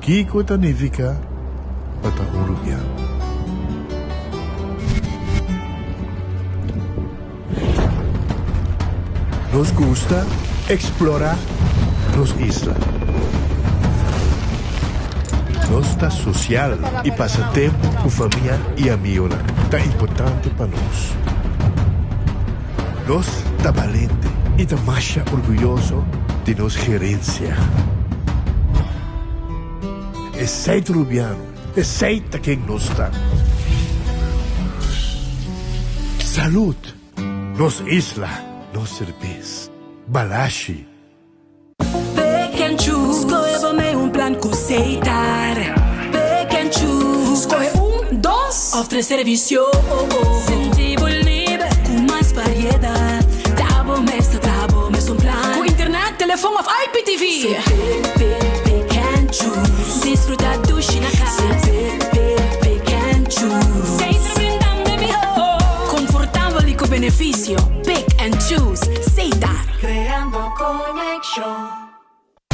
Kiko ta nifiká pa ta un rubiano? Nos gusta eksplorá nos isla. Nos ta sosial i pasa tempu ku famia i amionan ta importante pa nos. Nos ta balente i ta masha orguyoso di nos gerensia. Esei ta Rubiano, esei ta ken nos ta. Salud! Nos isla, nos serbes. Balashi. Pick and choose, skohe bo mei un plan ku Setar. Pick and choose, skohe un, dos of tres servisio. Sinti bo liber ku mas variedat. Ta bo mes ta traha bo mes un plan. Ku internet, telefon of IPTV. Se pick, pick, pick and choose. Disfruta dushi na kas. Se pick, pick, pick and choose. Setar brindando e mihó. Konfortabel i ku benefisio. Pick and choose. Setar. Creando conexion.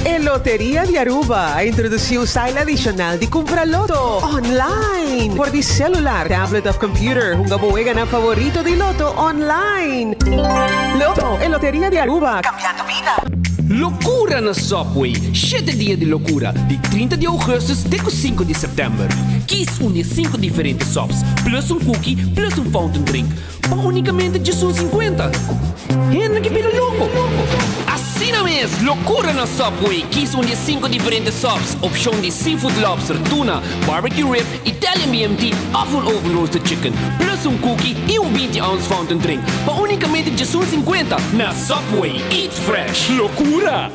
E Loteria di Aruba a introduci un style adicional di cumpra loto online. Por di celular, tablet of computer, hunga bo weganan favorito di loto online. Loto, e Loteria di Aruba, cambiando bida. Locura na Subway! Shete dia di locura, di 30 di augustus te cu 5 di september. Kies un di e 5 diferente subs, plus un cookie, plus un fountain drink. Pa unicamente djesun 50. Hende ke bira loko. Asina mes, lokura na Subway! Kies un di e 5 diferente subs, opcion di seafood lobster, tuna, barbecue rib, Italian BMT of un oven roasted chicken, plus un cookie y un 20 ounce fountain drink pa unicamente djesun 50 na Subway! Eat fresh! Lokura!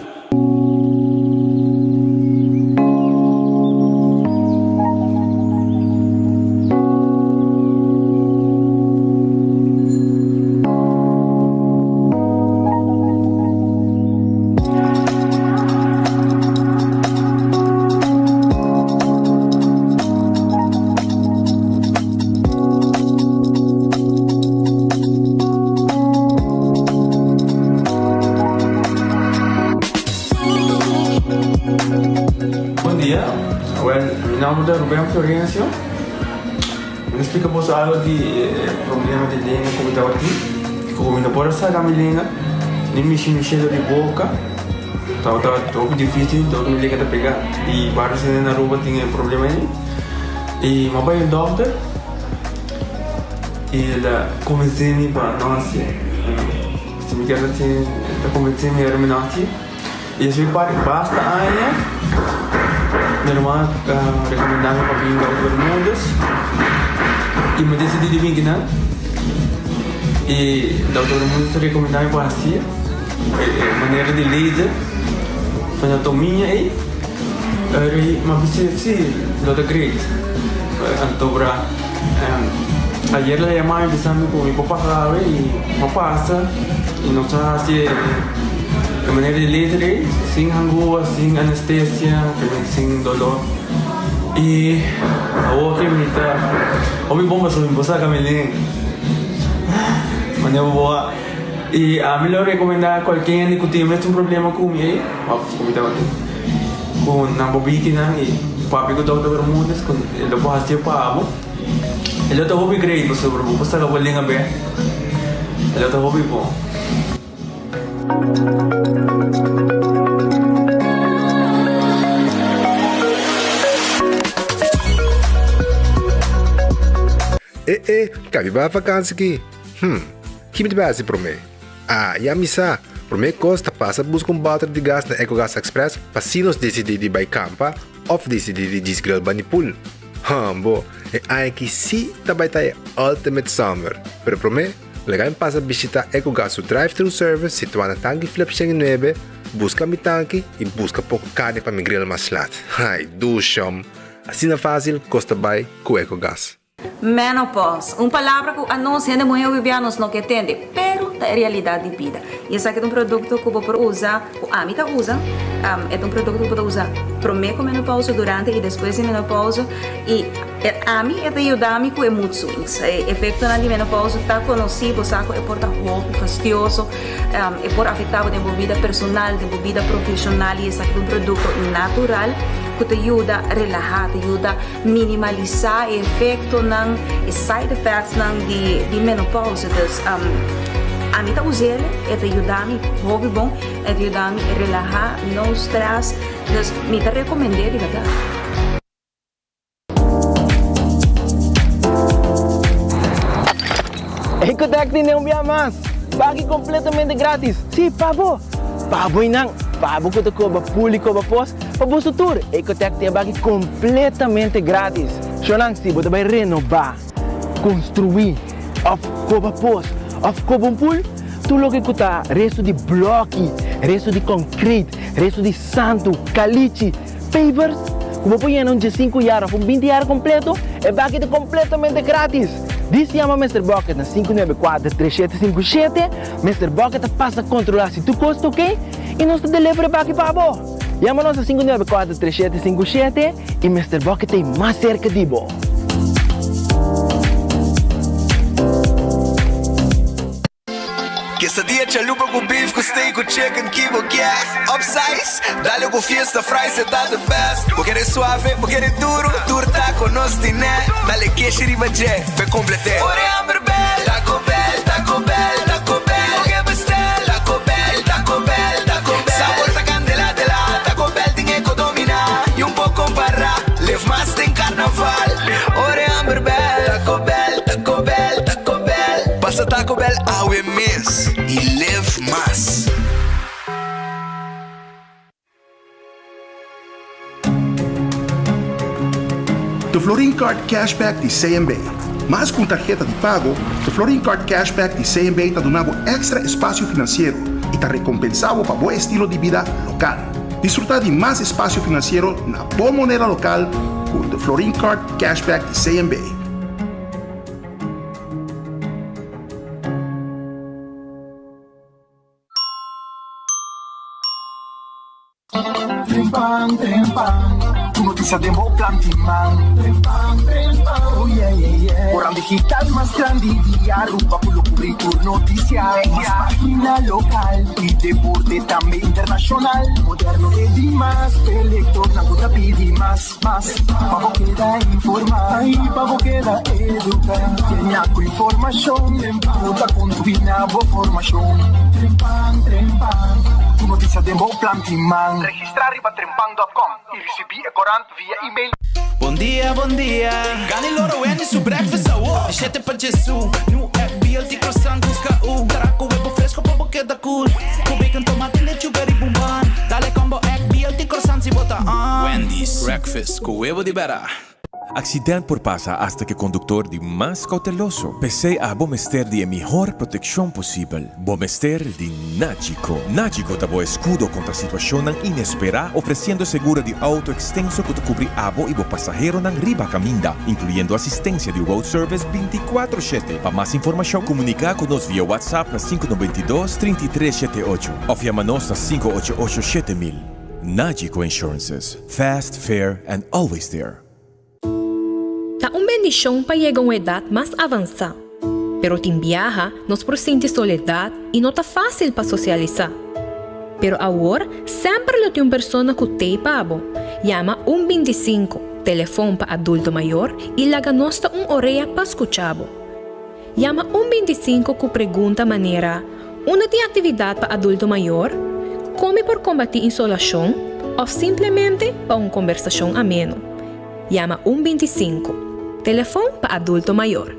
Bon dia, wel mi nomber ta Ruben Florencio. Mi ta splika boso algo di e problema di lenga ku mi tabatin. Ku mi no por a saka mi lenga ni mishi mi shelo di boka. Tabata hopi dificil, tabata mi lenga ta pega. Y varios hende na Aruba tin e problema ei. Y mi a bai un dokter y el a convence mi pa no haci. Si mi kier haci, el a convence mi ora mi no haci. Y esei pa basta aña mi hermano a recomenda mi pa bin Dokter Bermudez y mi a decidi di bin kinan. Y Dokter Bermudez a recomenda mi pa haci. E manera di laser anatomia ei eri m'a bisa si lo ta great. Anto bra ayer la yama mi bisa mi ku mi por pasa awe i m'a pasa i nos a hasi e manera di laser ei sin hangua sin anestesia sin dolor i awor ke mi ta hopi bon pasobra mi por saka mi lenga manera bo a. I ami lo rekomendá kualke hende ku tin mes un problema ku mi ei, òf ku mi tabatin, ku nan por bini kinan i papia ku Dòkter Bermudez ku e lo por hasié pa bo. E lo ta hopi great pasobra bo por saka bo lenga bèk. E lo ta hopi bon. E e, kabi bai vakansi ki? Hm. Ki mi ta bai hasi promé? Ah, ya mi sa! Promé kos ta pasa buska un bòter di gas na Ecogas Express pa si nos disidí di bai kampa òf disidí di djis grill bani pool. Hambo, e aña aki sí ta bai ta e ultimate summer! Pero promé, laga mi pasa bishitá Ecogas su drive-thru service situá na Tanki Flip 109, buska mi tanki i buska poko karni pa mi grill mas lat. Ai, dushom! Asina fásil kos ta bai ku Ecogas. Menopause, un palabra ku anos hende muhé hopi bia nos no ke tende, pero ta e realidat di bida. I esaki ta un produkto ku bo por usa, ku ami ta usa, e ta un produkto ku bo ta usa promé ku menopause, durante i despues di menopause. I. E ami e ta yuda mi ku e mood swings. E efektonan di menopausa ta konosí, bo sa ku e por ta hopi fastioso, e por afektá bo den bo bida personal, den bo bida profeshonal i esaki ta un produkto natural ku ta yuda relahá, ta yuda minimalisá e efektonan, e side effectsnan di di menopausa. Dus ami ta us'el, e ta yuda mi hopi bon, e ta yuda mi relahá, no stress, dus mi ta rekomend'é di bèrdat. Ecotec tene un bia mas! Baki completamente gratis! Si, pa bo! Pa bo y nan! Pa bo cu ta coba pool y coba pos, pa boso tur! Ecotec tin e baki completamente gratis! Shownan, si bo ta bay renoba, construi, of coba pos, of coba un pool, tur loke cu ta resto di bloki, resto di concrete, resto di santo, calichi, Pavers ku bo por yena un diesinku yar òf un binti yar kompleto, e baki ta kompletamente gratis! Dis yama Mister Bucket na 594 3757, Mister Bucket ta pasa kontrolá si tur kos ta oke i nos ta deliver e baki pa bo! Yama nos na 594 3757 i Mister Bucket ta ei mas serka di bo! Quesadilla chalupa ku beef ku steak ku chicken ki bo kier Upsize, dale ku fiesta fries e ta the best Bo kere suave, bo kere duro, tur taco nos tine Dale keshi riba dje, p'e complete Ora e hamber bel, Taco Bell, Taco Bell, Taco Bell Bo ke bestel, Taco Bell, Taco Bell, Taco Bell Sabor ta candela de la, Taco Bell tin e ko domina Y un por compara, live mas den carnaval Ora e hamber bel, Taco Bell, Taco Bell, Taco Bell Pasa Taco Bell awe mes y live mas. The Florin Card Cashback di CMB. Mas ku un tarheta di pago, The Florin Card Cashback di CMB ta duna bo èkstra espasio finansiero i ta rekompensá bo pa bo estilo di bida lokal. Disfrutá di mas espasio finansiero na bo moneda lokal ku The Florin Card Cashback di CMB. Trempan, trempan, ku notisia den bo plan di man. Trempan, trempan, oh yeah, yeah, yeah. Koran digital mas grandi di Aruba ku lo kubri tur notisia. Mas pagina lokal i deporte tambe internashonal. Moderno e dimas, p'e lektornan ku ta pidi mas. Mas, pa bo keda informá i pa bo keda eduká. Yena ku informashon ku ta kontribuí na bo formashon. Trempan, trempan, ku notisia den bo plan di man. Registrá riba trempan dòt kòm i risibí e korant via email. Bon dia, bon dia. Gani loro Wendy su breakfast awo. Di shete pa djesu. New egg, BLT croissant busca u. Taraco webo fresco pa bo keda cool. Cu bacon, tomate, lechuga riba un bun. Dale combo egg, BLT croissant si bo ta on. Wendy's breakfast cu webo di bera. Accident por pasa hasta cu e conductor di mas cauteloso. P'esey abo mester di e mihor proteccion posibel. Bo mester di Nagico. Nagico ta bo escudo contra situacionnan inespera, ofreciendo seguro di auto extenso cu ta cubri abo y bo pasaheronan riba caminda, incluyendo asistencia di road service binticuatro shete. Pa mas informacion comunica cu nos via WhatsApp na sinku nobenta i dos, trinta i tres shete ocho of yama nos na sinku ocho ocho shete mil. Nagico Insurances, fast, fair and always there. Ta un bendishon pa yega un edat mas avansá, pero tin biaha nos por sinti soledat i no ta fásil pa sosialisá. Pero awor semper lo tin un persona ku t'ei pa bo. Yama un bintisinku, telefon pa adulto mayor, i laga nos ta un orea pa skucha bo. Yama un bintisinku ku pregunta manera, Unda tin aktividat pa adulto mayor? Kon mi por kombatí insolashon? Òf simplemente pa un kombersashon ameno. Yama un bintisinku, telefon pa adulto mayor.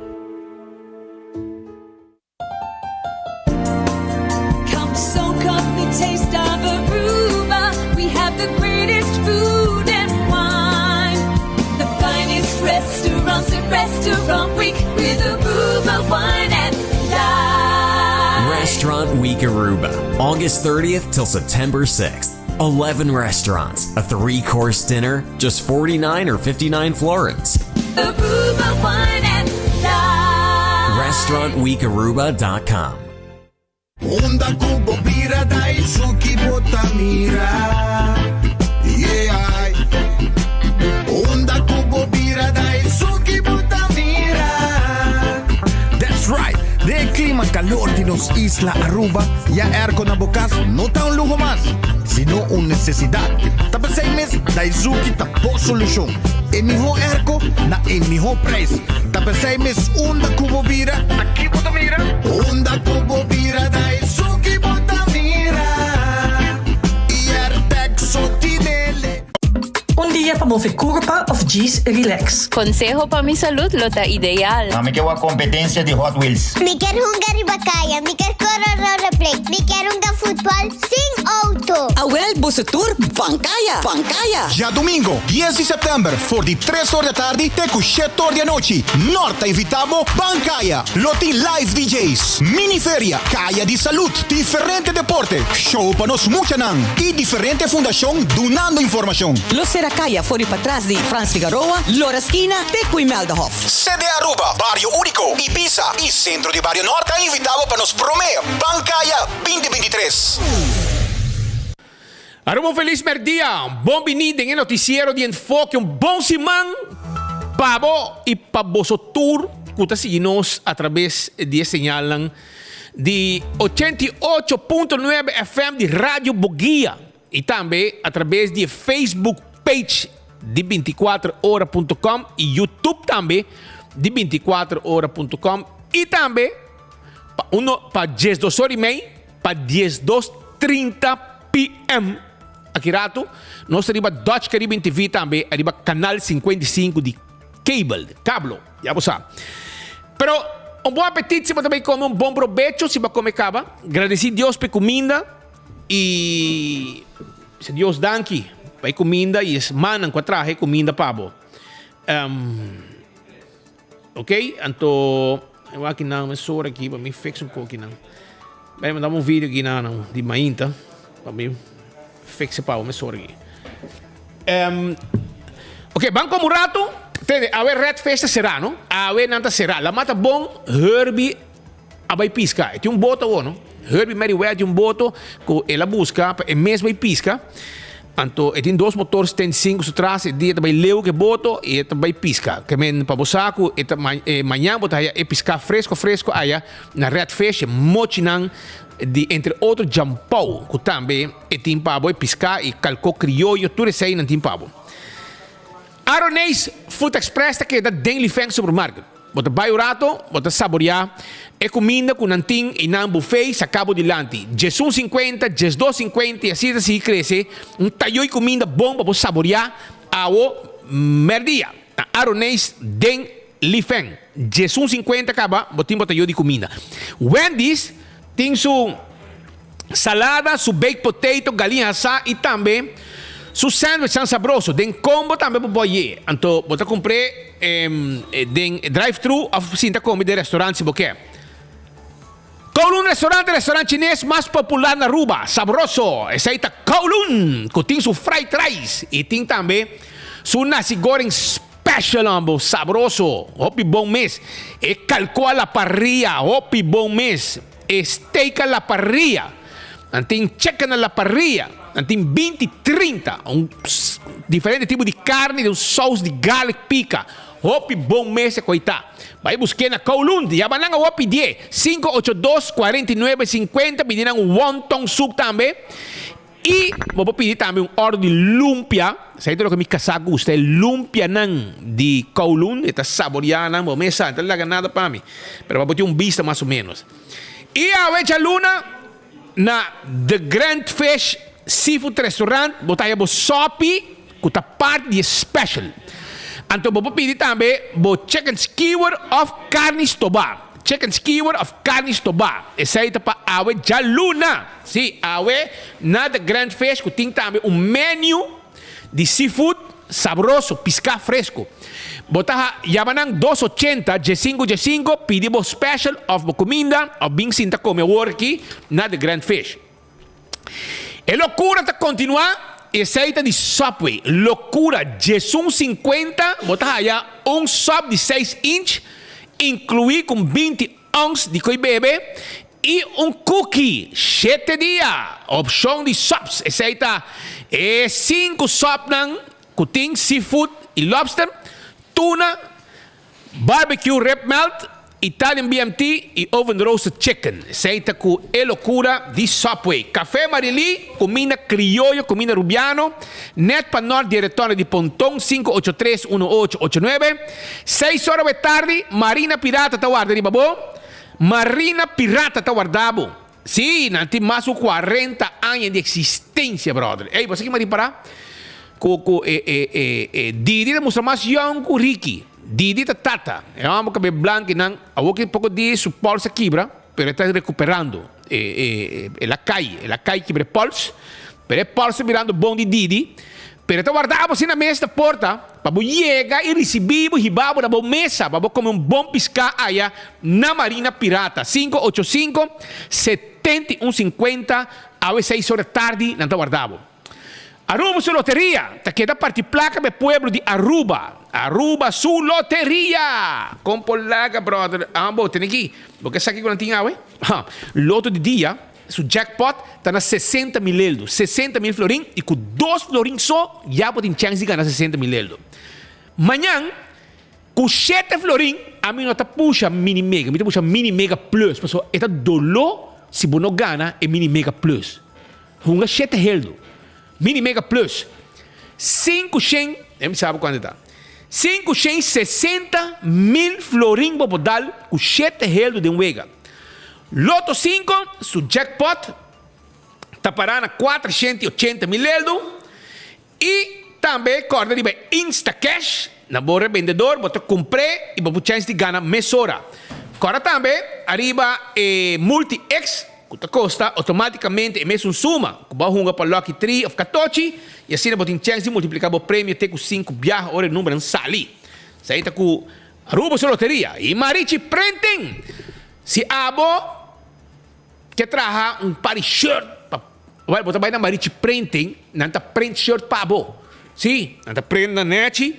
Come soak up the taste of Aruba. We have the greatest food and wine. The finest restaurants at Restaurant Week with Aruba wine and dine. Restaurant Week Aruba, August 30th till September 6th. 11 restaurants, a three course dinner, just 49 or 59 florins. Aruba wine and dine. RestaurantWeekAruba.com. Unda ku bo bira dai suki bo ta mira Yeah Unda ku bo bira dai suki. clima calor di nos isla Aruba, ya airco na bo cas no ta un luho mas, sino un necesidad. Ta p'esey mes Daizuki ta bo solucion. E miho airco na e miho prijs. Ta p'esey mes unda cu bo bira, ta ki bo ta mira? Unda cu bo bira Daizuki bo ta mira. Y Airtec so tinele. Un dia pa move curpa of djis relax. Conseho pa mi salud lo ta ideal. Mi ke wak competencia di Hot Wheels. Mi kier hunga riba caya, mi kier core rollerblade, mi kier hunga futbol sin auto. Awel boso tur ban caya, ban caya! Djadomingo, dies di sèptèmber, for di tres or di atardi te ku shete or di anochi, Nort ta invitá bo Ban Kaya! Lo tin live DJ's, mini feria, kaya di salud, diferente deporte, show pa nos muchanan i diferente fundashon dunando informashon. Lo sera kaya for di patras di Frans Figaroa, Lora Skina te ku Imeldahof. CD Aruba, Bario Unico, Ibiza i Centro di Bario Nort ta invitá bo pa nos promé Ban Kaya 2023. Aruba un felis merdia, bon bini den e noticiero di Enfoke, un bon siman pa bo y pa boso tur cu ta sigui nos a traves di e señalnan di 88.9 FM di Radio Boguia y tambe a traves di e Facebook page di 24ora.com y YouTube tambe di 24ora.com y tambe pa uno pa 12 ora y mei Pa diesdos 30 PM aki rato nos ta riba Dutch Caribbean TV tambe ariba canal 55 di cable, kablo, ya bo sa. Pero un bon apetit si bo ta bay come, un bon probecho si bo a come caba. Gradeci Dios pa e cuminda y bisa Dios danki pa e cuminda y es mannan cu a traha e cuminda pa bo. Ok, anto e wak kinan mesora aki pa mi fix un poco kinan. Bai manda un video aki nan di mainta pa mi fix e pavo mesora aki. Um, ok, ban como un rato. Tende, awe Red Fish ta será, no? Awe nan ta será. La mata bon, Herbie a bai pisca. E tin un boto awo, no? Herbie Merryweather tin un boto ku el a busca pa e mes bai pisca. Anto e tin dos motor 75 su tras, e dia ta bai leu ku e boto i e ta bai pisca. Ke men pa bo sa ku e ta mañan bo ta haya e pisca fresco fresco aya na Red Fish, e mochinan di entre otro Jampou ku tambe e tin pa bo e pisca i kalko krioyo tur esei nan tin pa bo. Aroneis Food Express ta keda den Lifeng Supermarket. Bo ta bai un rato, bo ta saboreá e kuminda ku nan tin i nan bufé saká bo dilanti. Djesun sinkuenta, djesdos sinkuenta i asina ta sigui krese un tayoi kuminda bon pa bo saboreá awo mèrdia na Aroneis den Lifeng. Djesun sinkuenta kaba bo tin bo tayoi di kuminda. Wendy's tin su. Salada, su baked potato, galiña hasá i tambe su sandwichnan sabroso. Den combo tambe bo por ye. Anto bo ta cumpr'é den drive-thru of sinta come den restaurant si bo ke. Kowloon Restaurant, e restaurant chines mas popular na Aruba. Sabroso! Esei ta Kowloon cu tin su fried rice i tin tambe su nasi goreng special hombo. Sabroso! Hopi bon mes. E calcoa la parrilla, hopi bon mes. E steak a la parrilla. Nan tin chicken a la parrilla. Nan tin binti 30. Un diferente tipo di carni den un saus di garlic pica. Hopi bon mesa cu ei ta. Bai busque na Kowloon. Yama nan awo pidie. 582 49 50. Pidi nan un wonton soup tambe. I bo por pidi tambe un òrdu di lumpia, esei ta loke mi kasá gusta, e lumpianan di Kowloon, e ta saboriá nan, bo mes sa, e ta laga nada pa mi, pero pa bo tin un bista mas o ménos. I awe djaluna na The Grand Fish Seafood Restaurant bo ta haña bo sòpi ku ta parti di e special. Anto bo por pidi tambe bo chicken skewer òf karni stobá. Chicken skewer òf karni stobá, esei ta pa awe djaluna. Sí, awe na The Grand Fish ku tin tambe un menu di seafood sabroso, piská fresku. Bo ta ha yama nan dos ochenta diesinku diesinku pidi bo special òf bo kuminda òf bin sinta kome awor aki na The Grand Fish. E lokura ta kontinuá i esei ta di Subway. Lokura, diesun sinkuenta bo ta haya un sub di seis inch inkluí ku 20 ons di koi bebe I un cookie, shete dia. Opshon di sops, esei ta e sinku sopnan ku tin seafood i lobster, tuna, barbecue rib melt, Italian BMT y Oven Roasted Chicken. Esey ta cu e locura di Subway. Café Marily, cuminda crioyo, cuminda rubiano, net pa nort di e retorno di Ponton, 583 1889. Seis ora we tardi, Marina Pirata ta warda riba bo. Marina Pirata ta warda bo. Sí, nan tin mas cu cuarenta aña di existencia, brother. Ey, bo sa kiman ripara? Cu, cu e, e, e, e Didi ta mustra mas yong cu Ricky. Didi ta tata. E homber cabel blanco y nan, awor ki poco dia su pols a kibra, pero e ta recuperando. E, e, el a cay, el a cay kibra e pols, pero e pols ta birando bon di Didi. Pero e ta warda bo asina mes na porta pa bo yega y ricibi bo, hiba bo na bo mesa pa bo come un bon pisca aya na Marina Pirata. Cinco ocho cinco, 71 cincuenta, awe seis ora tardi nan ta warda bo. Aruba su loteria ta keda parti placa pa e pueblo di Aruba. Aruba su loteria! Con por laga brother? Ambo tene aki. Bo ke sa kico nan tin awe? Ha, loto di dia su jackpot ta na 60 mil eldo. 60 mil florin y cu dos florin so ya bo tin chance di gana 60 mil eldo. Mañan cu shete florin ami no ta pusha mini mega, mi ta pusha mini mega plus pasobra e ta dolo si bo no gana e mini mega plus. Hunga shete heldu. Mini Mega Plus. Sinku shen, e mi sabi kuantu ta. Sinku shen sesenta mil florin bo por dal ku shete heldu den wega. Loto sinku, su jackpot ta pará na kuater shenti ochenta mil heldu. I tambe kòrda riba Instacash, na bo rebendedor bo ta kumpr'é i bo por chèns di gana mesora. Kòrda tambe ariba e Multi X ku ta kosta outomátikamente e mesun suma ku bo a hunga pa Lucky Tree òf Katochi i asina bo tin chèns di multipliká bo premio te ku sinku biaha ora e numbernan sali. Esei ta ku Aruba su loteria i Marichi Printing! Si abo Ke traha un par di shirt pa Wel, bo ta bai na Marichi Printing, nan ta print shirt pa bo. Sí, nan ta print nan nechi,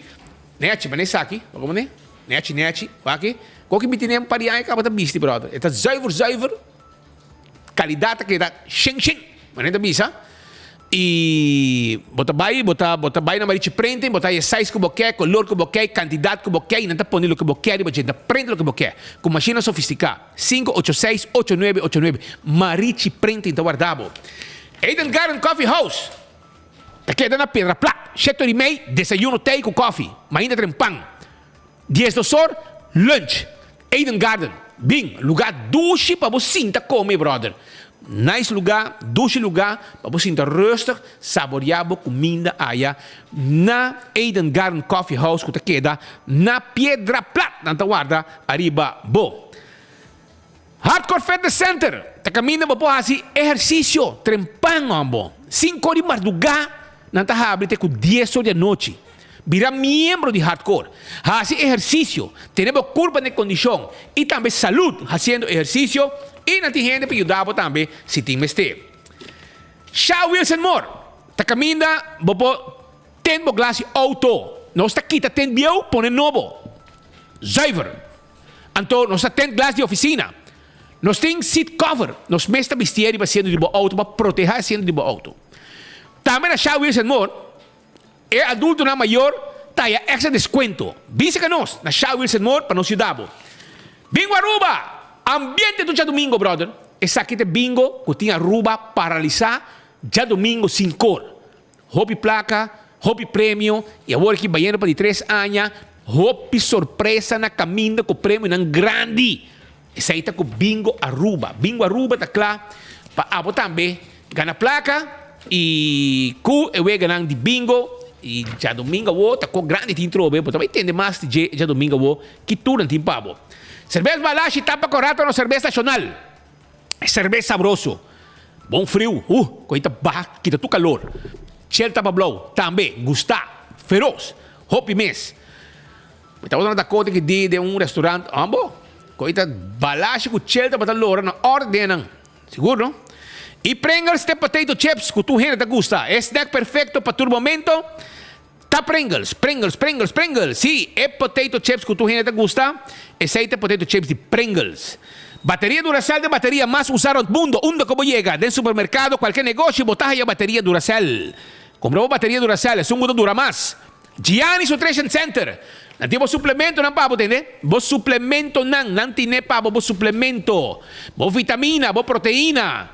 nechi, mane esaki, wak mane, nechi, nechi, wak aki. Koki mi tene un par di aña kaba ta bisti, brother. E ta zuiver, zuiver, kalidat ta keda shen, shen, mane ta bisa. I bo ta bai, bo ta, bo ta bai na Marichi Printing, bo ta haña size ku bo ke, kolor ku bo ke, kantidat ku bo ke, i nan ta pone loke bo ke riba dje, nan ta print loke bo ke, ku mashina sofistiká. Sinku ocho seis, ocho nuebe ocho nuebe. Marichi Printing ta warda bo. Eden Garden Coffee House ta keda na Piedra Plat, shete ora i mei, desayuno tei ku kofi, mainta tren pan. Diesdos or, lunch. Eden Garden, bin, lugá dushi pa bo sinta kome, brother. Nice lugá, dushi lugá pa bo sinta rustig, saboriá bo kuminda aya na Eden Garden Coffee House ku ta keda na Piedra Plat. Nan ta warda ariba bo. Hardcore Fitness Center ta kaminda bo por hasi ehersisio trempan hombo. Sinku or di mardugá nan ta habri te ku dies or di anochi. Bira miembro di Hardcore. Hasi ehersisio, tene bo kurpa den kondishon i tambe salud hasiendo ehersisio i nan tin hende pa yuda bo tambe si tin mester. Sha Wilson Moore ta kaminda bo por ten bo glas di outo. Nos ta kita ten bieu pone nobo. Zuiver. Anto nos ta ten glas di ofisina. Nos tin seat cover. Nos mes ta bistié riba asiento di bo outo pa protehá asiento di bo outo. Tambe na Sha Wilson Moore. E adultonan mayor ta haya extra descuento. Bin cerca nos na Shell Wilson Moore pa nos yuda bo. Bingo Aruba! Ambiente tur djadumingo brother. Esaki ta e bingo cu tin Aruba paralisa djadumingo sin cor. Hopi placa, hopi premio y awor aki bayendo pa di tres aña hopi sorpresa na caminda cu premionan grandi. Esey ta cu Bingo Aruba. Bingo Aruba ta cla pa abo tambe gana placa y cu e weganan di bingo y djadomingo awo ta co grandi tin trobe bo ta bay tende mas di dje djadomingo awo ki tur nan tin pa bo. Cerbes Balashi tapa cu rato nos cerbes nacional. E cerbes sabroso. Bon friu, uh, cu ta baha kita tur calor. Shell tapa blou, tambe gusta, feroz, hopi mes. Mi tabata na Dakota ki di den un restaurant ambo ku ta balashi ku chel tabata lora na ordennan. Sigur no? I Pringles te potato chips ku tur hende ta gusta. E snack perfecto pa tur momento ta Pringles, Pringles, Pringles, Pringles. Sí, e potato chips ku tur hende ta gusta, esei ta potato chips di Pringles. Bateria Duracell ta e bateria mas usá rond mundo. Unda ku bo yega, den supermerkado, kualke negoshi, bo ta haya bateria Duracell. Kumpra bo bateria Duracell, esun ku ta dura mas. Gianni's Nutrition Center, nan tin bo suplementonan pa bo, tende? Bo suplementonan, nan tine pa bo bo suplemento, bo vitamina, bo proteina.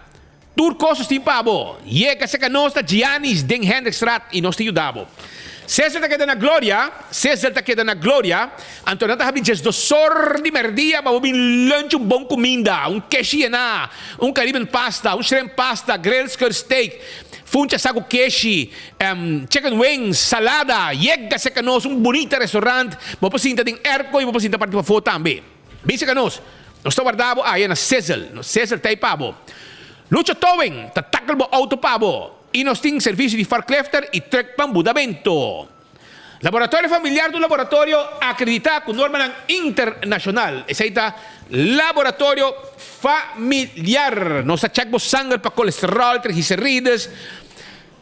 Tur kos nos tin pa bo. Yega serka nos na Gianni's den Hendrikstraat i nos ta yuda bo. Cesar ta keda na Gloria, Cesar ta keda na Gloria, anto nan ta habri djesdosor di merdia pa bo bin lunch un bon kuminda, un keshi yená, un Caribbean pasta, un shrimp pasta, grilled skirt steak, funcha sa ku keshi, chicken wings, salada. Yega serka nos, un bunita restaurant, bo por sinta den airco i bo por sinta parti pafó tambe. Bin serka nos. Nos ta warda bo aya na Sizzle. Nos Sizzle ta ei pa bo. Lucho Towing ta tackle bo auto pa bo. I nos tin servicio di forklifter i truck pa mbudamento. Laboratorio Familiar ta un laboratorio acredita cu normanan internacional. Esey ta Laboratorio Familiar. Nos ta check bo sanger pa colesterol, triglicerides,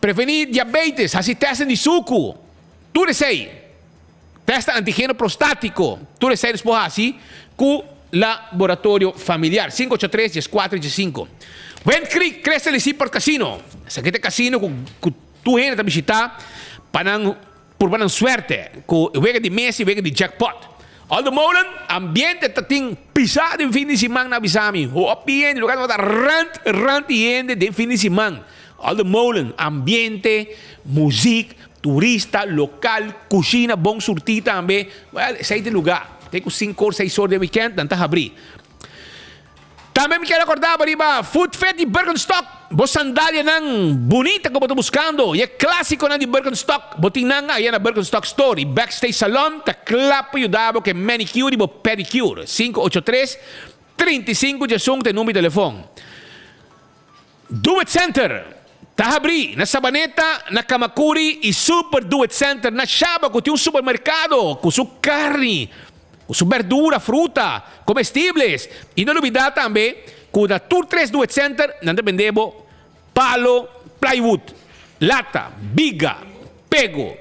preveni diabetes, haci testen di sucu. Tur esey. Test antigeno prostátiko, tur esei nos por hasi ku Laboratorio Familiar. 583 14 15. Wind Creek Crystal y Seaport Casino. Esaki ta e casino ku ku tur hende ta bishita pa nan purba nan suerte ku e wega di mesa y wega di jackpot. Aldo Molen, ambiente ta tin pisa den fin di siman nan a bisa mi. Hopi hende, lugar tabata rant rant di hende den fin di siman. Aldo Molen, ambiente, muziek, Turista, lokal, kushina bon surtí tambe. Wèl, esei ta e lugá. Te ku sinku or, seis or den wikènt nan ta habrí. Tambe mi kier rekordá bo riba Foot Fit di Birkenstock. Bo sandalianan bunita ku bo ta buskando i e klásikonan di Birkenstock, bo tin nan aya na Birkenstock Store i Backstage Salon ta kla pa yuda bo ku e manicure i bo pedicure. 583 35 11 ta e number di telefòn. Do It Center ta habrí na Sabaneta, na Kamakuri i Super Do It Center na Shaba ku tin un supermerkado ku su karni, ku su berdura, fruta, komestibles i no lubidá tambe ku na tur tres Do It Center nan ta bende bo palo, plywood, lata, biga, pego,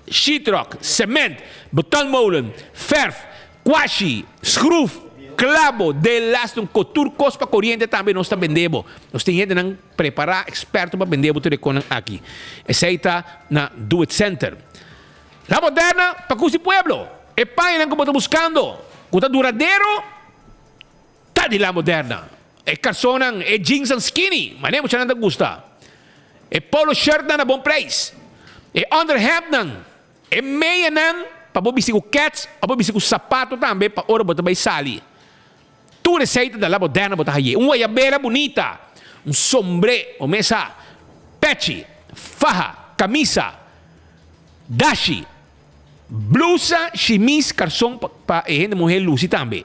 sheetrock, cement, betonmolen, verf, kwashi, schroef, clabo, delaston, cu tur cos pa coriente tambe nos ta bende bo. Nos tin hendenan prepara, experto pa bende bo tur e conan aki. Esey ta na Do It Center. La Moderna pa cus di pueblo. E pañanan cu bo ta buscando, cu ta duradero, ta di La Moderna. E carsonnan, e jeansnan skinny, manera muchanan ta gusta. E polo shirtnan na bon prijs. E onderhemdnan, e meyanan pa bo bisti ku kets of bo bisti ku sapato tambe pa ora bo ta bai sali. Tur esei ta da La Moderna bo ta haye. Un guayabera bunita, un sombre o mesa, pechi, faha, camisa, dashi, Blusa, shimis, karson pa e hende muhé lusi tambe.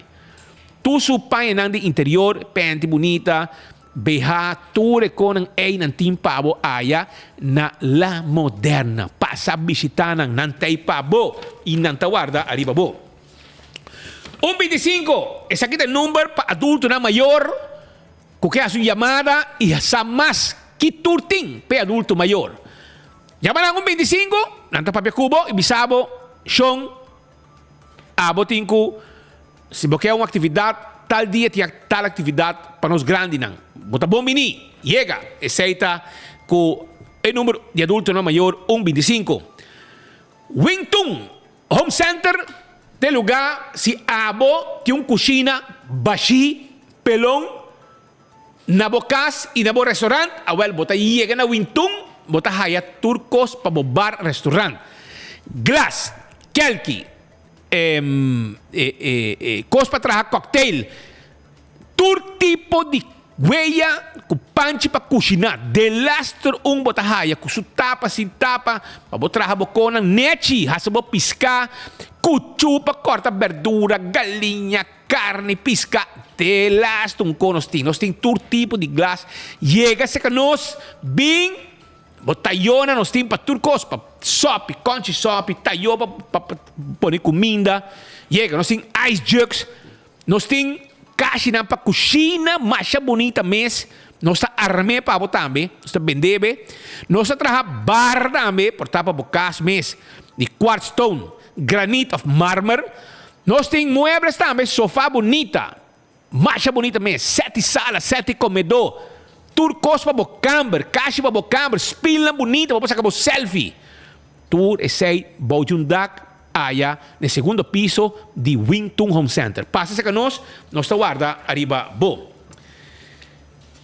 Tur su pañanan di interior, penti bunita, BH, tur e konan ei nan tin pa bo aya na La Moderna. Pasa bishita nan, nan ta ei pa bo i nan ta warda ariba bo. Un bintisinko, esaki ta e number pa adultonan mayor ku ke hasi un yamada i sa mas ki tur tin pa e adulto mayor. Yama nan un bintisinko, nan ta papia ku bo i bisa bo, Shon, abo tin ku, si bo ke un aktividat, tal dia tin tal aktividat pa nos grandinan. Bo ta bon bini. Yega! Esei ta ku e number di adultonan mayor un bintisinko. Wingtun Home Center ta e lugá si abo tin un kushina bashí, pelon, Na bo kas i na bo restaurant, awel bo ta yega na Wintun, bo ta haya tur kos pa bo bar restaurant. Glas, kelki, kos pa traha cocktail, tur tipo di weya ku panchi pa kushiná. Delaster un bo ta haya ku su tapa sin tapa pa bo traha bo konan nechi, hasi bo piská, kuchú pa kòrta berdura, galiña, Carni, pisca, te laatste un con nos tin. Nos tin tur tipo di glas. Yega cerca nos, bin, bo tayona nos tin pa tur cos, pa sopi, conchi sopi, tayo pa, pa, pa pone cuminda. Yega, nos tin ice jugs, nos tin kashinan pa cushina, masha bunita mes. Nos ta arm'é pa bo tambe, nos ta bend'é be. Nos ta traha bar tambe, por ta pa bo cas mes, di quartz stone, granit of marmer. Nos tin muebles tambe, sofa bunita, masha bunita mes, seti sala, seti komedó, tur kos pa bo kamber, kashi pa bo kamber, spilnan bunita pa bo saka bo selfie. Tur esei bou di un dak aya na e segundo piso di Wing Tun Home Center. Pasa serka nos, nos ta warda ariba bo.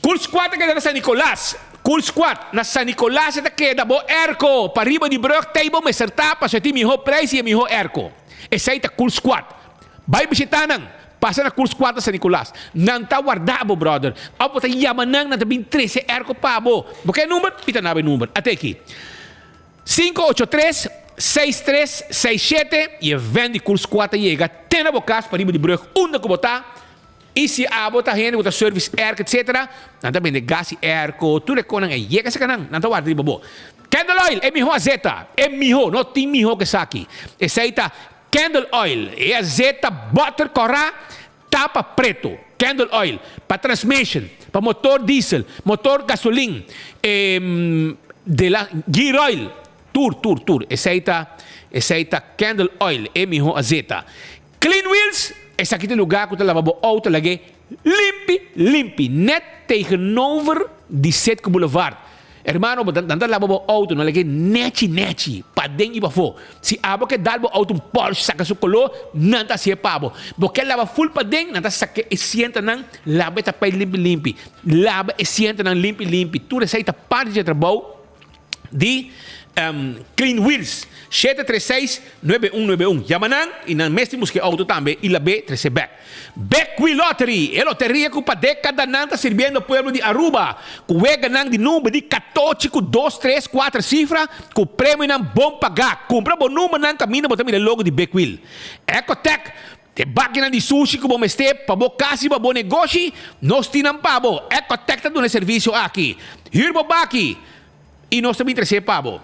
Cool Squad ta keda na San Nicolas. Cool Squad na San Nicolas e ta keda bo airco pariba di brug tei bo mester ta pasobra e tin miho prijs y e miho airco. Esei ta Cool Squad. Bai bishita nan. Pasa na Cool Squad na San Nicolas. Nan ta warda bo brother. Of bo ta yama nan nan ta bin trece airco pa bo. Bo ke e number? Mi ta naba e number. Ate aki. 583 6367 y e van di Cool Squad ta yega te na bo cas pariba di brug unda cu bo ta. I si abo ta hende ku ta service airco etc. Nan ta bende gas i airco, tur e konan ei. Yega seka nan, nan ta warda riba bo. Candle oil, e miho azeta, e miho, no tin miho ku esaki. Esei ta candle oil, e azeta butter kòrá, tapa preto. Candle oil, pa transmission, pa motor diesel, motor gasolin, e de la gear oil, tur, tur, tur. Esei ta, esei ta candle oil, e miho azeta. Clean Wheels, esaki ta e lugar cu ta laba bo auto lag'e limpi limpi, net tegenover di Citgo Boulevard. Hermano, bo nan ta laba bo auto nan lag'e nechi nechi, paden y pafó. Si abo ke dal bo auto un polish saca su color, nan ta haci'e pa bo. Bo ke laba full paden, nan ta saca e sientonan, laba e tapijt limpi limpi, laba e sientonan limpi limpi. Tur esey ta parti dje trabou. Di Clean Wheels, shete tres seis, nuebe un nuebe un. Yama nan y nan mes tin busca e auto tambe y lab'é trece bek. Bekwee Lottery, e loteria cu pa decadanan ta sirbiendo pueblo di Aruba cu weganan di number di catochi cu dos, tres, cuater cifra cu premionan bon pagá. Cumpra bo numbernan caminda bo ta mira e logo di Bekwee. Ecotec, E bakinan di sushi ku bo mester pa bo kas i pa bo negoshi, nos tin nan pa bo. Ecotec ta duna e servisio aki. Hür bo baki i nos ta bin tres'é pa bo.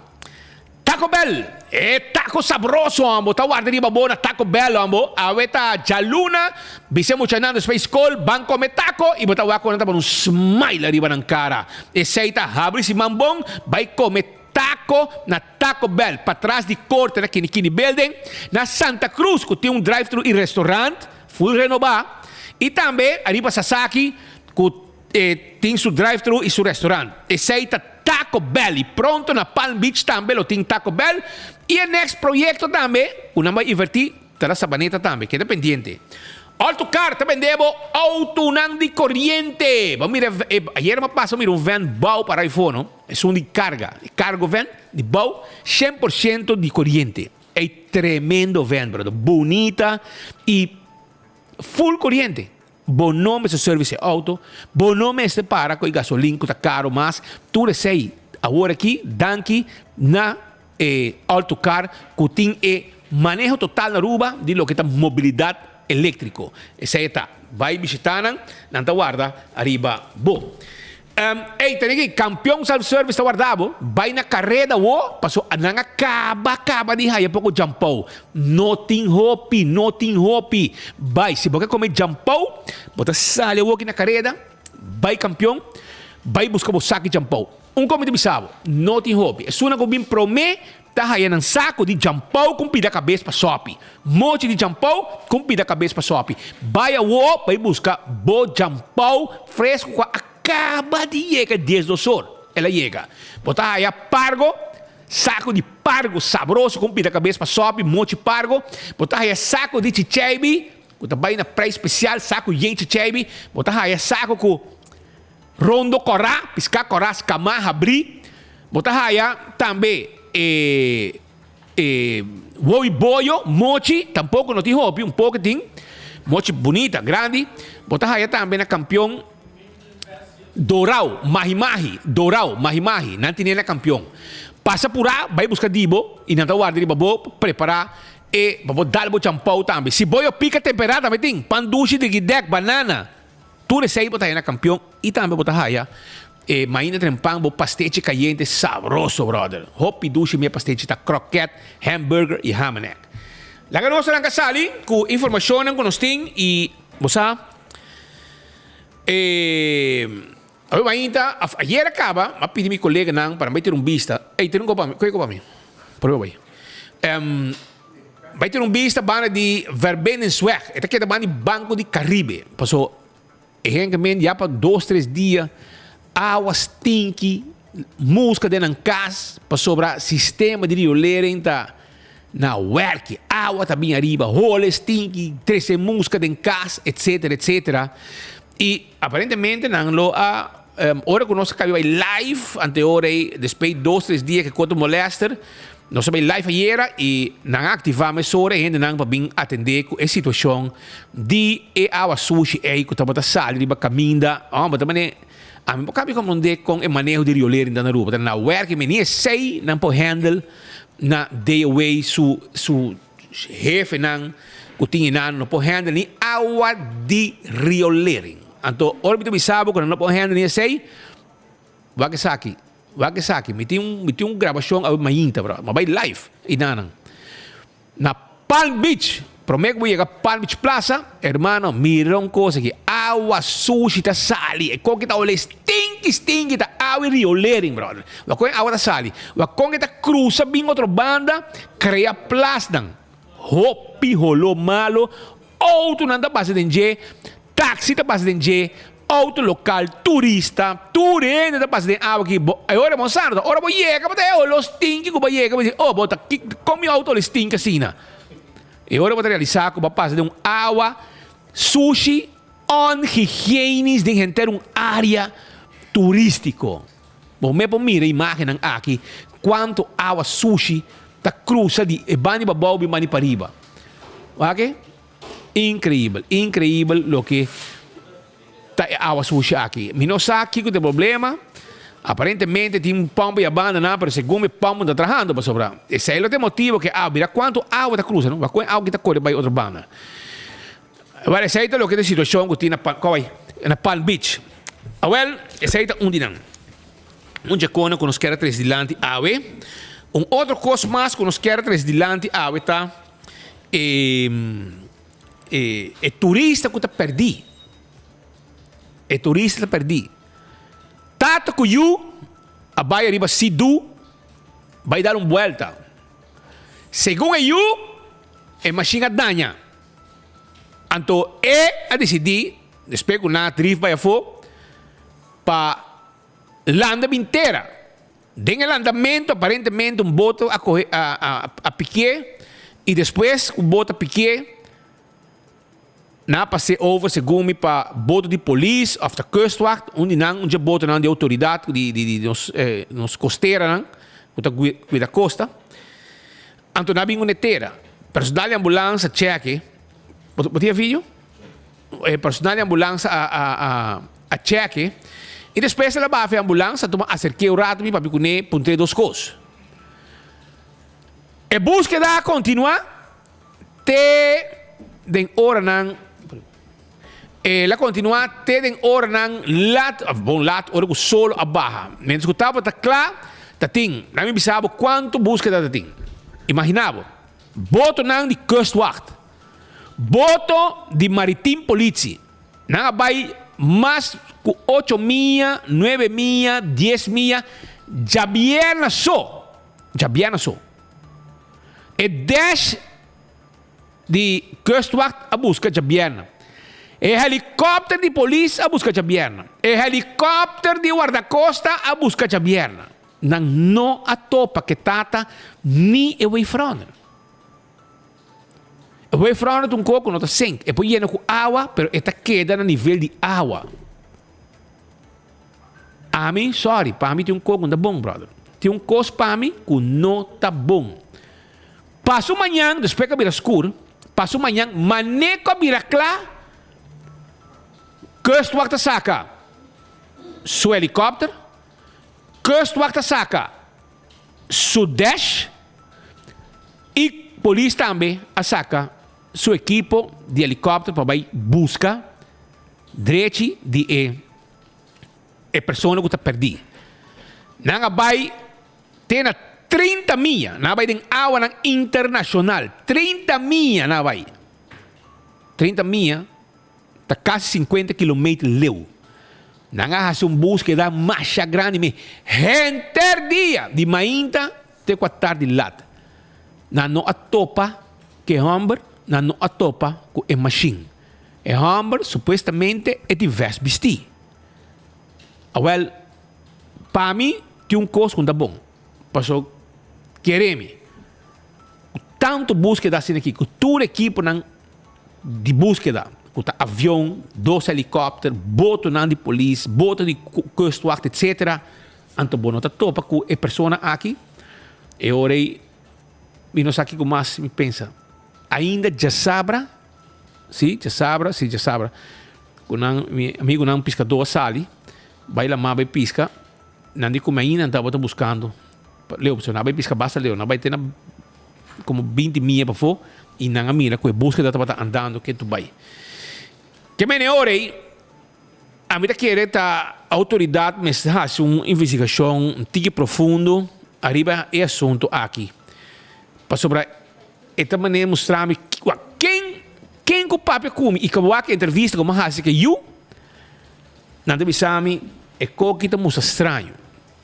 Taco Bell, E taco sabroso ambo ta warda riba bo na Taco Bell ambo. Awe ta djaluna, bisa e muchanan despues skol ban kome taco i bo ta wak ku nan ta pone un smile riba nan kara. Esei ta habri siman bon, bai kome Taco na Taco Bell patras di Corte na Kini Kini Building na Santa Cruz cu tin un drive thru y restaurant full renoba y tambe ariba Sasaki cu tin su drive thru y su restaurant. Esey ta Taco Bell y pronto na Palm Beach tambe lo tin Taco Bell y e next proyecto tambe cu nan bay inverti Ta na Sabaneta tambe, keda pendiente. Autocar ta bende bo autonan di coriente. Bo mira e, ayer mi pasa mira un van bou para afo no. Esun di carga, e cargo van di bou, 100% di coriente. Ey tremendo van brother, bunita y full coriente. Bo no mester service e auto, bo no mester para cu e gasolin cu ta caro mas, tur esey awor aki danki na e autocar cu tin e maneho total na Aruba di loke ta mobilidad electrico. Esey ta, bay bishita nan, nan ta warda ariba bo. Ey, tene aki, Campeon Self Service ta warda bo, bay na careda awo, paso nan a caba caba di haya poco jampou. No tin hopi, no tin hopi. Bay, si bo ke come jampou, bo ta sali awo aki na careda, bay Campeon, bay busca bo saki jampou. Un come ta bisa bo, no tin hopi. Esunnan cu bin prome ta haya nan saco di jampou cu un pida cabes pa sopi. Mochi di jampou cu un pida cabes pa sopi. Bay awo, bay busca bo jampou fresco cu a caba di yega diesdos or. El a yega. Bo ta haya pargo, saco di pargo sabroso cu un pida cabes pa sopi, mochi pargo. Bo ta haya saco di chicheibi cu ta bay na prijs special, saco yen chicheibi. Bo ta haya saco cu Rondo kòrá, piská kòrá, skamá, habrí. Bo ta haya tambe e e wowi boyo, mochi, tampoko no tin hopi, un poko tin. Mochi bunita, grandi. Bo ta haya tambe na Kampion Dorao, mahi mahi, dorao, mahi mahi, nan tine na Kampion. Pasa purá, bai buska di bo i nan ta warda riba bo pa prepará e pa bo dal bo champou tambe. Si boyo pika temperá tambe tin, pan dushi, digidèk, banana. Tur esei bo ta haya na Kampion y tambe bo ta haya e mainda trempan bo pastechi cayente sabroso brother. Hopi dushi mi e pastechi ta kroket, hamburger y hamenek. Laga nos ranka sali cu informacionnan cu nos tin y bo sa e awe mainta of ayer a caba mi a pidi mi coleganan pa nan bay tira un bista. Ey tira un copa mi, coge copa mi. Prueba bay. Bai tene un bista banda di Verbindensweg. E ta keda banda di Banco di Caribe. Paso e henke men ya pa dos tres dia awa stinki. Muska den nan kas pasobra sistema di riolering ta na werki. Awa ta bin ariba, hole stinki, trese muska den kas, etcetera, etcetera. I aparentemente nan lo a ora ku nos a kabi bai live ante ora ei despues dos tres dia ku koto molester nos a bai live ayera i nan a aktivá mesora e hendenan pa bin atendé ku e situashon di e awa sushi ei ku tabata sali riba kaminda. Hòmber ta manera Ami por kabi komprondé kon e maneho di riolering ta na Aruba. Ta na werk mi ni esei nan por handle na DOW su su hefenan ku tin einan no por handle ni awa di riolering. Anto ora mi ta bisa bo ku nan no por handle ni esei, wak esaki, wak esaki. Mi tin un mi tin un grabashon awe mainta bro, mi a bai live einanan. Na Palm Beach, prome ku bo yega Palm Beach Plaza, hermano, mira un kos aki, awa sushi ta sali, e kon ki ta ole stinki stinki ta awa e riolering, brother. Wak kon e awa ta sali, wak kon e ta krusa bin otro banda, krea plasnan. Hopi holó malo, outonan ta pasa den dje, taxi ta pasa den dje, outo lokal, turista, tur hende ta pasa den awa aki. Bo, e ora bo sa no ta, ora bo yega bo ta e oló stinki ku bo a yega, bo di, oh, bo ta ki, kon mi outo oló stinki asina? E ora bo ta realisá ku bo a pasa den un awa sushi, onhigienisch den henter un área turístiko. Bo me por mira e imágennan aki, kuantu awa sushi ta krusa di e banda di pabou bin banda di pariba. Wak? Increibel, increibel loke ta e awa sushi aki. Mi no sa kiko ta e problema. Aparentemente tin un pòmp ei abandoná, pero segun mi pòmp no ta trahando pasobra esei lo ta e motibo ku e awa, mira kuantu awa ta krusa, no? Wak kon e awa aki ta kore bai otro banda. Awel esei ta loke ta e situashon ku tin na Palm, kòbai? Na Palm Beach. Awel, esei ta un di nan. Un dje kona ku nos kier a trese dilanti awe. Un otro kos mas ku nos kier a trese dilanti awe ta E e e turista ku ta pèrdí. E turista ta pèrdí. Tata ku yu a bai ariba Sidu bai dar un buèlta. Segun e yu, e mashin a daña. Anto e a disidí, despues ku nan a drif bai afó, pa landa bin tera. Den e landamentu aparentemente un boto a kohe a a a pikié i despues ku boto a pikié nan a pas'é over segun mi pa boto di polis òf ta kustwacht un di nan un dje botonan di outoridat di di di nos nos kosteranan ku ta kuida kosta anto nan a bin ku netera personal di ambulans a chèk'e bo bo tin e video? E personal di ambulans a a a a chèk'e i despues el a baha e ambulans a tuma aserk'é un rato mi papia kuné puntr'é dos kos. E búskeda a kontinuá te den oranan El a kontinuá te den oranan lat, bon lat ora ku solo a baha. Miéntras ku tabata kla ta tin, nan mi bisa bo kuantu búskeda ta tin. Imaginá bo, botonan di kustwacht. Boto di Maritim Politie. Nan a bai mas ku ocho mia, nuebe mia, dies mia djabierna so. Djabierna so. E dash di Kustwacht a buska djabierna. E helikòpter di polis a buska djabierna. E helikòpter di Wardakosta a buska djabierna. Nan no a topa ke tata ni e weifròner. E huefrano ta un koko no ta sink. E por yena ku awa, pero e ta keda na nivel di awa. Ami, sorry, pa mi tin un koko no ta bon, brother. Tin un kos pa mi ku no ta bon. Paso mañan, despues ku a bira skur, paso mañan, mané ku a bira kla, Kustwacht ta saka su helikòpter, Kustwacht ta saka su dash, I polis tambe a saka su ekipo di helikòpter pa bai buska drechi di e e persona ku ta pèrdí. Nan a bai te na 30 mia, nan a bai den awanan internashonal, 30 mia nan a bai. 30 mia ta kasi 50 kilometer leu. Nan a hasi un búskeda masha grandi mi henter dia di mainta Te ku a tardi lat, nan no a topa ku e hòmber, nan no a topa ku e mashin. E hòmber supuestamente e tin vèst bistí. Awèl, pa mi, Tin un kos ku no ta bon. Paso kere mi, ku tantu búskeda asina aki, ku tur ekiponan di búskeda, ku ta avion, dos helikòpter, botonan di polis, boto di kustwacht, etsetera, anto bo no ta topa ku e persona aki, e ora ei mi no sa kiko mas mi pensa. Ainda djasabra, si, djasabra, si, djasabra, ku nan, mi amigunan piskadó a sali, bai lamá bai piska. Nan di ku ainda nan tabata buskando leu, pasobra nan a bai piska basta leu, nan a bai te na komo binti mia pafó i nan a mira ku e búskeda tabata andando ketu bai. Ke mene ora ei, ami ta kere ta outoridat mester hasi un investigashon un tiki profundo ariba e asuntu aki, pasobra e ta manera mustra mi ken ken ku papia ku mi i ku wak entrevista ku mi a hasi ku e yu. Nan ta bisa mi, E koki ta mustra straño.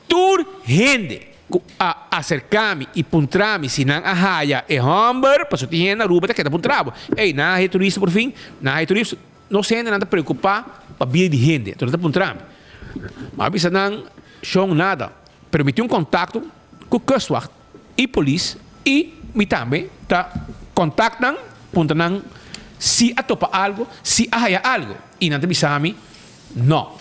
Tur hende ku a aserká mi i puntra mi si nan a haya e hòmber, pasobra tin hende na Aruba ta keda puntra bo, Ey, nan a haya turista por fin? Nan a haya turista? Nos hendenan ta preokupá pa bida di hende, enton nan ta puntra mi. Mi a bisa nan, Shon, nada, pero mi tin un kontakto ku Kustwacht i polis i mi tambe ta kontak nan, puntra nan si a topa algo, si a haya algo. I nan ta bisa mi, No,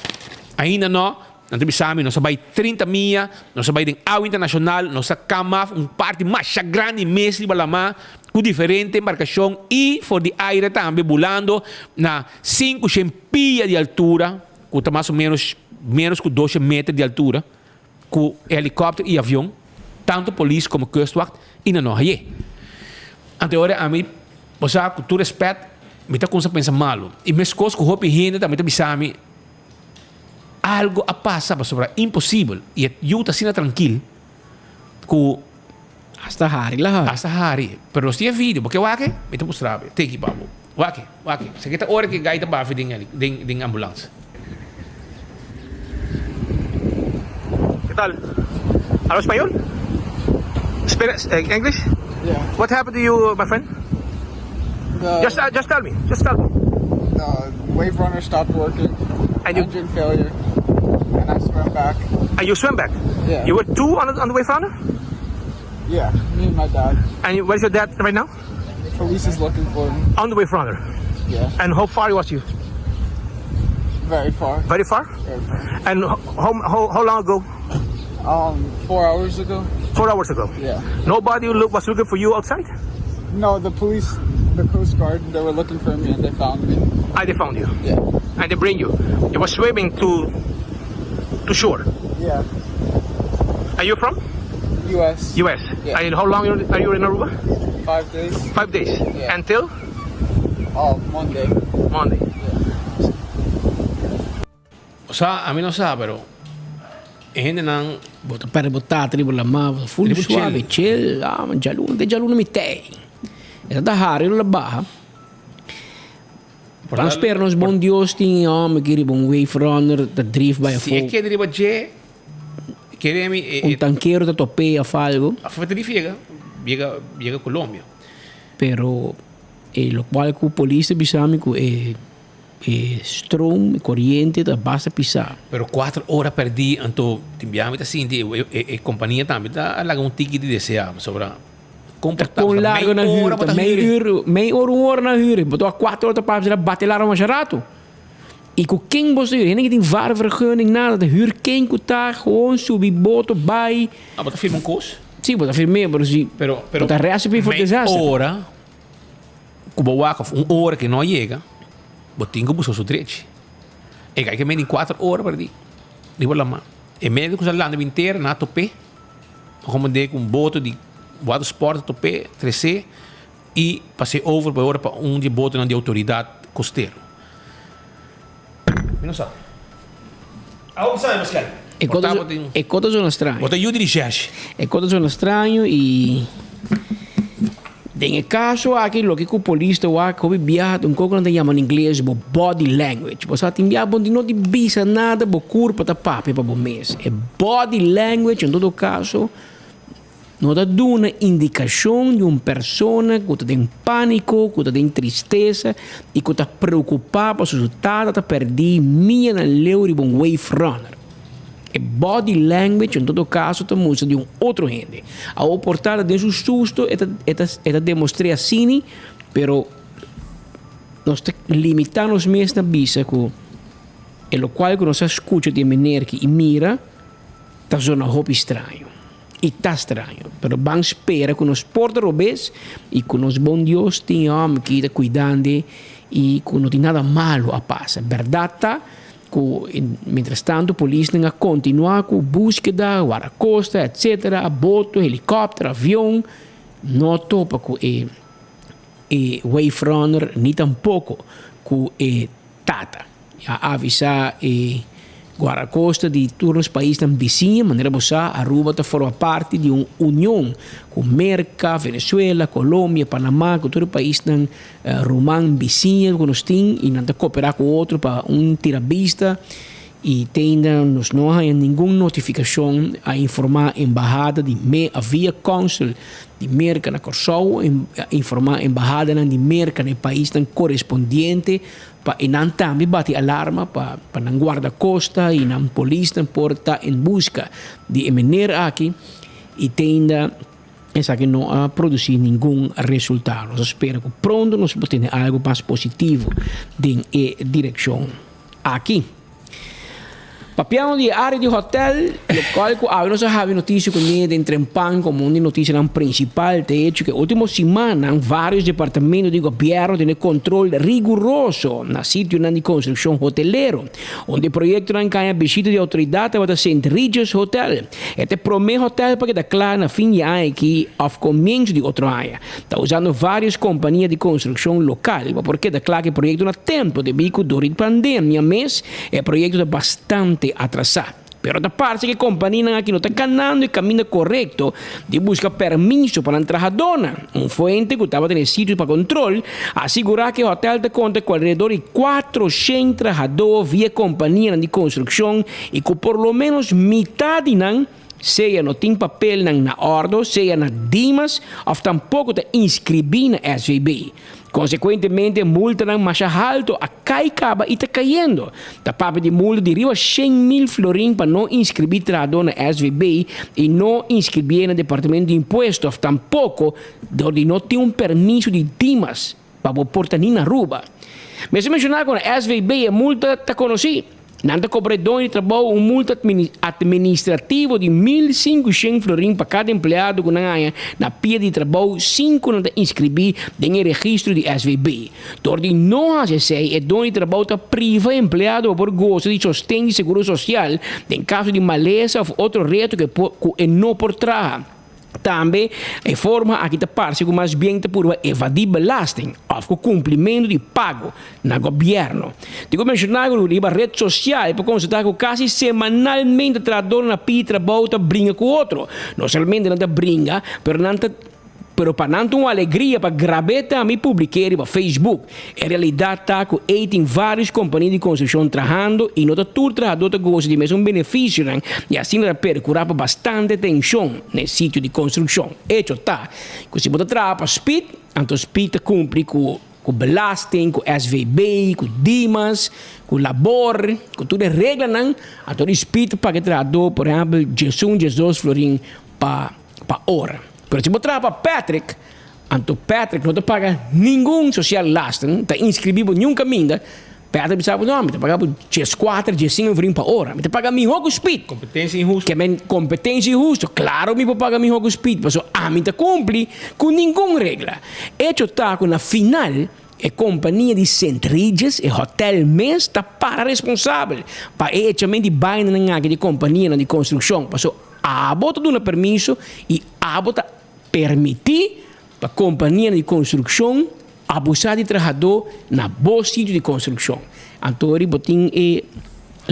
ainda no. Nan ta bisa mi, Nos a bai 30 mia, nos a bai den awa internashonal, nos a kama un parti masha grandi mes riba lamá ku diferente embarkashon i for di aire tambe bulando na 500 pia di altura, ku ta mas o ménos ménos ku 200 meter di altura. Ku helikòpter i avion, tantu polis komo kustwacht i nan no hay'é. Anto e ora ami, bo sa, ku tur rèspèt, mi ta kumsa pensa malu. I meskos ku hopi hende tambe ta bisa mi, algu a pasa pasobra imposibel i e yu ta asina trankil ku. Hasta hari la hari. Hasta hari. Pero nos tin e video. Bo ke wak e? Mi ta mustra bo. Teki pa bo. Wak e, wak e. Esaki ta ora ku e gai ta bafi den den den ambulans. Ke tal? Habla spañol? Spera, English? Yeah. What happened to you, my friend? The Just, uh, just tell me. Just tell me. The wave runner stopped working. And you- Engine failure. And I swam back. And you swam back? Yeah. You were two on the, on the wave runner? Yeah, me and my dad. And where's your dad right now? The police is looking for him. On the wave runner? Yeah. And how far was you? Very far. Very far? Very far. And how, how, how long ago? Um, four hours ago. Four hours ago? Yeah. Nobody look, was looking for you outside? No, the police, the Coast Guard, they were looking for me and they found me. Ah, they found you? Yeah. And they bring you? You were swimming to to shore? Yeah. Are you from? U.S. U.S. Yeah. And how long are you in Aruba? Five days. Five days? Yeah. Until? Oh, Monday. Monday. O sa, ami no sa, pero e hendenan. Bo ta perde bo tata riba lamá, bo ta ful Riba suave, chill. chill. Ah, man, djaluna, te djaluna mi tei. E ta ta hari lo la baha. Por Ban tal- spera nos bon Dios tin e hòmber ki riba un wave runner ta drift bai Si e afó. keda riba dje, kere mi e, Un e, tankero ta top'é òf algo. Afó ta drift yega, yega, yega Colombia. Pero e lokual ku polis ta bisa mi ku e E stroom, e koriente ta basta pisá. Pero kuater ora pèrdí, anto tin biaha mi ta sinti e e kompania tambe ta a laga un tiki di deseá pasobra kon por Ta kon ta largo mei nan ora hür, bo ta ta mei hür. ür, mei ora un ora nan hür, bo ta wak kuater ora ta papia ta bati alarma masha ratu. I ku ken bo ta hür? Hende ki tin vaarvergunning nada ta hür ken ku ta gewoon subi boto bai. Ah bo ta firma un kos? Si bo ta firm'é pero si Pero pero bo ta recipe for mei disaster. ora Ku bo wak of un ora ke no a yega, bo tin ku buska su drechi. E kai ke mende kuater ora perdí riba laman. E mende ku sa landa bin tera nan a top'é, a komand'é ku un boto di watersport a top'é, tres'é i pas'é over pa e ora pa un di e botonan di outoridat kostero. Mi no sa. Awo bo sabe Pascal? E kota e kota zona straño. Bo ta yu di recherche. E kota zona straño i den e kaso aki loke ku polis ta wak hopi biaha ta un kos ku nan ta yama na ingles bo body language. Bo sa tin biaha bo no di bisa nada bo kurpa ta papia pa bo mes. E body language en todo kaso No ta duna indikashon di un persona ku ta den pániko, ku ta den tristesa i ku ta preokupá pasobra su tata ta pèrdí mianan leu riba un wave runner. E body language en todo caso ta mustra di un otro hende. Awor por ta den su susto e ta e ta e ta demostr'é asini, pero nos ta limita nos mes na bisa cu e locual cu nos a scucha di e meneer aki y mira ta zona hopi straño. Y ta straño, pero ban spera cu nos por ta robes y cu nos bon Dios tin e homber aki ta cuidand'e y cu no tin nada malo a pasa. Berdad ta Ku mientrastantu polisnan a kontinuá ku búskeda, warakosta etsetera, boto, helikòpter, avion, no a topa ku e e wave runner ni tampoko ku e tata. A avisá e guardakosta di tur nos paisnan bisiña, manera bo sa Aruba ta forma parti di un union ku Merka, Venezuela, Colombia, Panama ku tur e paisnan Ruman bisiña ku nos tin i nan ta koperá ku otro pa un tira bista i te ainda nos no a haña ningun notifikashon a informá embahada di me a via kònsel di Merka na Kòrsou a informá embahadanan di Merka na e paisnan korespondiente pa e nan tambe bati alarma pa pa nan guardakosta i nan polisnan por ta en buska di e mener aki i te ainda Esaki no a produci ningun resultado. Nos a spera cu pronto nos por tene algo mas positivo den e direccion aki. Papiando di e area di hotel, locual cu awe nos a habi noticia cu ne den Trempan como un di noticianan principal ta e hecho cu e ultimo simannan varios departamento di gobierno tene control riguroso na sitionan di construccion hotelero. Un di e proyectonan caña bishita di autoridad tabata Sint Regis Hotel. E ta e promé hotèl pa keda kla na fin di e aña aki òf komienso di otro aña. Ta usando vários kompania di konstrukshon lokal pa por keda kla ku e proyekto na tempu debí ku dor di pandemia mes e proyekto ta bastante atrasá. Pero ta parse ku e kompanianan aki no ta kanando e kaminda korekto di buska permiso pa nan trahadónan. Un fuente ku tabata na e sitio pa kontrol a sigurá ku e hotèl ta konta ku alrededor di 400 trahadó via kompanianan di konstrukshon i ku por lo ménos mitá di nan sea no tin papelnan na òrdo, sea na Dimas òf tampoko ta inskribí na SVB. Konsekuentemente multanan masha haltu a kai kaba i ta kayendo. Ta papia di multa di riba 100,000 florin pa no inskribí trahadó na SVB i no inskribí na Departamento di Impuesto òf tampoko dor di no tin un permiso di Dimas pa bo por ta ni na Aruba. Mester menshoná ku na SVB e multa ta konosí. Nan ta kobra e doño di trabou un multa atministrativo di 1500 florin pa kada empleado ku nan haña na pia di trabou sin ku nan ta inskribí den e registro di SVB. Dor di no hasi esei, e doño di trabou ta priva e empleado pa por gosa di sosten di seguro sosial den kaso di malesa òf otro reto ku e no por traha. Tambe, e forma aki ta parse ku mas bien ta purba evadí belasting òf ku kumplimentu di pago na gobièrnu. Tin ku menshoná ku riba ret sosial por konstatá ku kasi semanalmente trahadónan na pidi trabou ta bringa ku otro. No solamente nan ta bringa, pero nan ta pero pa nan ta un alegria pa grab'é tambe i publik'é riba Facebook. E realidat ta ku ei tin vários kompania di konstrukshon trahando i no ta tur trahadó ta gosa di mesun benefisionan i asina ta perkurá pa bastante tenshon na e sitio di konstrukshon. Echo ta ku si bo ta traha pa Speed, anto Speed ta kumpli ku ku belasting, ku SVB, ku Dimas, ku labor, ku tur e reglanan, anto di Speed ta paga e trahadó por ehèmpel diesun, diesdos florin pa pa ora. Pero si bo traha pa Patrick, Anto Patrick no ta paga ningun social lasten, ta inscribi bo niun caminda, Patrick bisa bo no, mi ta paga bo diescuater, diescinco florin pa ora, mi ta paga miho cu Speed. Competencia inhusto. Ke men competencia inhusto, claro mi por paga miho cu Speed, pasobra ami ta cumpli cu ningun regla. Hecho ta cu na final e compania di Sint Regis, e hotel mes, ta para responsabel pa e echamento di bainanan aki di companianan di construccion, pasobra abo ta duna permiso y abo ta Permití pa kompanianan di konstrukshon abusá di trahadó na bo sitio di konstrukshon. Anto ori bo tin e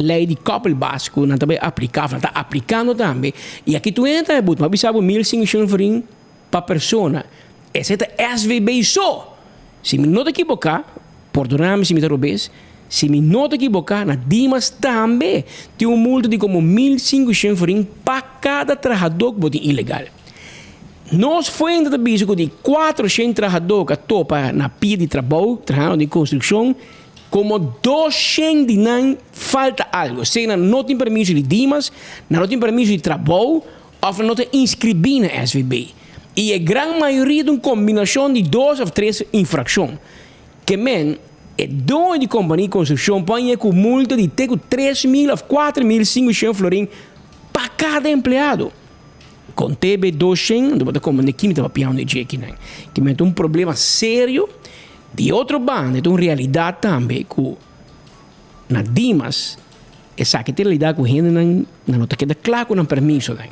lei di koppelbaas ku nan ta bai apliká òf nan ta aplikando tambe. I aki tur hende ta but. Mi a bisa bo 1500 florin pa persona. Esei ta SVB so. Si mi no ta ekiboká, pordoná mi si mi ta robes, si mi no ta ekiboká na Dimas tambe tin un multa di komo 1500 florin pa kada trahadó ku bo tin ilegal. Nos fuente ta bisa ku di 400 trahadó ku a topa na pia di trabou trahando den konstrukshon, komo 200 di nan. Falta algo. Sea nan no tin permiso di Dimas, nan no tin permiso di trabou of nan no ta inscribi na SVB. Y e gran mayoria ta un combinacion di dos of tres infraccion. Ke men, e doño di compania di construccion por haña cu multa di te cu 3000 of 4500 florin pa cada empleado. Con TB 200, anto bo ta comprende ki mi ta papiando di dje kinan. Ke men ta un problema serio. Di otro banda e ta un realidad tambe cu na Dimas esaki ta e realidad cu hendenan nan no ta keda cla cu nan permisonan.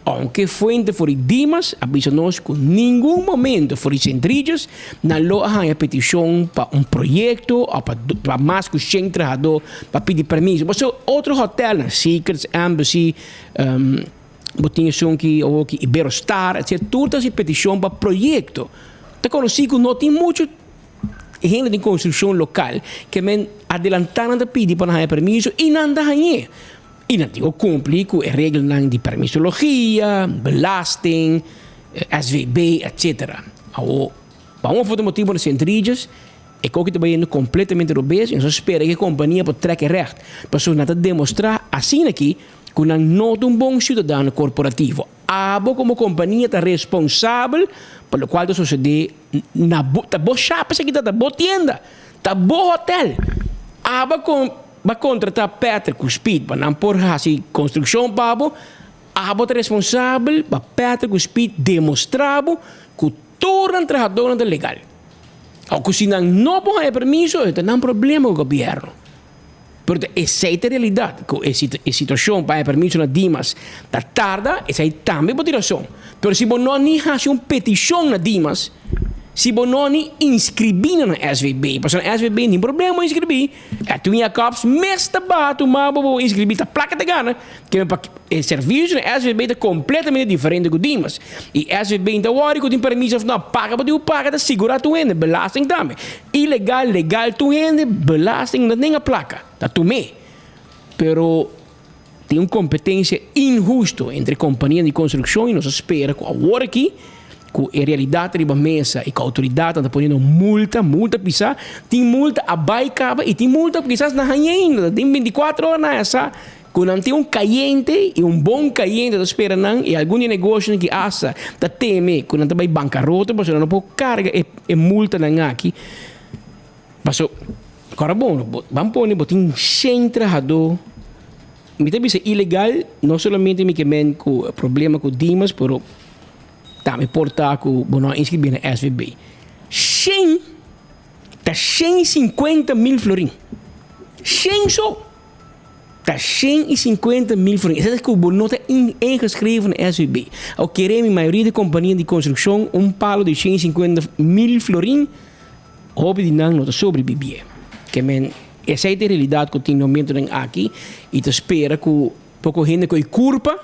Aunke fuente for di Dimas a bisa nos cu ningun momento for di Sint Regis nan lo a haña peticion pa un proyecto of pa mas cu shen trahador pa pidi permiso. Pasobra otro hotelnan, Secrets, Embassy, Bo tin esun ki awor ki Iberostar, etc. Tur ta hasi petishon pa proyekto. Ta konosí ku no tin muchu hende den konstrukshon lokal ke men adelantá nan ta pidi pa nan haña permiso i nan ta hañ'é. I nan tin ku kumpli ku e reglanan di permisologia, belasting, SVB, etc. Awor, pa un of otro motibu na Sint Regis e koki ta bayendo kompletamente robes i nos ta spera ku e kompania por trèk e règt. Pasobra nan ta demostrá asina aki Ku nan no ta un bon siudadano korporativo. Abo komo kompania ta responsabel pa lokual ta sosodé na bo, ta bo shap esaki ta, ta bo tienda, ta bo hotel. Abo a ba kontratá Patrick ku Speed pa nan por hasi konstrukshon pa bo, abo ta responsabel pa Patrick ku Speed demostrá bo ku tur nan trahadónan ta legal. Òf ku si nan no por haña permiso e ta nan problema ku gobièrnu. Pero ta esei ta e realidat, ku e e situashon pa e permiso na Dimas ta tarda, esei tambe bo tin rason. Pero si bo no ni hasi un petishon na Dimas, si bo no ni inskribí na nan SVB, pasobra na SVB tin problema bo inskribí, Edwin Jacobs mes ta baha tuma bo bo inskribí, ta plaka ta gana, ke pa e servisio na SVB ta kompletamente diferente ku Dimas. I SVB no ta wòri ku tin permiso òf no, paga bo tin ku paga ta sigurá tur hende, belasting tambe. Ilegal, legal tur hende belasting no nenga placa, ta tum'é. Pero tin un competencia inhusto entre compania di construccion y nos a spera cu awor aki cu e realidad ta riba mesa y cu autoridadnan ta poniendo multa, multa pisa, tin multa a bay caba y tin multa cu kisas na haña ainda, tin binticuatro ora na esa Ku nan tin un kayente i un bon kayente ta spera nan i algun di e negoshionan ki asta ta teme ku nan ta bai bankarota pasobra nan no por karga e e multanan aki. Paso kòrda bon bo ban pone bo tin shen trahadó mi ta bisa ilegal no solamente mi ke men ku problema ku Dimas pero tambe por ta ku bo no a inskribí na SVB. Shen ta 150.000 florin. Shen so! Ta 150.000 florin. Esaki ku bo no ta ingeschreven na SVB. Au kere mi mayoria di kompania di konstrukshon un palo di 150.000 florin, hopi di nan no ta sobrebibié. Ke men esei ta e realidat ku tin na momentonan aki i ta spera ku poko hende ku e kurpa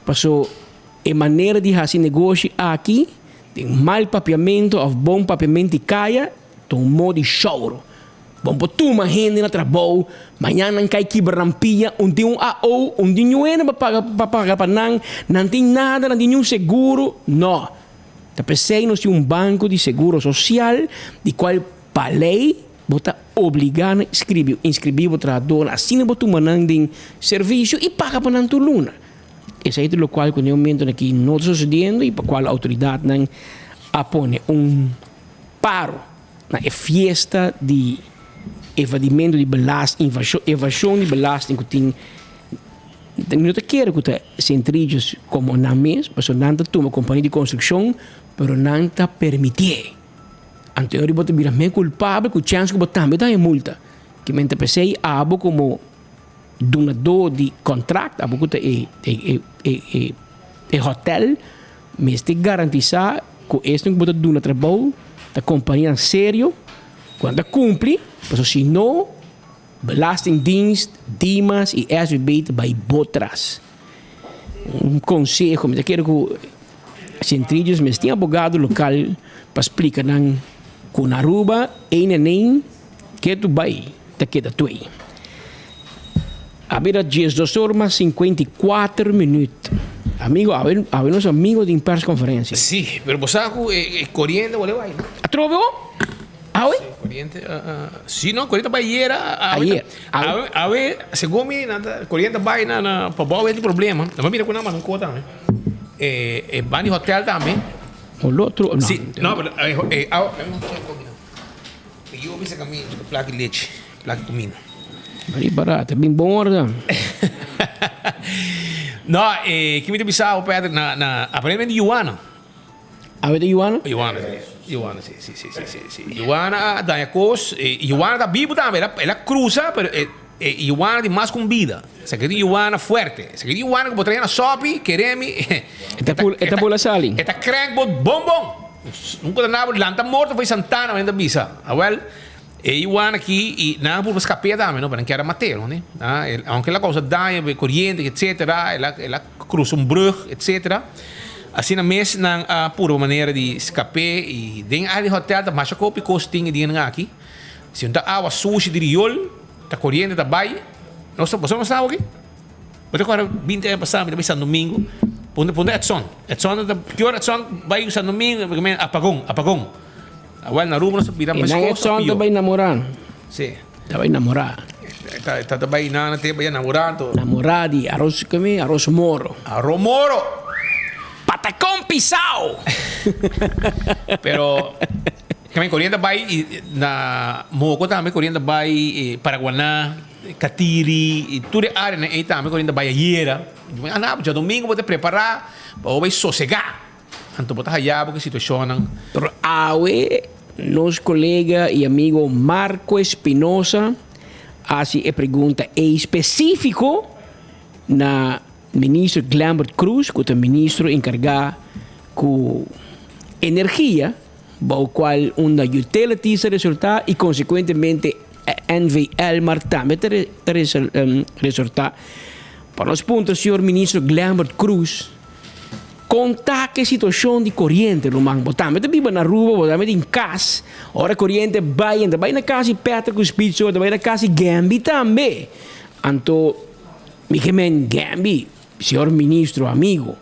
paso e manera di hasi negoshi aki den mal papiamentu òf bon papiamentu di kaya ta un modo di shouro. Bon por tuma hende na trabou, mañan nan kai kibra nan pia, un tin un AO, un tin niun hende pa paga pa paga pa nan, nan tin nada, nan tin niun seguro. No. Ta p'esei nos tin un banko di seguro sosial di kual pa lei bo ta obligá na inscribi inscribí bo trahadornan, asina bo tuma nan den servisio i paga pa nan tur luna. Esei ta lokual ku den e momentonan aki no ta sosediendo i pa kual outoridatnan a pone un paro. Na e fiesta di evadimentu di belasting, evashon di belasting ku tin, mi no ta kere ku ta Sint Regis komo nan mes, pasobra nan ta tuma kompania di konstrukshon, pero nan ta permitié. Anto e ora bo ta bira mes kulpabel ku chèns ku bo tambe ta haña multa. Ke men ta p'esei abo komo dunadó di kontrakt, abo ku ta e e hotèl, Mester garantisá ku esnan ku bo ta duna trabou ta kompanianan serio ku nan ta kumpli, pasobra si no, Belastingdienst, Dimas i SVB ta bai bo tras. Un konseho, mi ta kere ku Sint Regis mester tin abogado lokal pa splika nan ku na Aruba ein en ein ke tu bai ta keda tuei. A bira 12 or mas 54 minuut. Amigo, awe, awe nos amigo tin persconferencia. Sí, pero bo sa cu e, e coriente bole bai, no? Atrobe bo? Awe? Coriente, si no, coriente bai ayer. Ayer. Awe, awe, segun mi, nan ta, coriente bai na, na, pabou e tin problema. Nan a mira cu nan manda un cos tambe. E, e ban di hotel tambe. O lo otro, no. Si, no, pero, e, awe, e yo bisa cami, plaki lechi, plaki cuminda. Bari barata, bin bon ora. No, e, ki mi ta bisa awe, Patrick, na, na, aparentemente Juana. Awe ta Juana? Juana, si. Juana, si, si, si, si, si, si. Juana a daña kos. E Juana ta bibu tambe. El a, el a krusa, pero e, e Juana tin mas ku un bida. Esaki tin Juana fuerte. Esaki tin Juana ku bo trae na sopi, kere mi. E ta pul, e ta bula sali. E ta krenk bo bon bon. Nunka ta nada, lanta morto for Santana, men ta bisa. Awel, e Juana aki, i nan a purba skap'é tambe, no, pero nan kier a mat'é, no, ni. Aunke el a kousa daño, koriente, etcetera, el a, el a krusa un brug, etcetera. Asina mes nan a purba manera di skap'é i den área di hòtèl ta masha kopi kos tin e dianan aki. Si un ta awa sushi di riol, ta koriente ta bai. Nos ta, boso no sa awa aki? Bo ta kòrda binti aña pasá mi ta bai San Domingo, puntra puntra Edson. Edson ta, ki ora Edson bai San Domingo? Apagon, apagon. Awel na Aruba nos a bira E nan meskos Edson of ta pió. bai namorá. Sí. Ta bai namorá. Ta ta ta bai nana te bai namorá anto. Namorá di aros kome aros moro. Arro moro. Patacón pisao. Pero kame koriente a bai i na Moko tambe koriente a bai Paraguaná, Katiri i tur e áreanan ei tambe koriente a bai ayera. Ana djadomingo bo ta prepará pa bo bai sosegá. Anto bo ta haya bo ku e situashonnan. Pero awe nos kolega i amigo Marco Espinosa hasi e pregunta ei spesífiko na Minister Glenbert Croes ku ta ministro enkargá ku energia bou kual unda utilities ta resultá i konsekuentemente NV Elmar tambe ta resultá. Pa nos puntra señor Ministro Glenbert Croes. Kon ta ku e situashon di koriente, ruman? Bo tambe ta biba na Aruba, bo tambe tin kas. Ora koriente bai, ta bai na kas di Patrick ku Spitzo, ta bai na kas di Gembi tambe. Anto, mi ke men Gembi, señor ministro, amigo,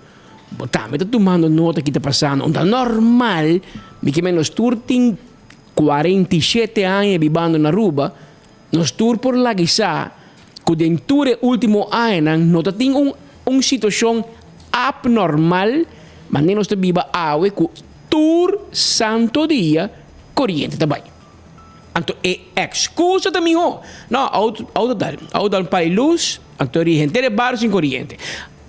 bo tambe ta tumando nota ki ta pasando. Un ta normal, mi ke men nos tur tin 47 aña bibando na Aruba, Nos tur por lagisa ku den tur e último añanan no ta tin un un situashon apnormal manera nos ta biba awe ku tur santo dia koriente ta bai. Anto e ekskusa ta mihó, no, auto auto dal, auto dal pa e lus, anto di henter e bario sin koriente.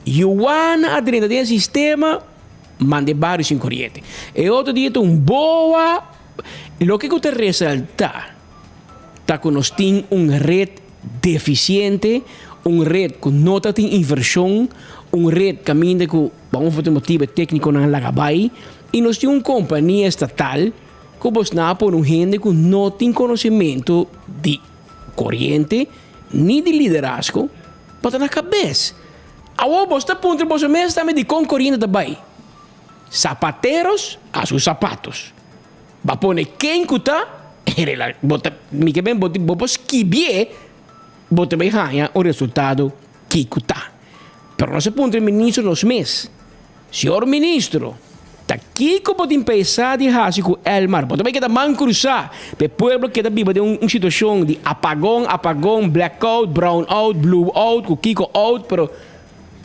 Yuana a drenta den e sistema, manda e bario sin koriente. E otro dia ta un boa, loke ku ta resaltá. ta ku nos tin un ret defisiente, un ret ku no ta tin invershon, un ret kaminda ku pa un of otro motibu e teknikonan a laga bai i nos tin un kompania estatal ku bosnan a pone un hende ku no tin konosementu di koriente ni di liderazgo pa ta na kabes. Awor bos ta puntra boso mes tambe dikon koriente ta bai? Zapateros a sus zapatos. Bo a pone ken ku ta rela bo ta mi ke ben bo bo por skibié bo ta bai haña un resultado kiko ta. Pero nos a puntra e ministro nos mes, Señor ministro, ta kiko bo tin pensá di hasi ku Elmar? Bo ta bai keda man krusá pa e pueblo keda biba den un situashon di apagon, apagon, blackout, brownout, blueout, ku kiko out, pero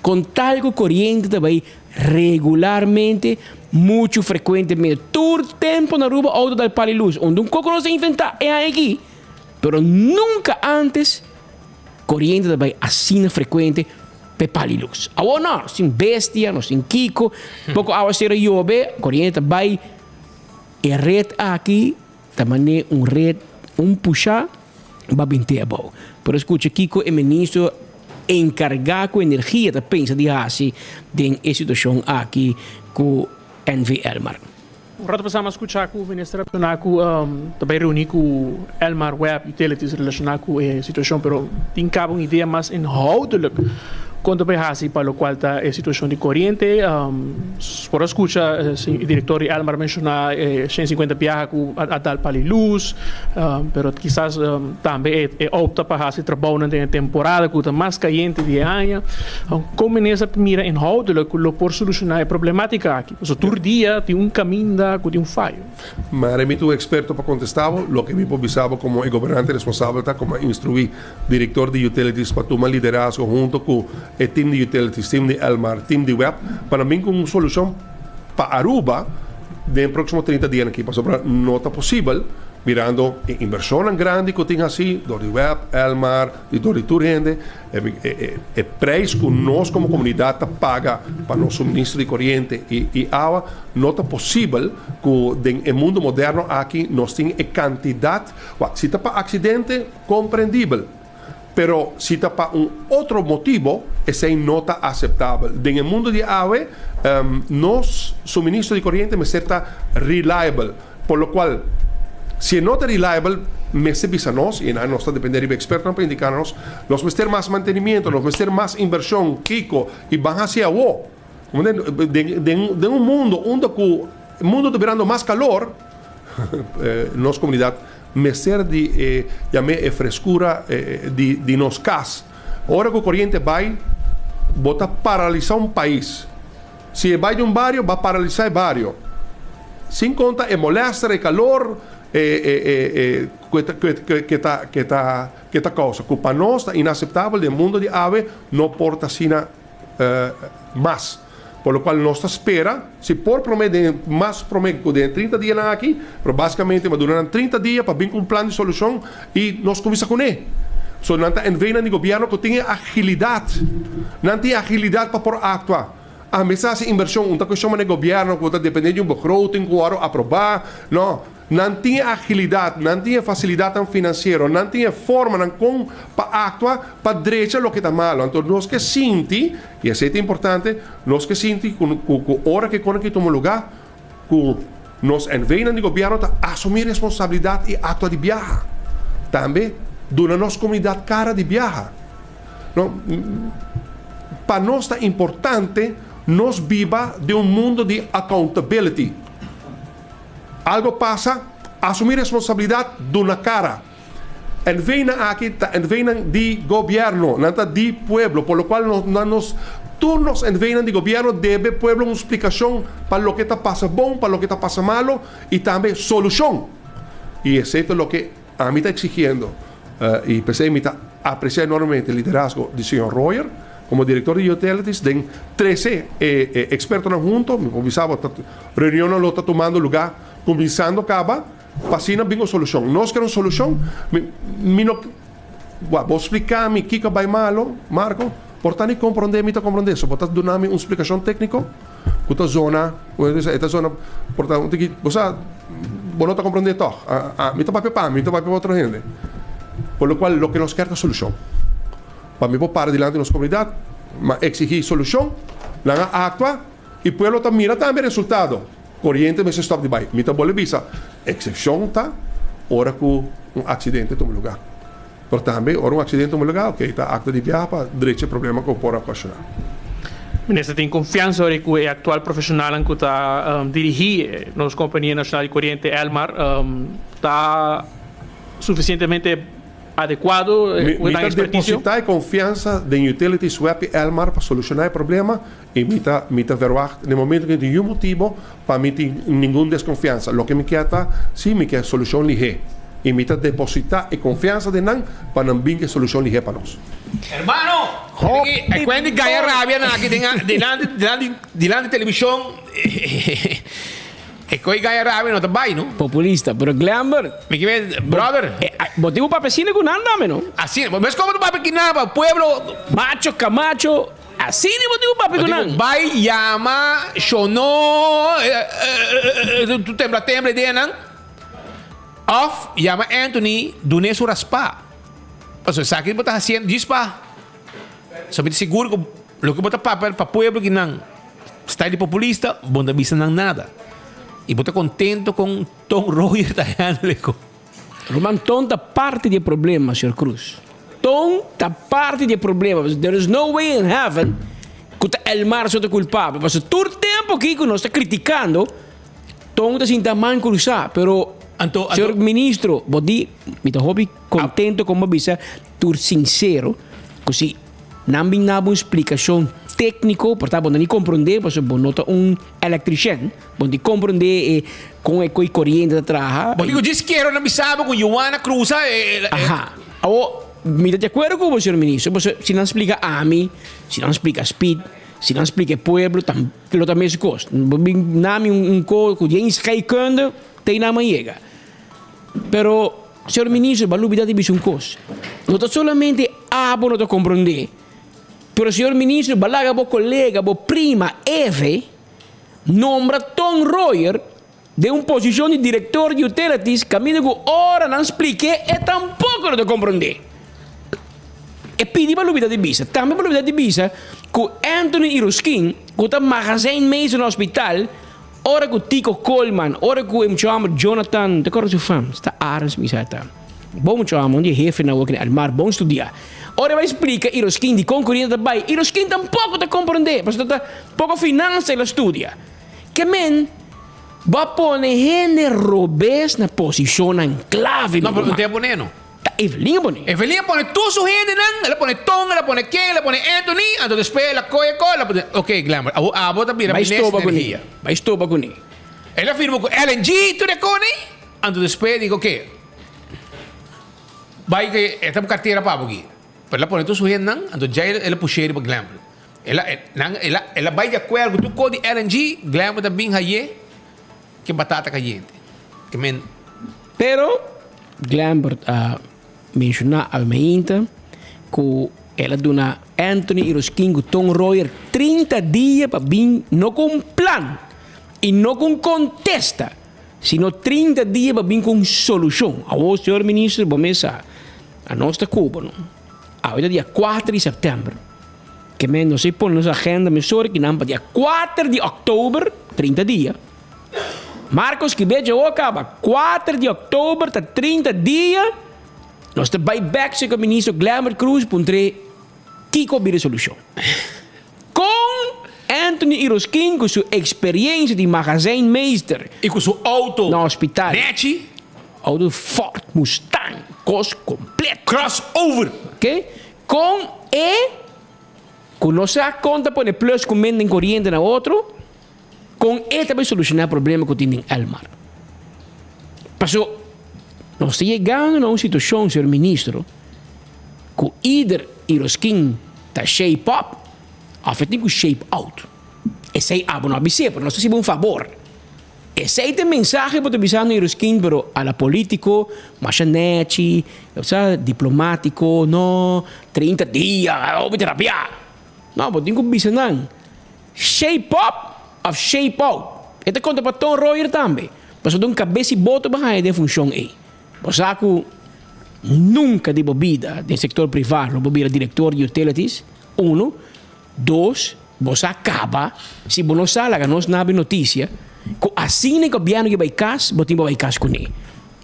Con tal cu coriente ta bay regularmente, mucho frecuentemente. Tur tempo na Aruba auto dal pali luz. Unda un coco nos a inventa e aña aki. Pero nunca antes coriente ta bay asina frecuente p'e pali luz. Awor no, nos tin bestia, nos tin kico. Poco awacero yobe, coriente ta bay. E red aki Ta manera un red, un pusha ba binte abou. Por escucha kico e ministro encarga cu energia ta pensa di haci den e situacion aki cu NV Elmar. Un rato pasá mi a skuchá ku minister a menshoná ku ta bai reuní ku Elmar Web Utilities relashoná ku e situashon, pero tin kaba un idea mas inhoudelijk. Kon ta bay hasi pa lokual ta e situashon di koriente? Por a skucha e direktor di Elmar menshoná e 150 biaha ku a dal pali lus, pero kisas tambe e opta pa hasi trabounan den e temporada ku ta mas kayente di e aña. Kon minister ta mira inhoudelijk ku lo por solushoná e problematika aki? Pasobra tur dia tin un kaminda ku tin un fayo. Mare mi ta un eksperto pa kontestá bo. Loke mi por bisa bo komo e gobernante responsabel ta komo a instruí Director di Utilities pa tuma liderazgo hunto cu e team di Utilities, team di Elmar, team di web pa nan bin cu un solucion pa Aruba den e proximo 30 dianan aki pasobra no ta posibel mirando e inversionnan grandi cu tin haci door di web, Elmar y door di tur hende e prijs cu nos como comunidad ta paga pa nos suministro di coriente y awa no ta posibel cu den e mundo moderno aki nos tin e cantidad, wak si ta pa accidente. Komprendibel. Pero si ta pa un otro motibo, esei no ta aseptabel. Den e mundu di awe, nos suministro di koriente mester ta reliable. Por lo kual, si e no ta reliable, mester bisa nos, i nan nos ta depende riba ekspertonan pa indiká nos, nos mester mas mantenimiento, nos mester mas invershon, kiko, i ban hasi awo. Den un mundo unda ku e mundo ta birando mas kalor, nos komunidat mester di e yam'é e freskura di nos kas. Ora ku koriente bai, bo ta paralisá un pais. Si e bai di un bario, bo a paralisá e bario. Sin konta e molèster, e kalor ku e ta kousa. Ku pa nos ta inaseptabel den mundo di awe, no por ta asina. mas. Por lo cual nos ta spera, si por prome den mas prome cu den e 30 dianan aki, pero basicamente mi a duna nan 30 dia pa bin cu un plan di solucion y nos cuminsa cune. So nan ta NVnan di gobierno cu tin e agilidad, nan tin e agilidad pa por actua. A mester haci inversion, un ta cuestion manera gobierno cu ta depende di un begroting cu worde aproba, no. Nan tin e agilidat, nan tin e fasilidatnan finansiero, nan tin e formanan kon pa aktua pa drecha loke ta malo. Anto nos ke sinti, i esei ta importante, nos ke sinti ku ku ora ku e kos aki tuma lugá, ku nos NVnan di gobièrnu ta asumí responsabilidat i aktua di biaha. Tambe duna nos komunidat kara di biaha. No, pa nos ta importante nos biba den un mundo di accountability. Algo pasa, asumi responsabilidad, duna cara. NVnan aki ta NVnan di gobierno, nan ta di pueblo, por lo cual nos nan nos tur nos NVnan di gobierno debe pueblo un splicacion pa loke ta pasa bon, pa loke ta pasa malo y tambe solucion. Y esey ta loke ami ta exigiendo y p'esey mi ta aprecia enormemente liderazgo di señor Royer como director di Utilities den trece e expertonan hunto, mi por bisa bo ta Reunionnan lo ta tumando lugá kuminsando kaba pa asina bin un solushon. Nos kere un solushon. Mi mi no Wak, bo splika mi kiko a bai malo, Marco? Por ta ni komprondé mi ta komprondé. So bo ta duna mi un splikashon tékniko ku ta zona, e ta zona por ta un tiki, bo sa, bo no ta komprondé tòg. Mi ta papia pa mi, mi ta papia pa otro hende. Por lo kual loke nos kier ta solushon. Pa mi por para dilanti nos komunidat, mi a eksigí solushon, nan a aktua. I pueblo ta mira tambe resultado. Koriente mester stòp di bai. Mi ta bolbe bisa, eksepshon ta ora ku un aksidente tuma lugá. Pero tambe ora un aksidente tuma lugá, oke, ta akto di biaha pa drecha e problema ku por a okashoná. Minister tin konfiansa ora ku e aktual profeshonalnan ku ta dirigí nos Kompania Nashonal di Koriente, Elmar, ta sufisientemente adecuado Mi cu nan ta experticio. deposita e confiansa den Utilities Web y Elmar pa soluciona e problema y mi ta mi ta verwacht den momento cu no tin niun motibo pa mi tin ningun desconfiansa. Loke mi kier ta si mi kier solucion lihe y mi ta deposita e confiansa den nan pa nan bin cu e solucion lihe pa nos. Hermano, e cuenta di gaya rabia nan aki den dilanti dilanti dilanti television. E koe gaya rabia no ta bai no. Populista, pero Glenbert. Mi ke men, brother. Bo tin ku papia asina ku nan dame no. Asina, bo mes komo ta papia ki nan pa pueblo. Macho Camacho, asina bo tin ku papia ku nan. Bo tin ku bai yama Shono, tu tembla tembla e dia nan. Of yama Anthony dun'e su raspa. Pasobra esaki bo ta hasiendo djis pa. So mi ta sigur ku loke bo ta papia pa pueblo ki nan. Style di populista, bo no ta bisa nan nada. Y bo ta contento con Ton Royer ta handle cu. Ruman Ton ta parti di e problema, señor Cruz. Ton ta parti di e problema. There is no way in heaven ku ta Elmar so ta kulpabel. Pasobra tur tempu aki ku nos ta kritikando, Ton ta sinta man krusá. Pero, señor ministro, bo di, mi ta hopi kontento kon bo a bisa tur sinsero ku si nan bin na bo un splikashon tékniko, por ta bo no ni komprondé pasobra bo no ta un elektrishèn, bo no tin komprondé e kon e koi koriente ta traha. Bo di ku djis kero nan bisa bo ku Juana krusa e. Aha. Awor, mi ta di akuerdo ku bo, señor ministro, pasobra si nan splika ami, si nan splika Speed, si nan splika e pueblo, tam lo ta mes kos. Bo bin na mi un kos ku djen scheikunde te nan a yega. Pero, señor ministro, bo a lubida di bisa un kos. No ta solamente abo no ta komprondé, pero señor ministro, bo a laga bo kolega, bo prima Eve, nombra Ton Royer den un posishon di direktor di utilities kaminda ku ora nan splik'é e tampoko no ta komprondé. E pidi pa lubida di bisa. Tambe pa lubida di bisa ku Anthony Iroskin, ku ta magazijnmeester na hospital, ora ku Tico Koolman, ora ku e muchacho hamber Jonathan, ta kòrda su fam? Sta Arends mi sa e ta. Bon muchacho hamber, un di e hefenan awor na Elmar, bon studiá. Ora e bai splika Iroskin dikon koriente ta bai, Iroskin tampoko ta komprondé, pasobra ta poko finansa el a studia. Ke men bo a pone hende robes na posishonnan klave, mi No, pero ruman. no te a pone no. Ta Evelyn a pone. Evelyn a pone tur su hendenan, el a pone Ton, el a pone ken, el a pone Anthony, anto despues el a kohe kohe, el a pone, ok Glenbert, abo abo ta bira Bai minister stoba di kuné, energia. bai stoba kuné. El a firma ku LNG tur e kone, anto despues di ok, bai ke e ta bo kartera pa bo aki. Pero el a pone tur su hendenan, anto djai el a push'é riba Glenbert. El a, nan, el a, el a bai di akuerdo ku tur kos di LNG, Glenbert a bin hay'é ke batata kayente. Ke men. Pero Glambert a menshoná awe mainta ku el a duna Anthony Iroskin ku Ton Royer 30 dia pa bin no ku un plan i no ku un kontesta, sino 30 dia pa bin ku un solushon. Awor, señor minister, bo mes sa, anos ta kuba no. Awe ta dia kuater di sèptèmber. Ke men nos a pone nos agenda mesora kinan pa dia kuater di òktober, 30 dia. Marcos ki becha awor kaba, kuater di oktober ta 30 dia, nos ta bai bek serka ministro Glenbert Croes puntr'é kiko bira e solushon. Kon Anthony Iroskin ku su eksperiencia di magazijnmeester I ku su auto na hospital, nechi. Auto Ford Mustang, kos kompleto. Crossover. Oké, kon e ku no sa kon ta pone plus ku min den koriente na otro, Kon e ta bai solushoná problema ku tin den Elmar? Paso nos ta yegando na un situashon, señor ministro, ku ider Iroskin ta shape up òf e tin ku shape out. Esei abo no a bis'é, pero nos ta hasibo un fabor. Esei ta e mensahe bo ta bisando Iroskin, pero a la polítiko, masha nèchi, sa, diplomátiko, no, 30 dia, hopi ta rabiá. No, bo tin ku bisa nan. Shape up of shape out. E ta konta pa Ton Royer tambe. Pasobra ta un kabes i boto bo haña den funshon ei. Bo sa ku nunka di bo bida den sektor privá lo bo bira direktor di utilities, unu. Dos, bo sa kaba, si bo no sa laga nos nabi notisia ku asina e gobièrnu ke bai kas, bo tin bo bai kas kuné.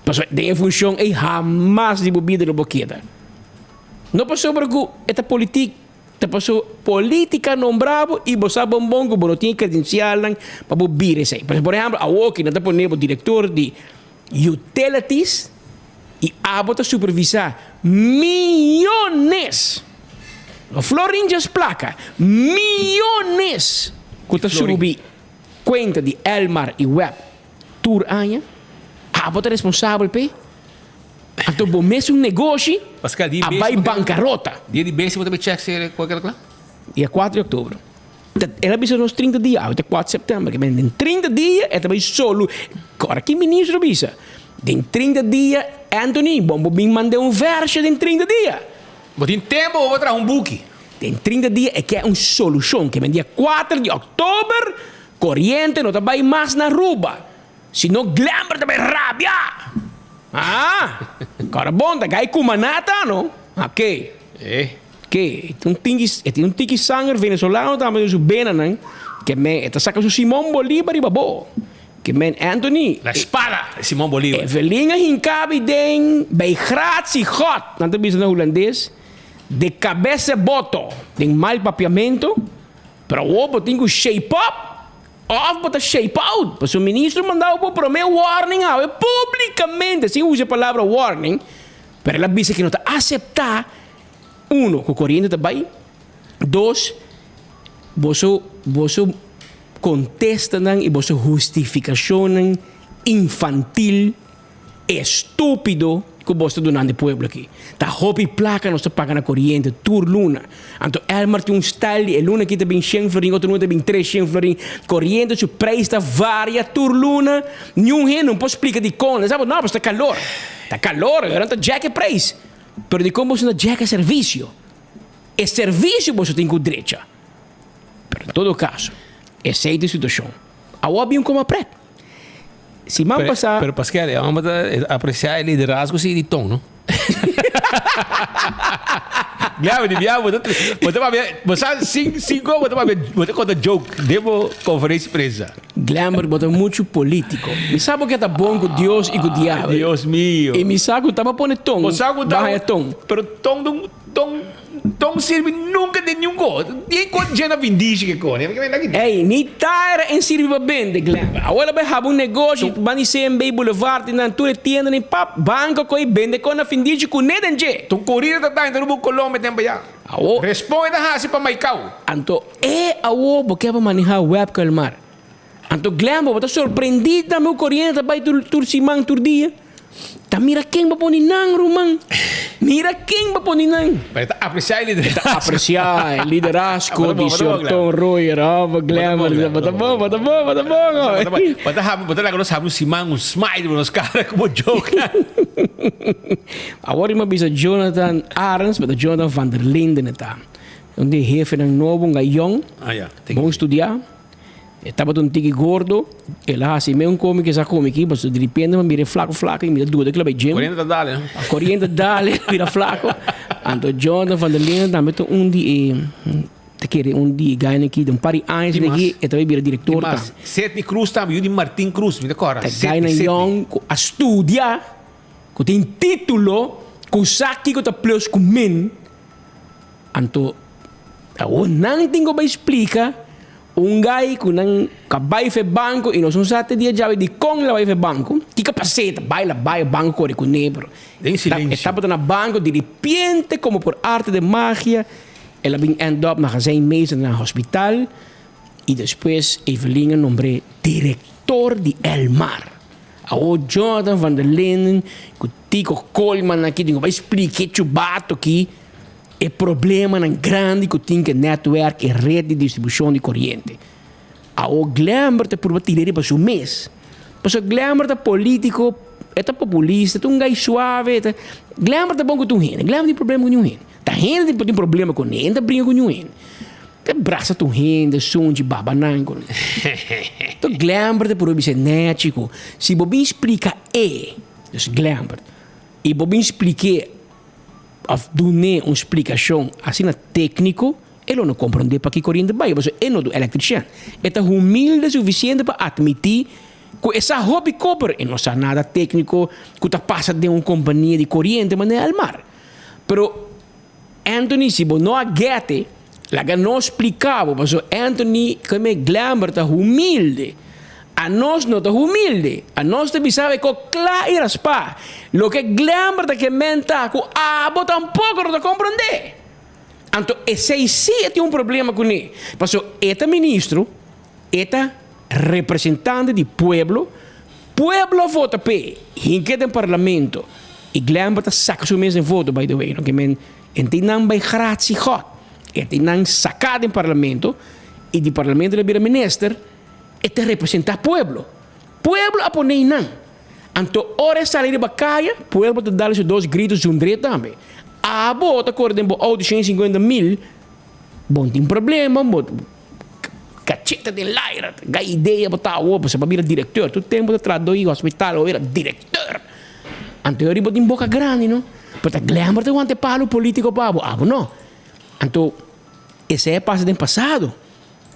Pasobra den e funshon ei hamas di bo bida lo bo keda. No pasobra ku e ta politik. Ta paso politica nombra bo y bo sa bon bon cu bo no tin e credencialnan pa bo bira esey. Por ehempel, awoki nan ta pone bo director di utilities y abo ta supervisa miyones, no florin djes placa, miyones cu ta subi cuenta di Elmar y web tur aña. Abo ta responsabel p'e. Anto bo mesun negoshi a bai bankarota. Dia di besi bo ta bai check si e kua keda kla? Dia kuater di oktober. El a bisa nos 30 dia, awe ta kuater september, ke men den 30 dia e ta bai solu. Ora ki ministro bisa? Den 30 dia Anthony, bon bo bin manda un versje den 30 dia. Bo tin tempo bo por traha un buki. Den 30 dia e ke un solushon, ke men dia kuater di oktober koriente no ta bai mas na Aruba. Si no Glenber ta bai rabia! Ah! Kòrda bon, ta gai kumaná ta no? Oké. Oké, e tin un tinki, e tin un tiki sanger venezolano tambe den su benanan, ke men e ta saka su Simon Bolívar riba bo. Ke men Anthony. La espada de Simon Bolívar. Evelyn a hinka bi den bij gratie God, nan ta bisa na hulandes. De cabeza boto den mal papiamento, pero awor bo tin cu shape up of bo ta shape out. Pasobra ministro manda bo prome warning awe publicamente, sin usa e palabra warning, pero el a bisa cu no ta acepta, uno, cu coriente ta bay, dos, boso boso contestanan y boso hustificacionnan infantil Estupido cu bos ta dunando e pueblo aki. Ta hopi placa nos ta paga na coriente tur luna. Anto Elmar tin un style di e luna aki ta bin shen florin, otro luna ta bin tres shen florin. Coriente su prijs ta varia tur luna. Niun hende no por splica dicon. Nan sa bo, no, pasobra ta calor. Ta calor, nan ta jack e prijs. Pero dicon boso no jack e servicio? E servicio boso tin cu drecha. Pero en todo caso, esey ta e situacion. Awor bin como pret. Siman pasá. Pero Pascal, e homber ta apreciá e liderazgo sí di Ton, no? Glavio, di bia bo ta bo ta papia, bo sa sin sin go bo ta papia, bo ta konta joke den bo konferensia di prensa. Glamber, bo ta muchu politico. Mi sa bo ke ta bon ku Dios i ku diabel. Dios mio. I mi sa ku ta bo pone Ton, Bo sa ku ta bo haña Ton. Pero Ton ta un Ton Ton sirbi nunca den niun ko. Dien ko dje na vindishi ke kone. Ey, ni taira en sirbi pa bende, Glenn. Awor a bai haba un negoshi ban di CMB Boulevard y nan tur e tienda ni pap, banco ko y bende ko na findishi ku ne den dje. Ton corida ta ta rubo Colombia tempo ya. Awor. Responde ta hasi pa Maicao. Anto e awor bo ke pa maneha web ku Elmar. Anto Glenn bo ta sorprendi tambe ku coriente ta bai tur tur siman tur dia. Ta mira ken bo pone nan, ruman. Mira ken bo pone nan. Pero e ta apreciá e liderazgo. E ta apreciá e liderazgo di señor Ton Royer, oh, Glenn. Bo ta bon, bo ta bon, bo ta bon. Bo ta bo ta laga nos habri un siman, un smile riba nos cara como joke. Awor mi a bisa Jonathan Arends, pero ta Jonathan van der Linden e ta. Un di e hefenan nobo, un gayòn, bon studiá. E tabata un tiki gordo, el a hasi meun komi ke sa komi aki, pasobra di repente mi a mira e flako flako i mi ta duda ku el a bai gym. Koriente ta dale, no? Koriente ta dale, el a bira flako. Anto Jonathan van der Linden tambe ta un di e, ta kere un di e gainan aki, den un par di aña esei aki e ta bai bira direktor tambe. Tin mas, Sidney Cruz tambe, yu di Martin Cruz, mi ta kòrda. Ta gainan yòn ku a studia, ku tin título, ku sa kiko ta plus ku min. Anto awor nan tin ku bai splika un gai ku nan ka bai fe banko i nos no sa te dia djawe dikon el a bai fe banko, kiko pas'é ta bai la bai banko kore kuné pero Den silencio. e tabata na banko diripiente komo por arte de magia el a bin end up na gezijnmeester na hospital i despues Evelyn a nombr'é direktor di Elmar. Awor Jonathan van der Linden ku Tico Koolman aki tin ku bai splika e chubato aki e problemanan grandi ku tin ku e netwerk, e red di distribushon di koriente. Awor Glenber ta purba tira riba su mes. Pasobra Glenber ta politiko, e ta populista, e ta un gai suave, e ta. Glenber ta bon ku tur hende, Glenber no tin problema ku niun hende. Ta hende tin problema ku ne, e no ta bringa ku niun hende. Ta brasa tur hende, sunchi, baba nan ku. Enton Glenber ta purba bisa nèchi ku si bo bin splika e. Dus Glembert, i bo bin splik'é òf dun'é un splikashon asina tékniko, e lo no komprondé pakiko koriente bai, pasobra e no ta un elektrishèn. E ta humilde sufisiente pa atmití ku e sa hopi koper, e no sa nada tékniko ku ta pasa den un kompania di koriente manera Elmar. Pero Anthony, si bo no a gèt e, laga nos splika bo, pasobra Anthony, keme Glembert ta humilde. Anos no ta humilde. Anos ta bisa bo ko kla i raspá. Loke Glembert ta ke men ta ku abo tampoko no ta komprondé. Anto esei sí e tin un problema kuné, pasobra e ta ministro, e ta representante di pueblo, pueblo a vota p'e, hink'é den parlamento i Glembert ta saka su mes den voto by the way, no ke men e tin nan bai gratie gòt, e tin nan saká den parlamento i di parlamento el a bira minister, e ta representá pueblo, pueblo a pone einan, anto ora e sali riba kaya pueblo ta dal su dos gritos zundr'é tambe, abo ta kore den bo outo 150 mil, bo no tin problema, bo. Cachete den laira, ga idea bo ta awor, bo sa pa bira directeur, tur tempo ta traha dor hospital, bo bira directeur. Anto yori bo tin boca grandi no, pero ta Glenber ta wanta e palo politico pa bo, abo no. Anto esey a pasa den pasado,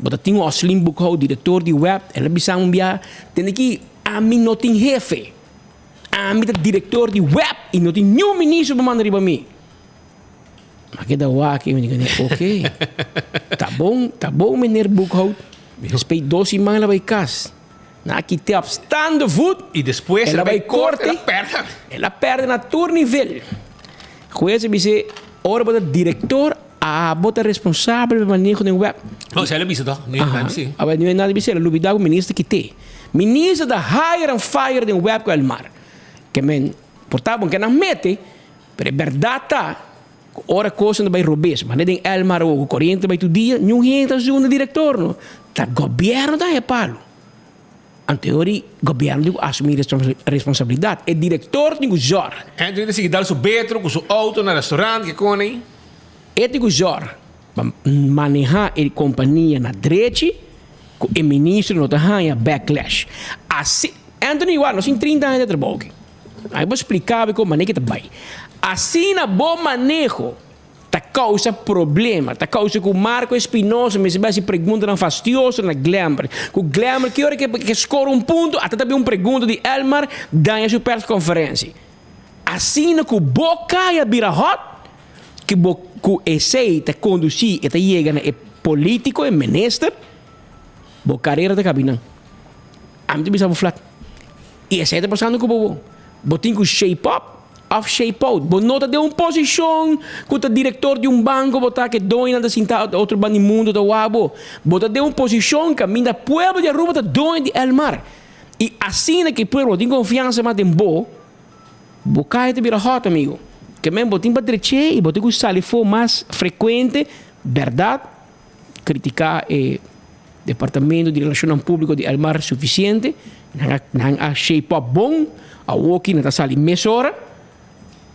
bo ta tin un Oslin Boekhoudt, director di web, el a bisa un bia, tende ki ami no tin hefe, ami ta director di web y no tin niun ministro pa manda riba mi. M'a keda wak i mi di oké, ta bon, ta bon meneer Boekhout. Despues dos siman el a bai kas. Nan a kit'é op staande voet. I despues el a bai korte. El a pèrdè. El a pèrdè na tur nivel. Hues a bis'é, ora bo ta direktor, abo ta responsabel pa e maneho den web. No, esei el a bisa tòg. Nu e nada bis'é. Awor, nu e nada bis'é. El a lubidá ku minister kit'é. Minister ta hire and fire den web ku Elmar. Ke men por ta bon ke nan mete. Pero e bèrdat ta ku ora kosnan ta bai robes, manera den Elmar awor ku koriente ta bai tur dia, niun hende ta zunda direktor no. Ta gobièrnu ta haña palu. Anto e ora di gobièrnu tin ku asumí responsabilidat. E direktor tin ku zòrg. Anthony ta sigui dal su betro ku su outo na restaurant ke kone ei. E tin ku zòrg pa manehá e kompania na drechi ku e ministro no ta haña backlash. Asi, Anthony igual, nos tin 30 aña ta trabou aki. Ai bo splica mi con manera ki ta bay. Asina bo maneho ta causa problema, ta causa cu Marco Espinosa mester bay haci preguntanan fastioso na Glenbert. Cu Glenbert ki ora ke score un punto ata ta bin un pregunta di Elmar daña su persconferencia. Asina cu bo caya bira hot cu bo cu esey ta conduci e ta yega na e politico, e minister, bo carera ta cabinan. Ami ta bisa bo flat. I esei ta pasando ku bo bo. Bo tin ku shape up òf shape out. Bo no ta den un posishon ku ta direktor di un banko bo ta ku e doñonan ta sinta otro banda di mundu ta wak bo. Bo ta den un posishon kaminda pueblo di Aruba ta doño di Elmar. I asina ku e pueblo tin konfiansa mas den bo, bo kaya ta bira hòt amigo. Ke men bo tin pa drech'é i bo tin ku sali afó mas frekuente, bèrdat? Kritiká e Departamento di Relashonnan Públiko di Elmar sufisiente. Nan a nan a shape up bon. Awoki nan ta sali mesora.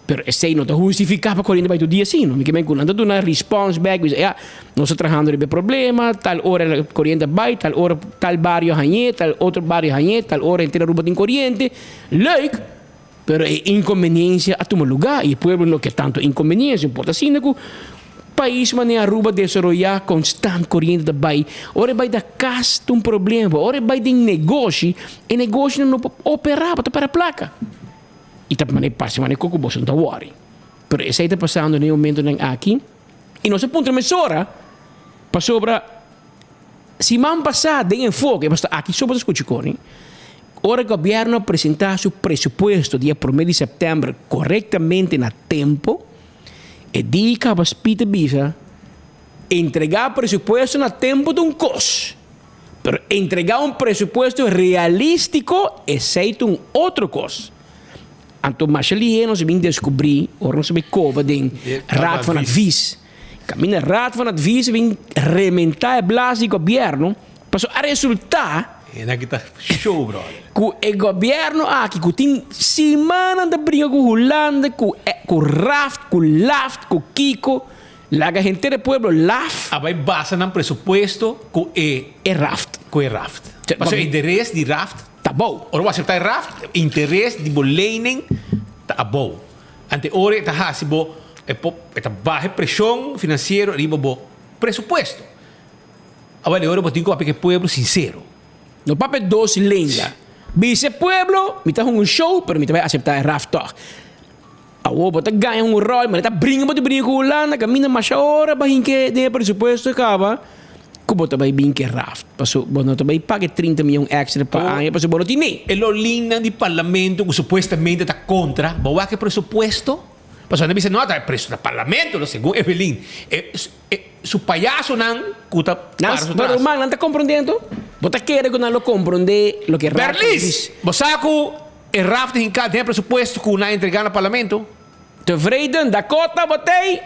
Pero esei no ta hustifiká pa koriente bai tur dia asina. Mi ke men ku nan ta duna respons bèk bisa ya nos ta trahando riba e problema, tal ora koriente a bai, tal ora tal bario a hañ'é, tal otro bario a hañ'é, tal ora henter Aruba tin koriente. Leuk, pero e inkonbeniensia a tuma lugá i e pueblo no ke tantu inkonbeniensia. Por ta asina ku pais manera Aruba desaroyá konstant koriente ta bai. Ora e bai da kas ta un problema, ora e bai den negoshi, e negoshinan no por operá, bo ta pèrdè plaka. I ta manera parse manera ku boso no ta wòri. Pero esei ta pasando den e momentonan aki i nos a puntra mesora pasobra siman pasá den Enfoke, pasobra aki so bo ta skucha koni, ora gobièrnu a presentá su presupuesto dia promé di sèptèmber korektamente na tempu, e di kaba spit a bisa, entregá presupuesto na tempu ta un kos, pero entregá un presupuesto realístiko esei ta un otro kos. Anto masha lihé nos a bin deskubrí ora nos a bin koba den Raad van Advies. Kaminda Raad van Advies a bin rementá e blas di gobièrnu, pasobra a resultá E nan ki ta show brother. ku e gobièrnu aki ku tin simannan ta bringa ku Hulanda, ku ku raft, ku laft, ku kiko, laga henter e pueblo laf. A bai basa nan presupuesto ku e. E raft. Ku e raft. Pasobra e interes di raft. Ta abou. Ora bo aseptá e raft, interes di bo lening ta abou. Ante ora e ta hasi bo, e por, e ta baha e preshon finansiero riba bo presupuesto. Awel e ora bo tin ku papia ku e pueblo sinsero. No papia dos lenga. Bisa e pueblo, mi ta hunga un show, pero mi ta bai aseptá e raft tòg. Awor bo ta gaña un ròl, manera ta bringa bo ta bringa ku Hulanda, kaminda masha ora bo a hinke den e presupuesto kaba ku bo ta bai bin ke raft. Paso bo no ta bai paga e 30 mion èkstra pa aña paso bo no tin ne. E lolinnan di parlamento ku supuestamente ta kontra, bo wak e presupuesto? Pasobra nan bisa no ta presu ta parlamento lo segun Evelyn e su payasonan ku ta para su Nan tras. ruman nan ta komprondé anto? Bo ta kere ku nan lo komprondé loke raft ta Berlis, bisa? bo sa ku E raft di hinká den e presupuesto ku nan a entregá na parlamento. Tevreden, Dakota, bo tei?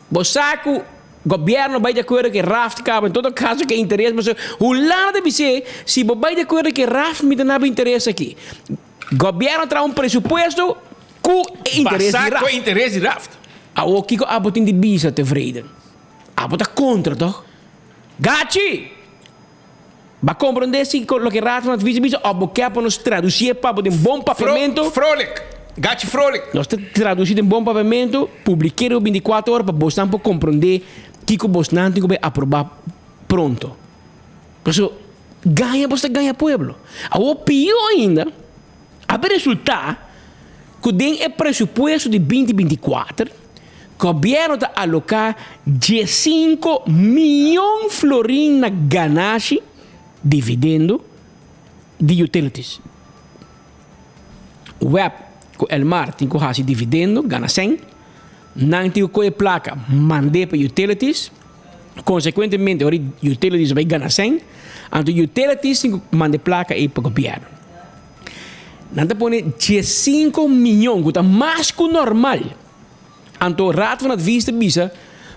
Bo sa ku gobièrnu bai di akuerdo ku e raft kaba. En todo kaso ku e interes pasobra Hulanda ta bis'é si bo bai di akuerdo ku e raft mi ta na bo interes aki. Gobièrnu a traha un presupuesto ku e interes di Basá ku raft. e interes di raft. Awor kiko abo tin di bisa Tevreden? Abo ta kontra tòg? Gachi! Ba comprende si loke Raad van Advies a bisa of bo ke pa nos traducié pa bo den bon papiamento? Vrolijk! Gachi vrolijk! Nos ta traduci den bon papiamento, publiké riba binticuater ora pa bosnan por comprende kiko bosnan tin ku bai aproba pronto. Paso gaña bos ta gaña pueblo. Awor pió ainda, a bai resulta ku den e presupuesto di binti binticuater. Gobièrnu ta aloká diesinko mion florin na ganashi, dividendo, di utilities. Web ku Elmar tin ku hasi dividendo, gana sèn. Nan tin ku kohe plaka mand'é pa utilities. Konsekuentemente ora utilities bai gana sèn, anto utilities tin ku manda e plaka ei pa gobièrnu. Nan ta pone diesinko mion, ku ta mas ku normal. Anto Raad van Advies ta bisa,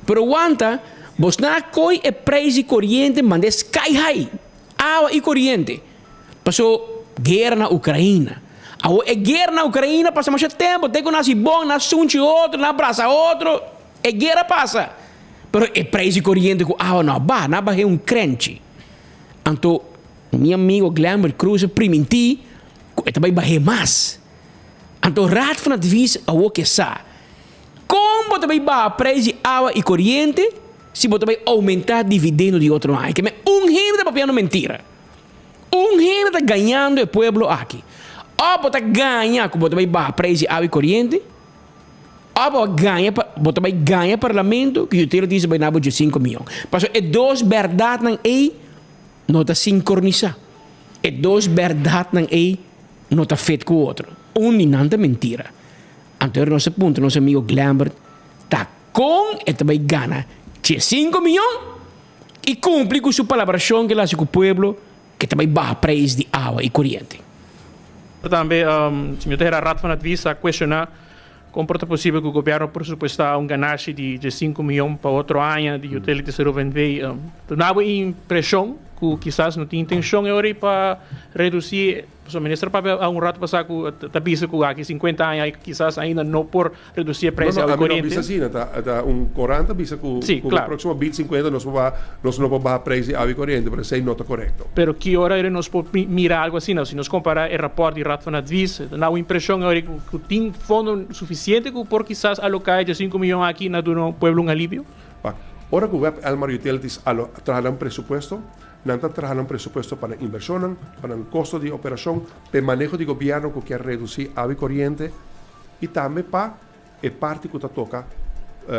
Pero wanta, bosnan a koy e prijs di koriente mand'é sky high, awa i koriente, paso guera na Ukraina. Awor e guera na Ukraina pasa masha tempo, te ku nan hasi bon, nan sunchi otro, nan brasa otro, e guera pasa. Pero e prijs di koriente ku awa no a baha, nan a bah'é un krenchi. Anto mi amigo Glenbert Croes a primintí ku e ta bai bah'é mas. Anto Raad van Advies awor ke sa kon bo ta bai baha prijs di awa i koriente si bo ta bai oumentá dividendo di otro aña. Keme un hende ta papiando mentira. Un hende ta gañando e pueblo aki. Òf bo ta gaña ku bo ta bai baha prijs di awa i koriente, òf bo a gaña pa bo ta bai gaña parlamento ku utilities ta bai na bo diesinko mion. Pasobra e dos bèrdatnan ei no ta sinkronisá. E dos bèrdatnan ei no ta fit ku otro. Un di nan ta mentira. Anto ora nos a puntra nos amigo Glenbert ta kon e ta bai gana diesinko mion i kumpli ku su palabrashon ku el a hasi ku pueblo ku e ta bai baha preis di awa i koriente. Tambe señor Tejera Raad van Advies a kuestioná kon por ta posibel ku gobièrnu por presupuestá un ganashi di diesinko mion pa otro aña di Utilities Aruba NV. Ta duna bo impreshon ku kisas no tin intenshon e ora ei pa redusí. Pasobra minister papia a un rato pasá ku ta bisa ku aki sinkuenta aña kisas ainda no por redusí e preis di No, no, awa ami no koriente. bisa asina. Ta, ta un korant ta bisa ku Sí, ku klaru. próksimo bit sinkuenta nos por baha, nos no por baha preis di awa i koriente, pero esei no ta korekto. Pero ki ora eri nos por mira algu asina? Si nos kompará e rapòrt di Raad van Advies, ta na un impreshon eri ku ku tin fondo sufisiente ku por kisas aloká e diesinku miyon aki na duna pueblo un alivio? Pa ora ku web Elmar Utilities alo traha nan presupuesto, Nan ta traha nan presupuesto pa nan invershonnan, pa nan kosto di operashon, pa e maneho di gobièrnu ku kier redusí awa i koriente i tambe pa e parti ku ta toka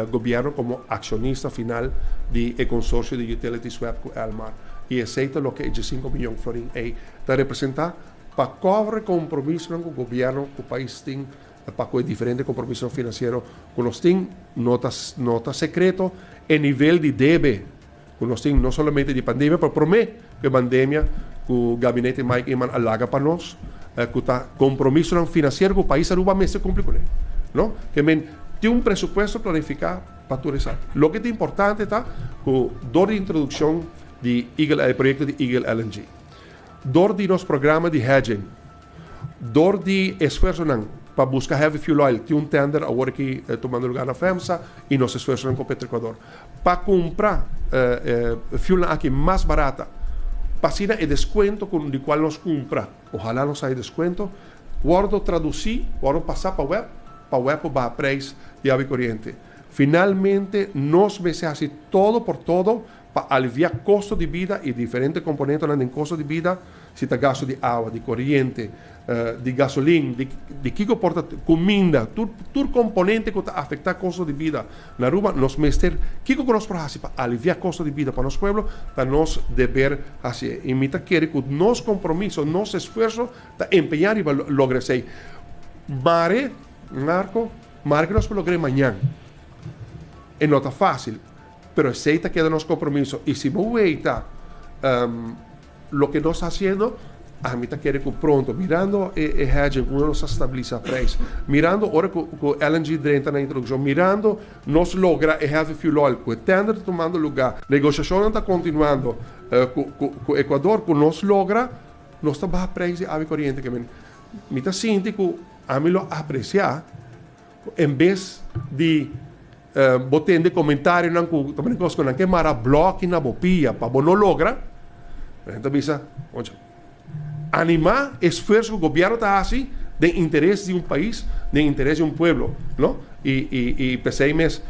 gobièrnu komo akshonista final di e konsorsio di Utilities Web ku Elmar. I esei ta loke e diesinko miyon florin ei ta representá pa kòbre kompromisonan ku gobièrnu ku pais tin pa ku e diferente kompromisonan finansiero ku nos tin. No ta no ta sekreto e nivel di debe Cu nos tin no solamente di pandemia, pero prome cu e pandemia cu Gabinete Mike Eman a laga pa nos, cu ta compromisonan financiero cu pais Aruba mester cumpli cune. No? Ke men tin un presupuesto planifica pa tur esaki. Loke ta importante ta cu dor di introduccion di Eagle, e proyecto di Eagle LNG, dor di nos programa di hedging, Dor di esfuersonan pa buska heavy fuel oil, tin un tender awor aki tumando lugar na FEMSA y nos esfuersonan cu Petroecuador pa cumpra fuelnan aki mas barata pa asina e descuento cu di cual nos cumpra, ohala nos haya descuento, wordo traduci, wordo pasa pa web, pa web por baha prijs di awa y coriente. Finalmente nos mester haci todo por todo pa alivia costo di bida y diferente componentonan den costo di bida, si ta gasto di awa, di coriente, di gasolin, di di kico por ta cuminda, tur tur componente cu ta afecta costo di bida na Aruba, nos mester kico cu nos por haci pa alivia costo di bida pa nos pueblo, ta nos deber haci. Y mi ta kere cu nos compromiso, nos esfuerzo ta empeña riba logra esey. Mare, Marco, mare cu nos por logr'e mañan. E no ta facil. Pero esey ta keda nos compromiso. Y si bo weita loke nos ta haciendo, ami ta kere cu pronto, mirando e hedging, unda nos ta stabilisa prijs, mirando ora cu LNG drenta na introduccion, mirando nos logra e heavy fuel oil, cu e tender ta tumando lugar, negociacionnan ta continuando cu Ecuador, cu nos logra, nos ta baha prijs di awa y coriente. Mi ta sinti cu ami lo aprecia en bes di Bo tende comentarionan cu ta mane cos cu nan ke mara bloki na bo pia pa bo no logra. Nan ta bisa, oye, anima esfuerzo cu gobierno ta haci den interes di un pais, den interes di un pueblo, no? Y, y, y p'esey mes,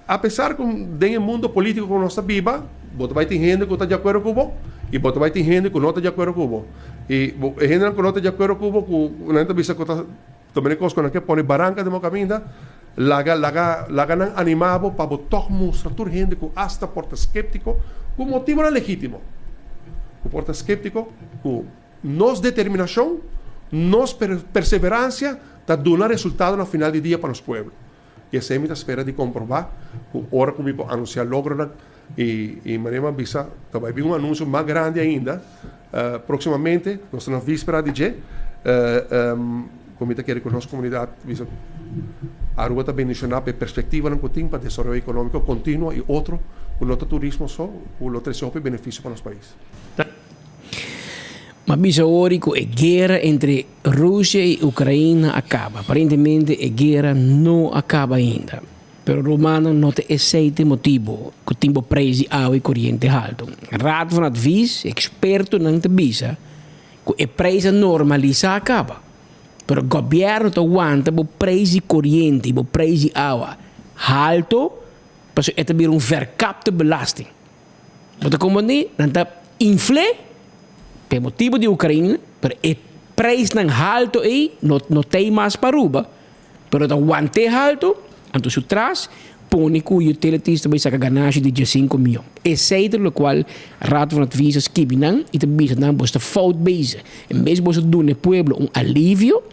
a pesar cu den e mundo politico cu nos ta biba, bo ta bay tin hende cu ta di acuerdo cu bo y bo ta bay tin hende cu no ta di acuerdo cu bo. Y bo, e hendenan cu no ta di acuerdo cu bo, cu nan ta bisa cu ta. Ta mane cos cu nan ke pone baranca den bo caminda. Laga, laga, laga nan animá bo pa bo tòg mustra tur hende ku asta por ta sképtiko, ku motibonan legítimo, ku por ta sképtiko, ku nos determinashon, nos perseveransia ta duna resultado na final di dia pa nos pueblo. I esei mi ta spera di komprobá ku ora ku mi por anunsiá logronan i i manera mi a bisa ta bai bin un anunsio mas grandi ainda próksimamente, nos ta na víspera di dje, ku mi ta kere ku nos komunidat bisa Aruba ta bendishoná pa e perspektivanan ku tin pa desaroyo ekonómiko kontinuo i otro ku no ta turismo so ku lo trese hopi benefisio pa nos pais. Ma bisa ori ku e guera entre Rusia i Ukraina a kaba. Aparentemente e guera no a kaba ainda. Pero rumannan no ta esei ta e motibu ku tin bo preis di awa i koriente haltu. Raad van Advies, ekspertonan ta bisa ku e preis a normalisá kaba. Pero gobièrnu ta wanta bo preis di koriente i bo preis di awa haltu pasobra e ta bira un verkapte belasting. Bo ta komprendé? Nan ta infl'é pa e motibu di Ukraina, pero e preisnan haltu ei no no ta ei mas pa Aruba, pero ta want'é haltu, anto su tras pone ku utilities ta bai saka ganashi di diesinku mion. Esei ta lokual Raad van Advies a skibi nan i ta bisa nan boso ta fout bezig. En bes boso duna e pueblo un alivio,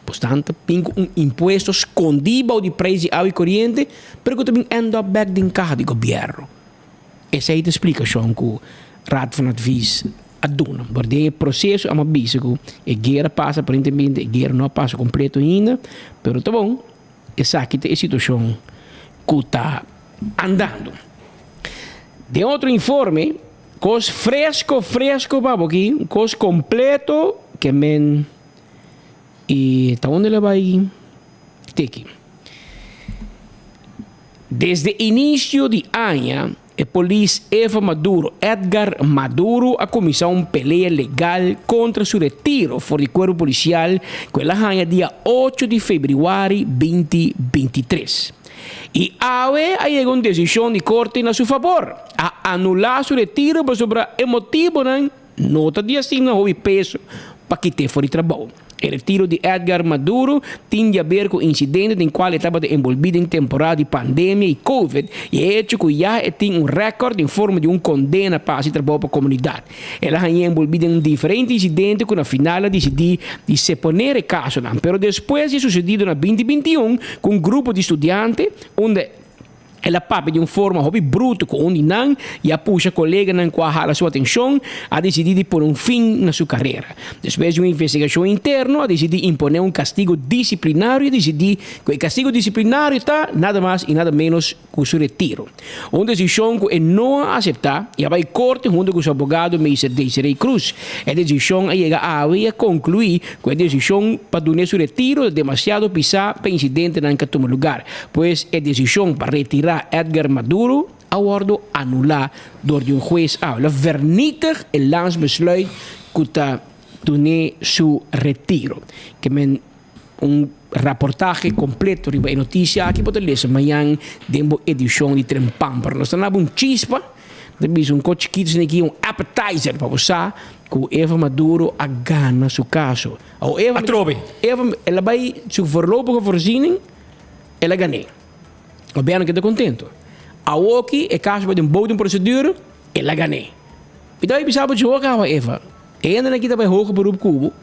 boso ta bin ku un impuesto skondí bou di preis di awa i koriente, pero ku ta bin end up bek den kaha di gobièrnu. Esei ta splikashon ku Raad van Advies a duna. Por den e proseso amo a bisa ku e guera pasa, aparentemente e guera no a pasa kompleto ainda, pero ta bon, esaki ta e situashon ku ta andando. Den otro informe, kos fresko fresko pa bo aki, un kos kompleto ke men i ta unda el a bai tiki. Desde inicio di aña, e polis Eva Maduro, Edgar Maduro, a cuminsa un pelea legal contra su retiro for di cuerpo policial cu el a haña dia ocho di februari binti 23. Y awe a yega un decision di corte na su fabor, a anula su retiro pasobra e motibonan No ta di asigna hopi peso pa kit'é for di trabou. E retiro di Edgar Maduro tin di aber ku insidente den kual e tabata enbolbí den temporada di pandemia i covid i e hecho ku ya e tin un rèkòrt den forma di un kondena pa hasi trabou pa komunidat. El a hañ'é enbolbí den diferente insidente ku na final a disidí di seponer e kasonan. Pero despues di e susedido na binti 21 ku un grupo di studiante unda El a papia di un forma hopi bruto ku un di nan i a pusha koleganan ku a hala su atenshon, a disidí di pone un fin na su karera. Despues di un investigashon interno a disidí imponé un kastigu disiplinario i a disidí ku e kastigu disiplinario ta nada mas i nada ménos ku su retiro. Un desishon ku e no a aseptá i a bai korte huntu ku su abogado Meester Desiree Cruz. E desishon a yega awe i a konkluí ku e desishon pa dun'é su retiro ta demasiado pisá pa e insidentenan ku a tuma lugar. Pues e desishon pa retirá Edgar Maduro a wòrdu anulá dor di un hues a la vernietig e landsbesluit ku ta dun'é su retiro. Ke men un raportahe kompleto riba e notisia aki bo ta lesa mañan den bo edishon di Tren Pamper. Nos ta naba un chispa, ta bisa un kos chikitu asina aki, un appetizer pa bo sa ku Eva Maduro a gana su kaso. Awo Eva, Atrobe. Eva el a bai su voorlopige voorziening. El a gané. Gobierno keda contento. Awoki e caso bai den boven den procedure, el a gané. Mi ta bai bisa bo djoe caba Eva. E hendenan aki ta bai hoger beroep cu bo.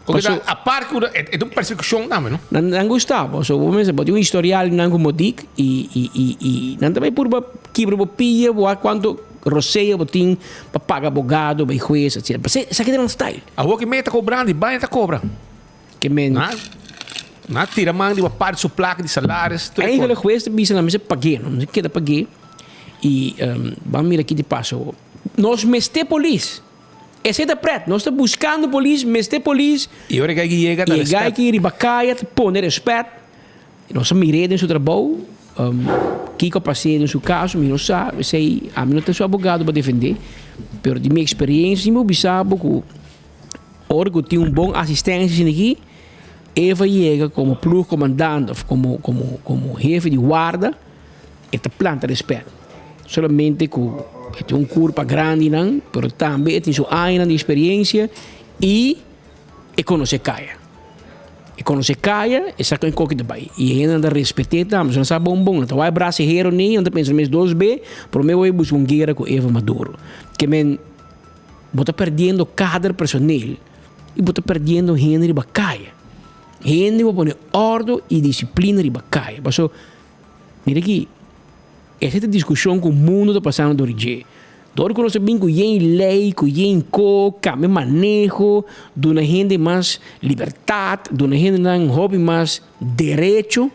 Porque ta apart cu e ta un persecucion tambe no? Nan nan gusta bo. So bo mester bo tin un historial nan cu modik y y y y nan ta bai purba kibra bo pia bo wak cuanto rosea bo tin pa paga abogado bai hues etcetera. P'esei esaki ta nan style. Awoki mey ta cobrando y baña ta cobra. Ke men. Nan a tira man riba parti su plaka di salaris. Eigenlijk hues ta bisa nan mester pag'é, nan mester keda pag'é i ban mira ki di pasa awor. Nos mester polis. Esei ta pret. Nos ta buskando polis, mester polis. I ora e gai ki yega ta I e gai respet. ki riba kaya ta pone respet. Nos a mir'é den su trabou. Kiko a pas'é den su kaso mi no sa. Esei ami no ta su abogado pa defendé. Pero di mi eksperensia si mi por bisa bo ku. Ora ku tin un bon asistensia asina aki, Eva yega komo ploegkomandant òf komo komo komo hefe di warda, e ta planta respet. Solamente ku e tin un kurpa grandinan, pero tambe e tin su añanan di eksperiensia i e konosé kaya. E konosé kaya, e sa kon e koki ta bai. I e hendenan ta respet'é tambe. So nan sa bon bon. Nan ta wak e brasa hero nei, nan ta pensa mes dos be, promé bo a buska un guera ku Eva Maduro. Ke men, bo ta perdiendo kader personel i bo ta perdiendo hende riba kaya. Hende bo pone òrdu i disiplina riba kaya. Paso, mira aki, Esei ta diskushon ku mundu ta pasando dor di dje. Dor ku nos a bin ku yen lei, ku yen ko, kambia maneho, duna hende mas libertat, duna hendenan hopi mas derecho,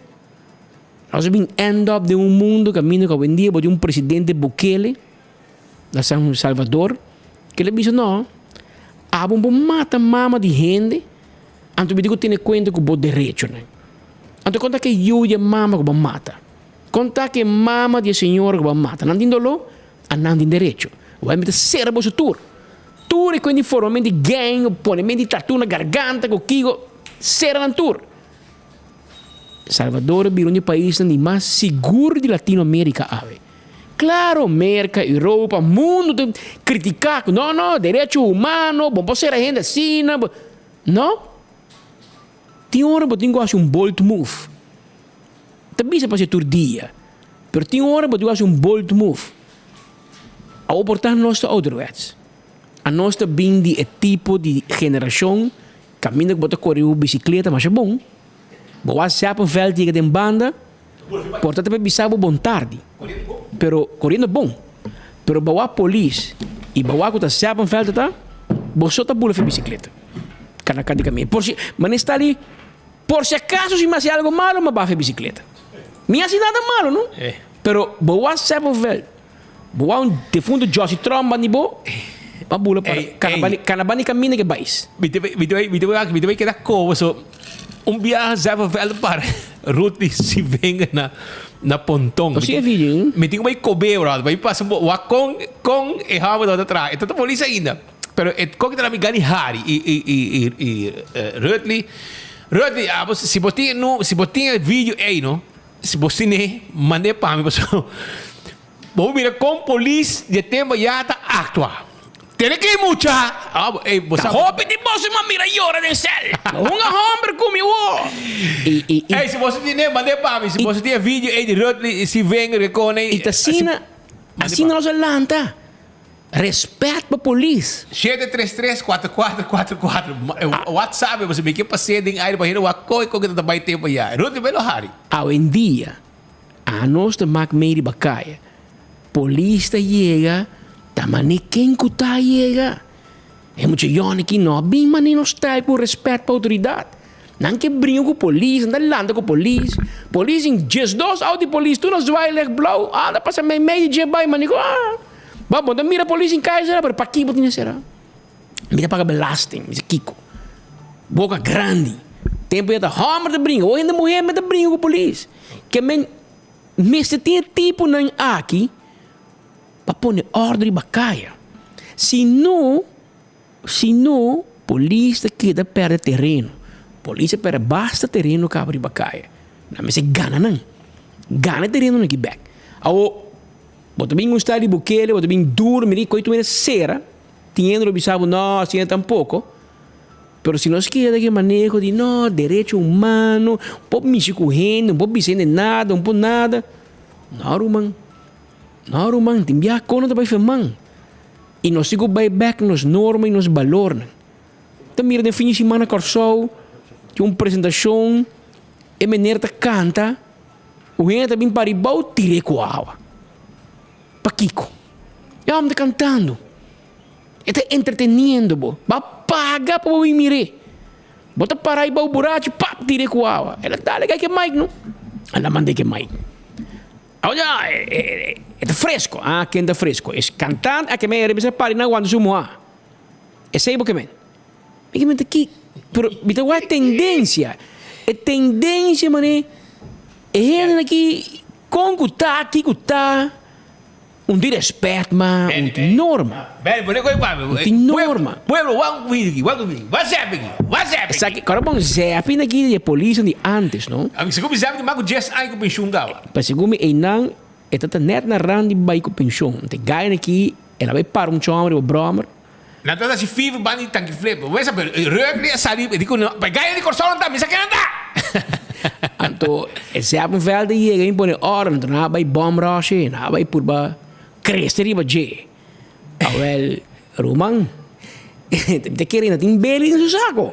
nos a bin end up den un mundu kaminda ku awendia bo tin un presidente Bukele na San Salvador ku el a bisa no, abo bo mata mama di hende anto mi tin ku tene kuenta ku bo derechonan. Anto konta ke yu di e mama ku bo mata? Kon ta ku e mama di e señora ku bo a mata nan tin doló? A nan tin derecho. Wèl mi ta sera boso tur. Tur e kuen di formamen di gang, ponemen di tatu na garganta ku kiko, sera nan tur. Salvador a bira un di e paisnan di mas sigur di Latinoamerika awe. Klaro, Merka, Europa, mundu ta kritiká ku no, no, derecho humano, bo no por sera hende asina, bo. No. Tin ora bo tin ku hasi un bold move. Ta bisa pa haci tur dia, pero tin ora bo tin cu haci un bold move. Awor por ta nos ta ouderwets. Anos ta bin di e tipo di generacion caminda cu bo ta core cu bicicleta masha bon, bo wak Zappenveld yega den banda, por ta ta bisa bo bon tardi, pero coriendo bon. Pero bo wak polis y bo wak cu ta Zappenveld ta, bo so ta bula for bicicleta. Cana cana di caminda. Por si, manera sta li. Por si acaso si mi haci algo malo mi a baha e bicicleta. Mi haci nada malo no. Pero bo wak Seppenveld, bo wak un defunto Jossy Tromp bandi bo, bo a bula para cana cana bandi caminda ke bais. Mi ta mi ta mi ta mi ta bay keda kobo so un biaha Seppenveld para Ruth di Sivenga na na Ponton. Bo si e video? Mi tin ku bay kobe brother, bay pasa bo wak kon kon e homber tabata traha. E ta ta polis ainda. Pero e koki ta na mi gani hari i i i i i Rutly Rutly abo si bo tin e nu si bo tin e video ey no si bo sine manda e pa mi pasobra bo por mira kon polis di e tempo ya ta aktua tene ki mucha abo ey bo Ta sa hopi di boso mi a mira yora den sel hunga homber ku mi wo i i i ey si bo tine manda e pa mi si bo tin e video ey di Rutly si venga rekone I ta asina asina nos a lanta. Respet pa polis. 733 4444 WhatsApp e pasobra mi ke pas'é den aire pa hende wak kon e kon ke ta bai tempo ya. Ruth bai lo hari. Awendia anos ta mak mei riba kaya. Polis ta yega ta mane ken ku ta yega. E mucha yòn aki no a bin mane nos style ku respet pa outoridat. Nan ke bringa ku polis, nan ta lanta ku polis. Polis tin diesdos auto di polis tur na zwaailicht blauw anda pasa mei mei di dje bai mane ku ah. Bo bo ta mira polis in kaya sera, pero paki bo tin sera? Mi ta paga belasting, mi si kiko. Boka grandi. Tempo ya ta homber ta bringa, hoy hende muher me ta bringa ku polis. Ke men mester tin e tiponan aki pa pone ordo riba kaya. Si no, si no, polis ta keda perde tereno. Polis a perde basta tereno kaba riba kaya. Nan mester gana nan. Gana e terenonan aki bek. Awo. Bo ta bin gusta di Bukele, bo ta bin duro, mira koe tu mira sera, tin hende lo bisa bo no, asina tampoco, pero si nos keda ku e maneho di no, derecho humano, un por mishi ku hende, un por bisa hende nada, un por nada, no ruman, no ruman, tin biaha kon no ta bai firman, i nos tin ku bai bek nos norma i nos balornan. Ta mira den fin di siman na Kòrsou, tin un presentashon, e meneer ta kanta. Un hende ta bin paribou tir'é ku awa. Pakiko? E hòmber ta kantando. E ta entreteniendo bo. Bo a paga pa bo bin mir'é. Bo ta pará i bou burachi, pap, tir'é ku awa. El a dale kai ke mic no. El a mand'é ke mic. Awor e ta fresco. Ah, ken ta fresco? Es kantante a ke men e rebisa pari nan wanta su muhá. Esei bo ke men. Mi ke men ta ki, pero mi ta wak tendensia. E tendensia manera e hendenan aki kon ku ta, kiko ta, un tin respet ma, un tin norma. Un tin norma. Pueblo, wak un video aki, wak un video. Wak zèp aki, wak zèp aki. Esaki, kòrda bon zèp aki di e polisnan di ántes, no? Ami segun mi zèp di mas ku dies aña ku penshun kaba. Pa segun mi einan e ta ta nèt na rand di bai ku penshun. Te gainan aki el a bai para un chòmber riba bròmer. Nan ta hasi fever ban di tanki flip. Bo sa pero Rökli a sali e di ku no, pa e gaya di Kòrsou nan ta, mi sa ken nan ta. Anto e Zeppenveld a yega i pone órden, anto nan a bai bom rush e, nan a bai purba krese riba dje. Awel, ruman, mi ta kere na tin beli den su sako.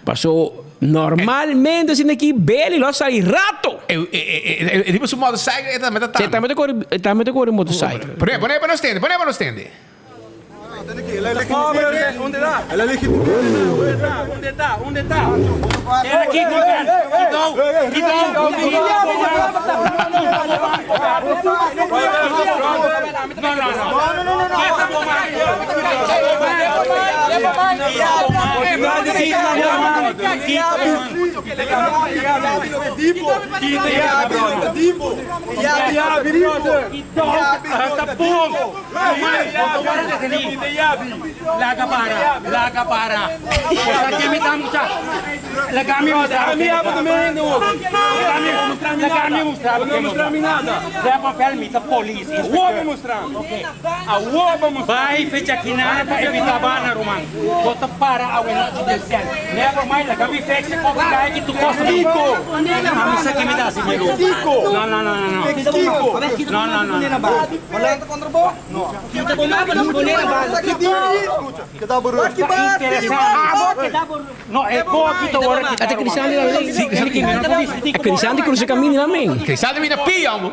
Paso normalmente asina aki beli lo a sali rato. E riba su motorcycle e tambe ta tanda. E tambe ta kore, e tambe ta kore motorcycle. Pone, pone pa nos tende, pone pa nos tende. Ata Crisanti ta bin. Crisanti cruza camino na men. Crisanti bini na pia hombo.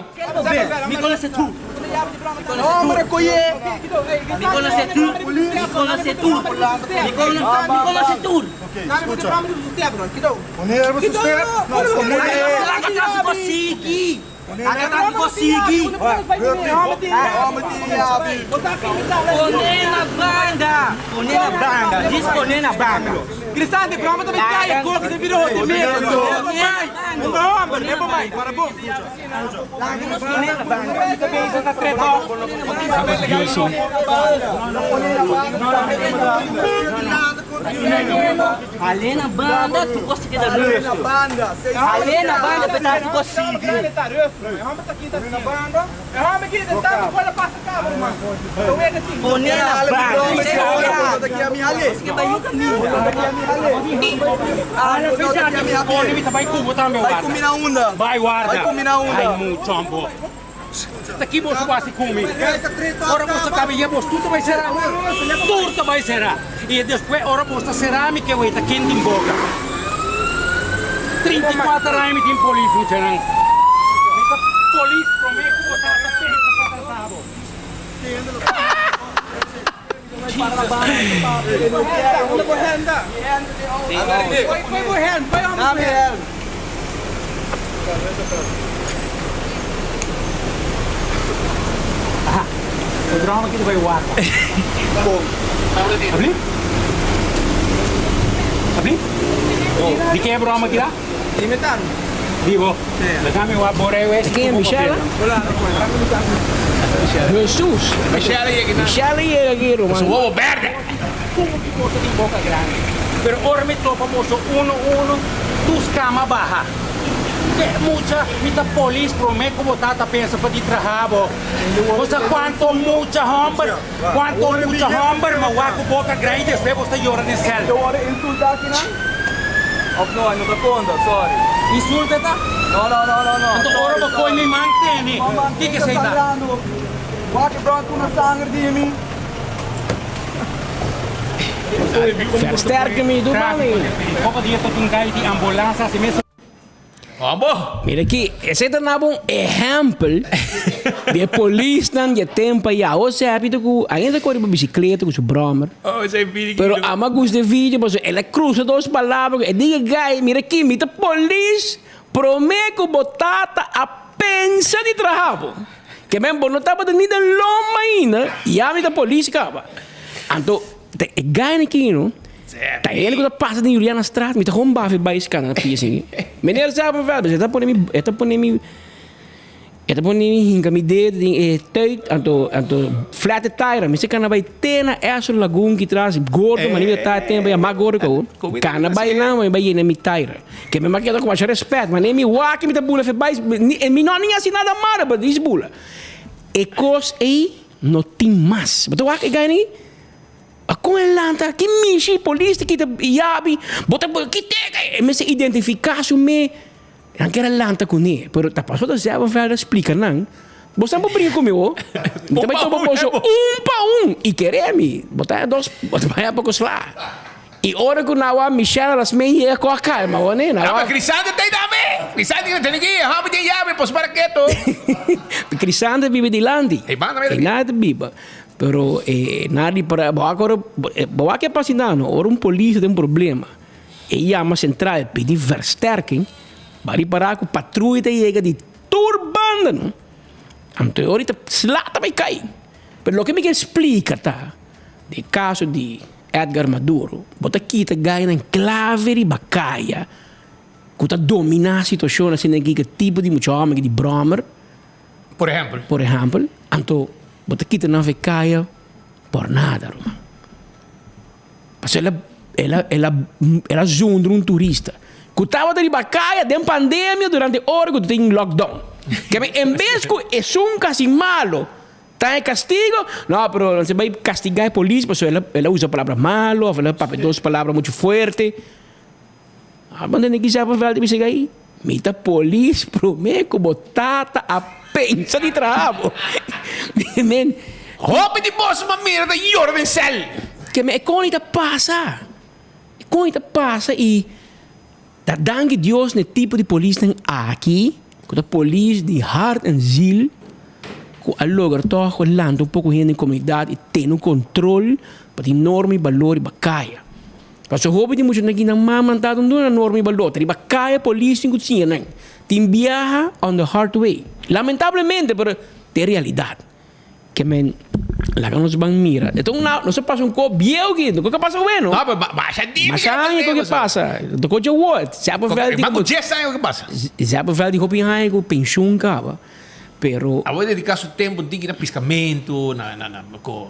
Ken Michelle? Jesus! Michelle yega na. Michelle yega aki ruman. Su wowo berde. Como ki boso tin boca grandi? Pero ora mi topa boso uno uno, tus cama baha. Ke mucha, mi ta polis prome cu bo tata pensa pa di traha bo. Bo sa cuanto mucha homber, cuanto mucha homber ma wak cu boca grandi despues bo ta yora den cel. Insulta ta? Anto ora bo coy mi man tene, kiko esey ta? Versterken mi tu mami. Poco dia ta tin gai di ambulance asi mes. Ambo. Mira aki, esei ta naba un ehempel di e polisnan di e tempo aya. Ose happy ta ku ainda ta kore riba bisikleta ku su brommer. Oh, esei video Pero ama gusta e video pasobra el a krusa dos palabra ku e diga gai, mira aki mi ta polis prome ku bo tata a pensa di traha bo. Ke men bo no tabata ni den lomba ainda, ya mi ta polis kaba. Anto ta e gai aki no. Ta hende ku ta pasa den Julianastraat, mi ta gewoon bafi bai skana na pia asina. Meneer Zapenveld, e ta pone mi, e ta pone mi, e ta pone mi hinka mi dedo den e tuit, anto, anto flat e taira. Mi si kana bai te na Esso Lagoon ki tras, gordo, mane mi ta ta tempo ya mas gordo ku awor. Kana bai nan, mi bai yena mi taira. Ke mi keda ku masha respet, mane mi wak mi ta bula fe bai, mi no ni hasi nada malo, but dis bula. E kos ei no tin mas. Bo ta wak e gani? A kon e lanta? Ki mishi polis ta kita yabi? Bo ta kit'e! E mester identifiká su me. Nan kier a lanta kuné, pero ta paso ta Zevenveld a splika nan, Bo sa por bringa ku mi ho? Mi ta bai topa boso un pa un i kere mi. Bo ta dos, bo ta bai poko sla. I ora ku nan wak Michelle Rasmijn yega ku a kalma ho ne, nan wak. Crisante ta ei tambe! Crisante ta tene ki hòmber tin yabi pos para keto. Crisante biba dilanti. Ei banda Ei nada ta biba. Pero e nada di para bo wak ora bo wak ke pasa nan ora un polis tin un problema e yama sentral pidi versterking bo a ripara ku patruya ta yega di tur banda no. Anto e ora ta sla ta bai kai. Pero loke mi ke splika ta den kaso di Edgar Maduro, bo ta kita gainan clave riba caya cu ta domina situacion asina aki cu tipo di mucha homber aki di brommer. Por ehempel. Por ehempel. Anto bo ta kita nan fe caya por nada ruman. Pasobra el a el a el a zundra un turista cu tabata riba caya den pandemia durante ora cu tin lockdown. Keme en bes cu esun casi malo Ta e castigo? No, pero nan se bay castiga e polis pasobra el a, el a usa palabra malo of el a papia dos palabra mucho fuerte. Ah, bo tende kisa pa veld bisa gai, mi ta polis prome cu bo tata a pensa di traha bo. Men. Hopi di boso pa mira ta yora den cel. Ke men e con i ta pasa? E con i ta pasa i ta danki Dios na e tipo di polisnan aki ku ta polis di hart en ziel ku a logra tòg ku a lanta un poko hende den komunidat i tene un kontrol pa tin norma i balor riba kaya. Pasobra hopi di muchanan aki nan mama nan tata no duna nan norma i balor, ta riba kaya polis tin ku siña nan. Tin biaha on the hard way. Lamentablemente pero ta e realidat. Ke men laga nos ban mira. E ta un nos a pasa un kos bieu aki, no ke pasa bueno. No, pero masha di Masha aña ku ke pasa. Ta kochi awor. Zeppelveld di Mas ku dies aña ku ke pasa. Zeppelveld di hopi aña ku penshun kaba. Pero. Awor dedica su tempo diki na piscamento, na na na ko.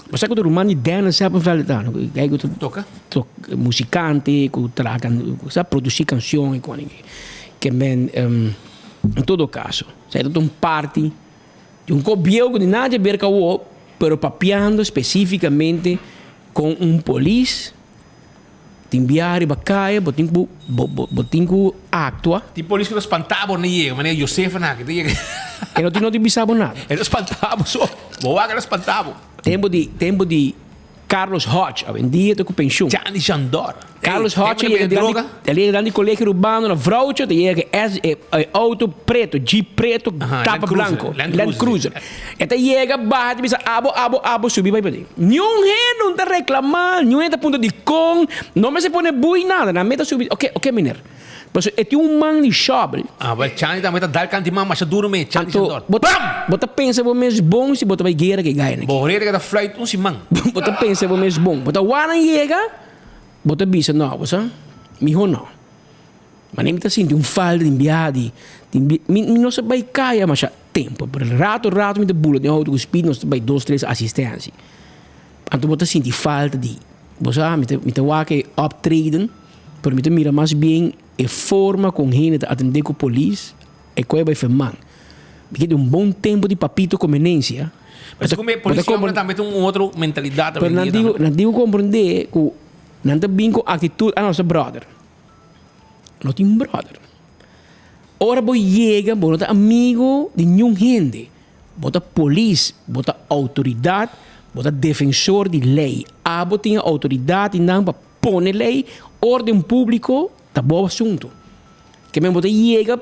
Bo sa ku ta ruman di Dennis Zeppelveld ta, no? Ku ta Toka. Tok musikante ku traha ku sa produsi kanshon i kon. Ke men en todo kaso, sa e ta un parti. Di un kop bieu ku di nada ber ku awor, pero papiando spesífikamente kon un polis tin bia riba kaya, bo tin ku bo tin ku aktua. Tin polis ku ta spantá bo na yega, manera Josefa na aki ta yega. E no tin no tin bisa bo nada. E ta spantá bo so. Bo wak e ta spantá bo. Tempu di tempu di Carlos Hodge, awendia ta ku penshun. Chandi Shandor. Carlos Hodge a yega dilanti, el a yega dilanti Colegio Urbano na Vrouwtje, ta yega ku S, e auto preto, jeep preto, tapa blanco, Land Cruiser. E ta yega baha ta bisa abo, abo, abo, subi bai paden. Niun hende no ta reclama, niun hende ta puntra dikon, no mester pone bui nada, nan mester subi, ok, ok meneer. Pasobra e tin un man di shòbel. Ah, wel Chandi tambe ta dal kanti man masha duro me, Chandi Anto, Shandor. bo ta, bo ta pensa bo mes bon si bo ta bai guera ku e gainan aki. Bo horeta ke ta fluit un siman. Bo ta pensa bo mes bon. Bo ta wak nan yega, bo ta bisa no, bo sa, miho no. Mane mi ta sinti un falta di biaha di, di mi, mi no sa bai kaya masha tempo, pero rato rato mi ta bula den auto ku speed nos ta bai dos tres asistensia. Anto bo ta sinti falta di, bo sa, mi ta, mi ta wak e optreden. Pero mi ta mira mas bien e forma con hende ta atende cu polis, e coe bay ferman. Mi ke di un bon tempo di papito comenencia. Pero como e polis hombre tambe tin un otro mentalidad. Pero nan digo, nan digo comprende cu nan ta bin cu actitud, ah nos ta brother. No tin brother. Ora bo yega bo no ta amigo di niun hende. Bo ta polis, bo ta autoridad, bo ta defensor di ley. Abo tin e autoridad di nan pa Pone ley, orden publico ta bo asunto. Ke men bo ta yega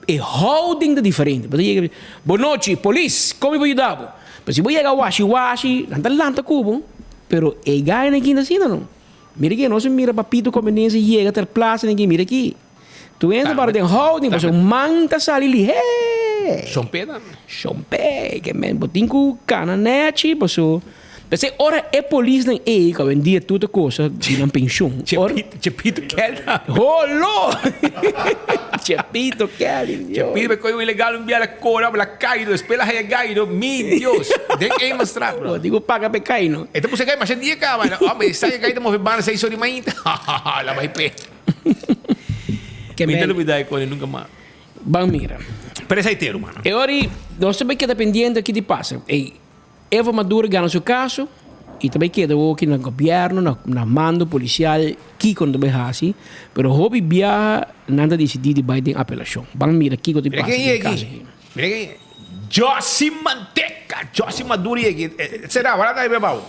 e houding ta diferente. Bo ta yega bo nochi polis con mi por yuda bo? Pero si bo yega washi washi nan ta lanta cu bo pero e gainan aki no ta asina no. Mira aki nos a mira papito conveniencia yega ter plaza aki mira aki. Tu hende para den houding pasobra man ta sali lihé. Shompé tambe. Shompé, ke men bo tin ku kana nèchi paso. P'esei ora e polisnan ei ku awendia tur ta kosa di nan penshun. Chepito, Chepito Kelly tambe. Holo! Chepito Kelly, Dios. Chepito me kohe un ilegal un bia la kora la kairo despues la haya gairo mi Dios den Emanstraat bro. Bo tin ku paga p'e kaino. E ta buska gai masha dia kaba. Hombre, sa ke gai ta move banda seis ora di mainta. La bai p'e. Ke Mi ta men. lubida e koni nunka mas. Ban mira. Pero esei te, ruman. E ora nos ta bay keda pendiente ki di pasa. Ey, Eva Maduro gana su kaso. I ta bai keda awoki na gobièrnu, na na mando polisial kiko nan ta bai hasi, pero hopi biaha nan ta disidí di bai den apelashon. Ban mira kiko ta Mira pasa ken den e kaso yegi. aki. Mira ken yegi. Jossy Manteca, Jossy Maduro yegi. Sera, wala ta bebao.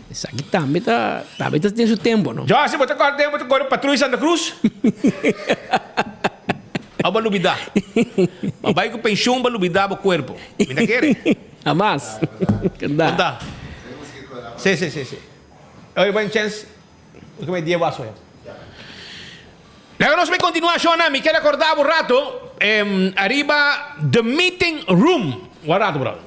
Esaki tambe ta tambe ta den su tempo, no? Jossy, bo ta kòrda tempo bo ta kore patruya Santa Cruz? Abo a lubidá. Bo a bai ku penshun, bo a lubidá bo kuerpo. Mi ta kere. Hamas. Kanda. Kanda. Sí, sí, sí, sí. Oye, buen chance. Porque me die vaso ya. Laga nos me continua shona, mi quiere acordar un rato, arriba The Meeting Room. Un rato, bro.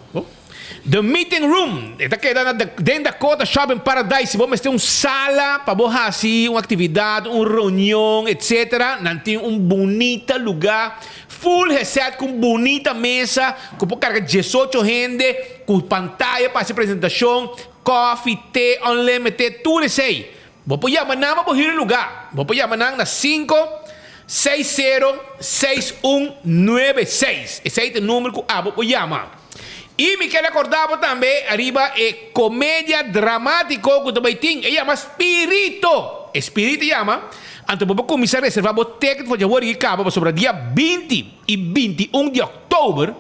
The Meeting Room. Esta queda na den Dakota Shopping Paradise. Si bo mester un sala pa bo hasi un actividad, un reunion, etc. Nan tin un bunita lugar Full heset ku un bunita mesa ku por karga diesocho hende, ku pantaya pa hasi presentashon, kòfi, te unlimited, tur esei. Bo por yama nan pa bo hür e lugá. Bo por yama nan na sinku, seis sero, seis un, nuebe seis. Esei ta e number ku abo por yama. I mi ker rekordá bo tambe ariba e komedia dramátiko ku ta bai tin. E yama Spirito. E Spirito yama. Anto bo por kuminsá reservá bo ticket for djawor i kaba pasobra dia 20 i 21 di òktober,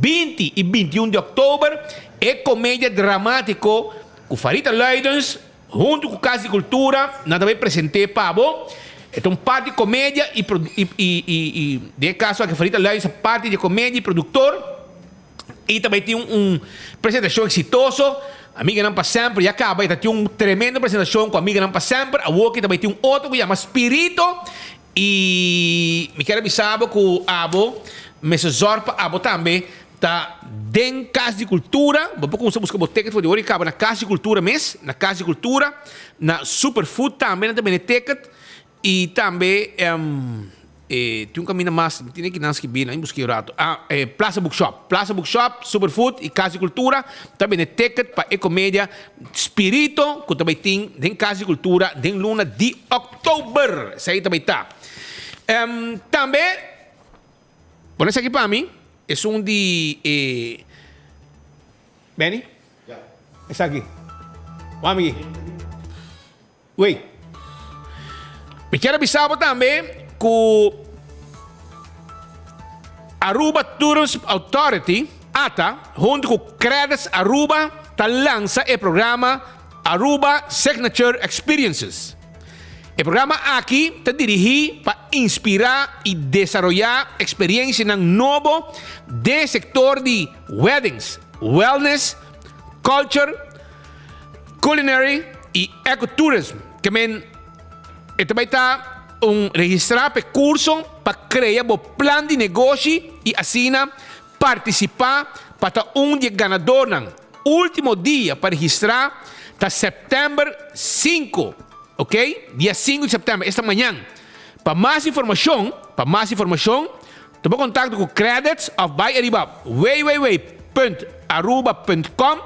20 i 21 di òktober, e komedia dramátiko ku Farita Luidens huntu ku Kas di Kultura nan ta bai present'é pa bo. E ta un parti komedia i i i den e kaso aki Farita Luidens ta parti di e komedia i produktor. I ta bai tin un presentashon eksitoso. Amiganan pa Semper ya kaba i ta tin un tremendo presentashon ku Amiganan pa Semper. Awoki ta bai tin un otro ku yama Spirito. I mi kier a bisa bo ku abo mester zòrg pa abo tambe ta den Kas di Kultura. Bo por kuminsá buska bo ticket for di ora i kaba na Kas di Kultura mes, na Kas di Kultura, na Superfood tambe nan ta bende ticket. I tambe e tin un kaminda mas, mi tene kinan skibí, nan busk'é un rato. Ah, e Plaza Bookshop. Plaza Bookshop, Superfood i Kas di Kultura ta bende ticket pa e komedia Spirito ku ta bai tin den Kas di Kultura den luna di òktober. Esei ta bai ta. Tambe, pone esaki pa mi, esun di e Benny? Esaki. Wak mi aki. Wey. Mi kier a bisa bo tambe ku Aruba Tourism Authority, ata, hunto ku Credits Aruba ta lansa e programa Aruba Signature Experiences. E programa aki ta dirigí pa inspirá i desaroyá eksperiencianan nobo den e sektor di weddings, wellness, culture, Culinary y Ecotourism ke men e ta bay ta un registra pa e curso pa crea bo plan di negoshi y asina participa pa ta un di e ganadornan. Ultimo dia pa registra ta september sinku, ok, dia sinku di september, esta mañan. Pa mas informacion, pa mas informacion tuma contacto cu Credits of bay ariba www.aruba.com.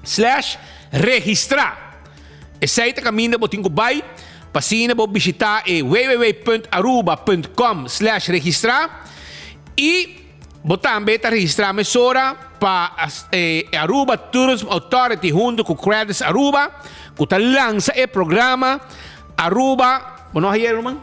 Slash registrá. Esei ta kaminda bo tin ku bai pa asina bo bishitá e www.aruba.com slash registrá i bo tambe ta registrá mesora pa e Aruba Tourism Authority huntu ku Credits Aruba ku ta lansa e programa Aruba Bo no haye ruman?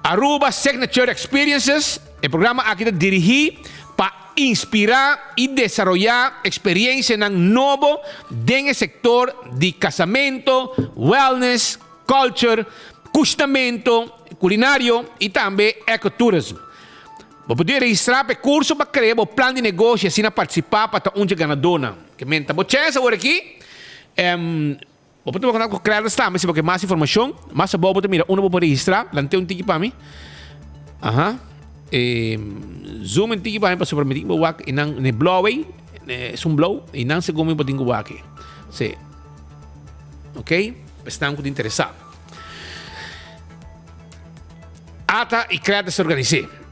Aruba Signature Experiences. E programa aki ta dirigí pa Inspirá i desaroyá eksperiencianan nobo den e sektor di kasamento, wellness, culture, kushnamento, kulinario i tambe ecotourism. Bo por registrá pa e kurso pa krea bo plan di negoshi i asina partisipá pa ta un dje ganadónan. Ke menta bo chèns awor aki. Bo por tuma kontakto ku Credits tambe si bo ke mas informashon. Mas abou bo ta mira unda bo por registrá. Lant'é un tiki pa mi. Aha. E, zoom un tiki pa mi pasobra mi tin ku wak e nan ne blou ei. Esun blou. E nan segun mi bo tin ku wak ei. Sí. Ok. Pa esnan ku ta interesá. Ata i Credits ta organis'é.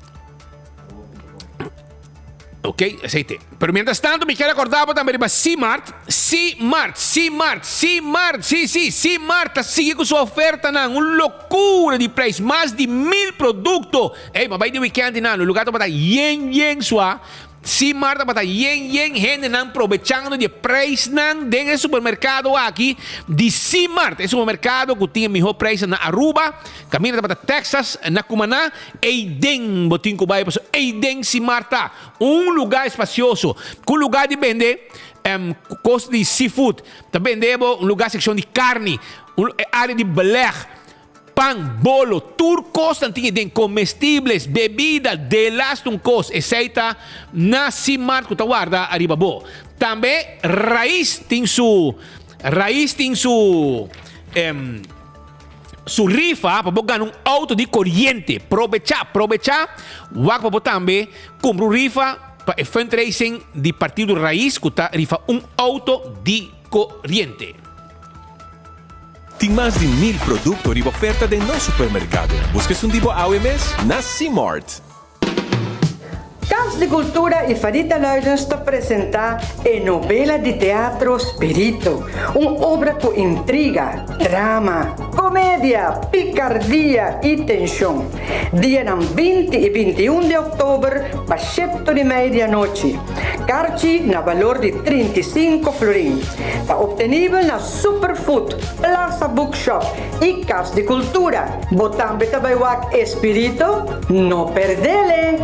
Ok, esei te. Pero mientras tanto mi kier acorda bo tambe riba Simart, Simart, Simart, Simart, si, si, Simart ta sigui cu su ofertanan, un locura di prijs, mas di mil producto. Ey, ma bay di weekend nan, lo lugar tabata yen, yen sua. Simar tabata yen yen hendenan probechando di e prijsnan den e supermercado aki di Simart, e supermercado cu tin e miho prijsnan na Aruba, caminda tabata Texas na Cumaná, eyden bo tin cu bay pasobra eyden Simart ta un lugar espacioso cu lugar di bende cos di seafood, ta bende bo un lugar seccion di carni, un area di beleg. Pan, bolo, tur kosnan tin den comestibles, bebida, delas un kos. Esei ta na Simart ku ta warda ariba bo. Tambe Raiz tin su Raiz tin su em, su rifa pa bo gana un auto di koriente. Probecha, probecha, wak pa bo tambe kumpra un rifa pa e fundraising di Partido Raiz ku ta rifa un auto di koriente. Tin mas di mil producto riba oferta den nos supermercado. Busca esun di bo awe mes na Cmart. Cas di Cultura y Farita Luidens ta presenta e novela di teatro Spirito, un obra cu intriga, drama, comedia, picardia y tension. Dianan binti y bintiun di october pa shepto di media anochi. Karchi na balor di 35 florin. Ta obtenibel na Superfood, Plaza Bookshop y Cas di Cultura. Bo tambe ta bay wak Espirito? No perdele!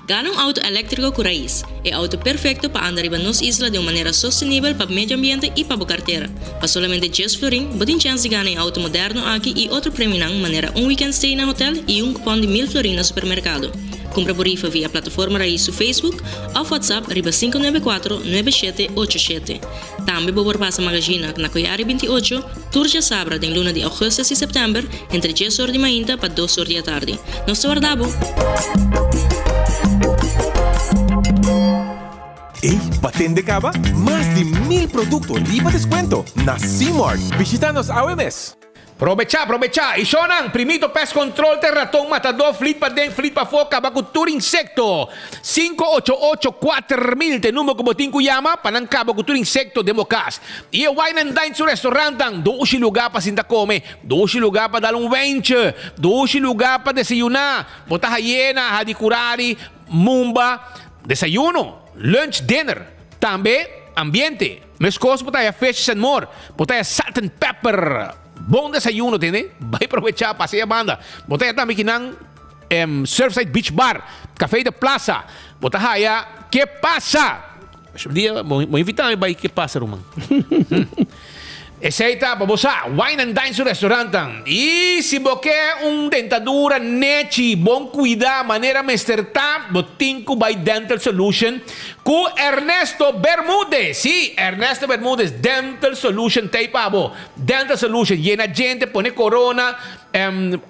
Gana un auto eléktriko ku rais, e auto perfekto pa anda riba nos isla den un manera sostenibel pa medio ambiente i pa bo kartera. Pa solamente djes florin, bo tin chèns di gana e auto moderno aki i otro premionan manera un weekend stay na hotel i un kupòn di mil florin na supermerkado. Kumpra bo rifa via plataforma Rais su Facebook òf WhatsApp riba 594 9787. Tambe bo por pasa Magazina na Koyari 28 tur djasabra den luna di augustus i september entre djes or di mainta pa dos or di atardi. Nos ta warda bo! Ey, ba tende caba? Mas di mil producto riba descuento na Cmart! Bishita nos awe mes! Probechá, probechá! I shownan, Primito Pest Control te raton matadó, flit paden, flit pafó, kaba ku tur insekto. 588 4000 ta e number ku bo tin ku yama pa nan kaba ku tur insekto den bo kas. I e Wine and Dine su restaurantnan, dushi lugá pa sinta kome, dushi lugá pa dal un wentje, dushi lugá pa desayuná. Bo ta hayena, Hadicurari, Mumba, desayuno, lunch, dinner. Tambe ambiente. Meskos bo ta haya Fishes and More, bo ta haya Salt and Pepper. Bon desayuno tende, bai probecha, pasa e banda. Bo ta haya tambe kinan em, Surfside Beach Bar, Café de Plaza. Bo ta haya Ke Pasa? Un dia bo bo invita mi bai Ke Pasa ruman. Esei ta pa bo sa, Wine and Dine su restaurantnan. I si bo ke un dentadura nechi, bon cuida manera mester ta, bo tin cu bai Dental Solution cu Ernesto Bermudez. Si, Ernesto Bermudez, Dental Solution t'ei pa bo. Dental Solution, yena djente, pone corona,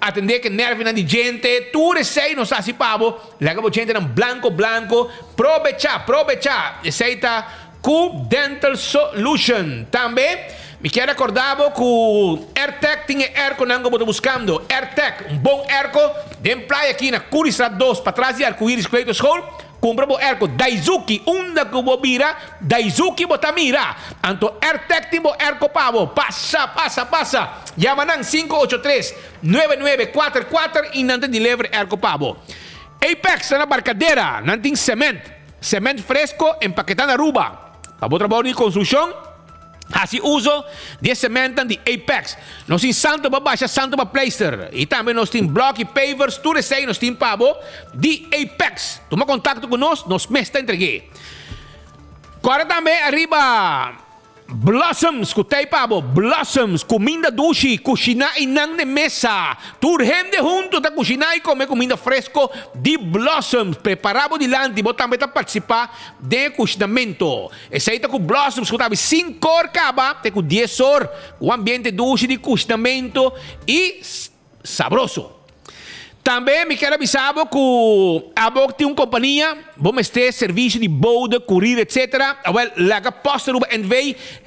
atende ke nervionan di djente, tur esei nos ta haci pa bo. Laga bo djentenan blanco blanco. Probecha, probecha! Esei ta. Ku Dental Solution. Tambe mi kier recorda bo ku Airtec tin e airconan ku bo ta buscando. Airtec, un bon airco den playa aki na Curiestraat 2 patras di Arcoiris Kleuterschool. Cumpra bo airco Daizuki unda ku bo bira Daizuki bo ta mira. Anto Airtec tin bo airco pa bo. Pasa, pasa, pasa. Yama nan 583 9944 y nan ta deliver airco pa bo. Apex ta na Barcadera. Nan tin cement. Cement fresco empaketá na Aruba. Pa bo trabou di construccion, haci uso di e cementnan di Apex. Nos tin santo pa basha, santo pa pleister. Y tambe nos tin blok y pavers, tur esey nos tin pa bo di Apex. Tuma contacto cu nos, nos mes ta entreg'é. Corda tambe ariba. Blossoms ku tei pa bo. Blossoms, kuminda dushi, kushiná i nan den mesa. Tur hende huntu ta kushiná i kome kuminda fresko di Blossoms. Prepará bo dilanti, bo tambe ta partisipá den e kushinamentu. Esei ta ku Blossoms ku ta abi sinkor kaba te ku dies or, ku un ambiente dushi di kushinamentu i Sabroso. Tambe mi kier a bisa bo ku abo tin un kompania, bo mester servisio di bode, kurir etc. Awel laga Post Aruba NV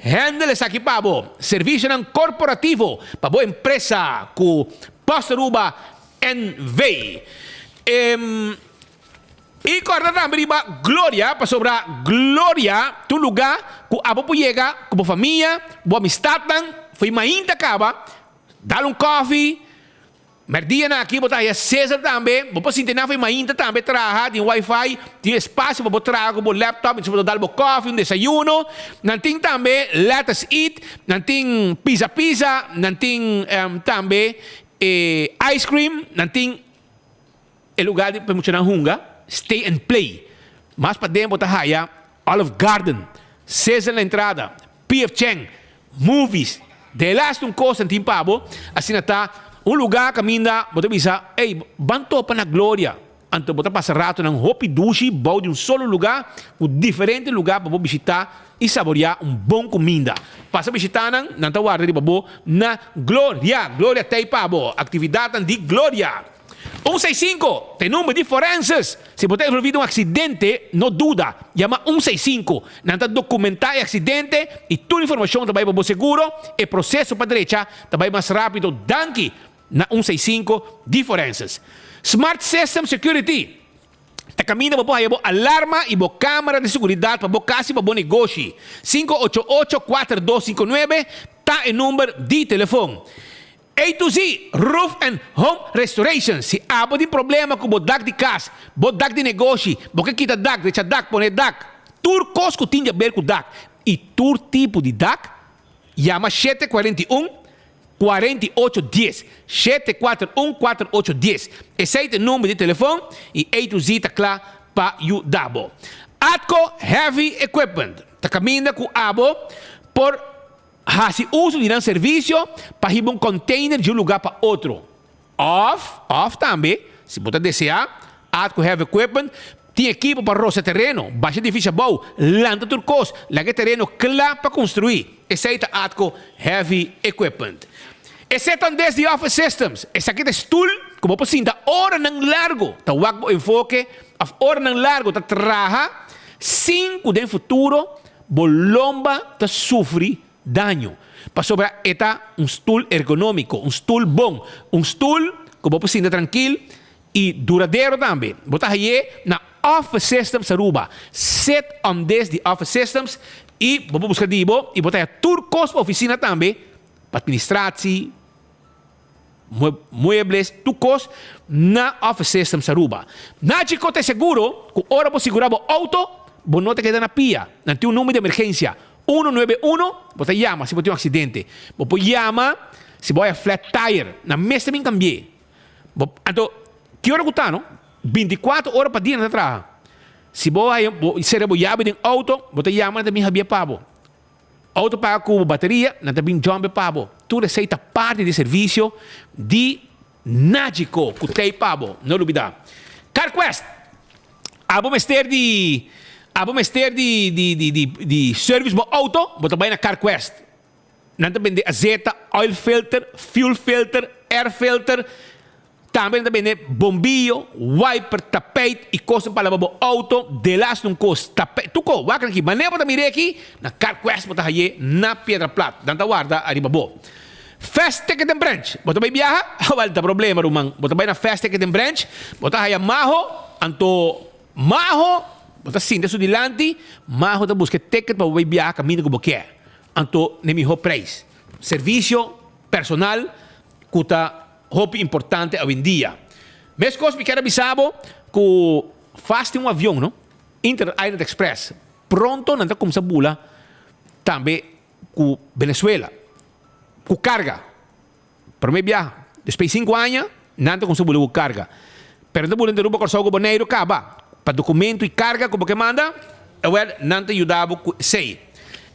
handle esaki pa bo. Servisionan korporativo pa bo empresa ku Post Aruba NV. I kòrda tambe riba Gloria, pasobra Gloria ta un lugá ku abo por yega ku bo famia, bo amistatnan, fo'i mainta kaba. Dal un koffie. Merdianan aki bo ta haya Cesar tambe, bo por sinti nan for mainta tambe traha, tin wifi, tin espacio pa bo traha cu bo laptop, mientras bo ta dal bo coffee, un desayuno. Nan tin tambe Let Us Eat, nan tin Pizza Pizza, nan tin tambe e ice cream, nan tin e lugar di pa e muchanan hunga, Stay and Play. Mas paden bo ta haya Olive Garden, Cesar na entrada, PF Chang, Movies, de laatste un kos nan tin pa bo, asina ta un lugá kaminda bo ta bisa, ey, ban topa na Gloria. Anto bo ta pasa ratonan hopi dushi bou di un solo lugá ku diferente lugá pa bo bishitá i saboriá un bon kuminda. Pasa bishitá nan, nan ta warda riba bo na Gloria. Gloria t'ei pa bo, aktividatnan di Gloria. Un seis sinku ta e number di forenses. Si bo ta envolví den un aksidente, no duda, yama un seis sinku. Nan ta dokumentá e aksidente i tur informashon ta bai pa bo seguro. E proseso pa drecha ta bai mas rápido danki na un seis sinku di forenses. Smart System Security ta kaminda bo por haya bo alarma i bo kámara di seguridat pa bo kas i pa bo negoshi. 588 4259 ta e number di telefon. A to Z, Roof and Home Restoration, Si abo tin problema ku bo dak di kas, bo dak di negoshi, bo ke kita dak, drecha dak, pone dak, tur kos ku tin di aber ku dak i tur tipo di dak, yama 741 48 dies, 741 48 dies. Esei ta e number di telefon i A to Z ta kla pa yuda bo. Atco Heavy Equipment ta kaminda ku abo por Hasi uso di nan servisio pa hiba un container di un lugá pa otro. Òf, òf tambe, si bo ta deseá, Atco Heavy Equipment tin ekipo pa rosa tereno, basha edifisio abou, lanta tur kos, laga e tereno kla pa konstruí. Esei ta Atco Heavy Equipment. E setan des di Office Systems. Esaki ta e stul ku bo por sinta oranan largu ta wak bo enfoke òf oranan largu ta traha sin ku den futuro Bo lomba ta sufri daño, pasobra e ta un stul ergonómiko, un stul bon, un stul ku bo por sinta trankil i duradero tambe. Bo ta hañ'é na Office Systems Aruba. Sit on this di Office Systems i bo por buska di bo i bo ta haña tur kos pa ofisina tambe, pa administratie, Muebles, tur kos na Office Systems Aruba. Nachi ko ta e seguro ku ora bo sigurá bo outo, bo no ta keda na pia. Nan tin un number di emergensia, uno nuebe uno, bo ta yama si bo tin un aksidente. Bo por yama si bo haya flat tire, nan mester bin kambi'é. Bo, anto, ki ora ku ta no? Bintikuater ora pa dia nan ta traha. Si bo haya, bo sera bo yabi den outo, bo ta yama nan ta bin habié pa bo. Auto paga ku bo bateria, nan ta bin jump pa bo. Tur esei ta parti di servisio di Nagico ku t'ei pa bo. No lubida. CarQuest, Abo mester di abo mester di di di di di service bo auto, bo ta bai na CarQuest. Nan ta bende azeta, oil filter, fuel filter, air filter. Tambe nan ta bende bombillo, wiper, tapijt y cosnan pa laba bo auto, delas un cos, tapijt, tur cos. Wak aki, manera bo ta mira aki, na Carquest bo ta haye na Piedra Plat. Nan ta warda ariba bo. Fast Ticket and Branch, bo ta bay biaha? Awel ta problema ruman, bo ta bay na Fast Ticket and Branch, bo ta haya Maho, anto Maho, bo ta sinta su dilanti, Maho ta busca e ticket pa bo bay biaha caminda cu bo kier. Anto na e miho prijs. Servicio personal cu ta Hopi importante awendia. Meskos mi kier a bisa bo ku fast tin un avion no, Inter Island Express, pronto nan ta kumsa bula tambe ku Venezuela ku karga. Prome biaha despues di sinku aña nan ta kumsa bula ku karga. Pero nan ta bula entre Aruba, Kòrsou ku Boneiru kaba pa dokumento i karga ku bo ke manda, awel nan ta yuda bo ku esei.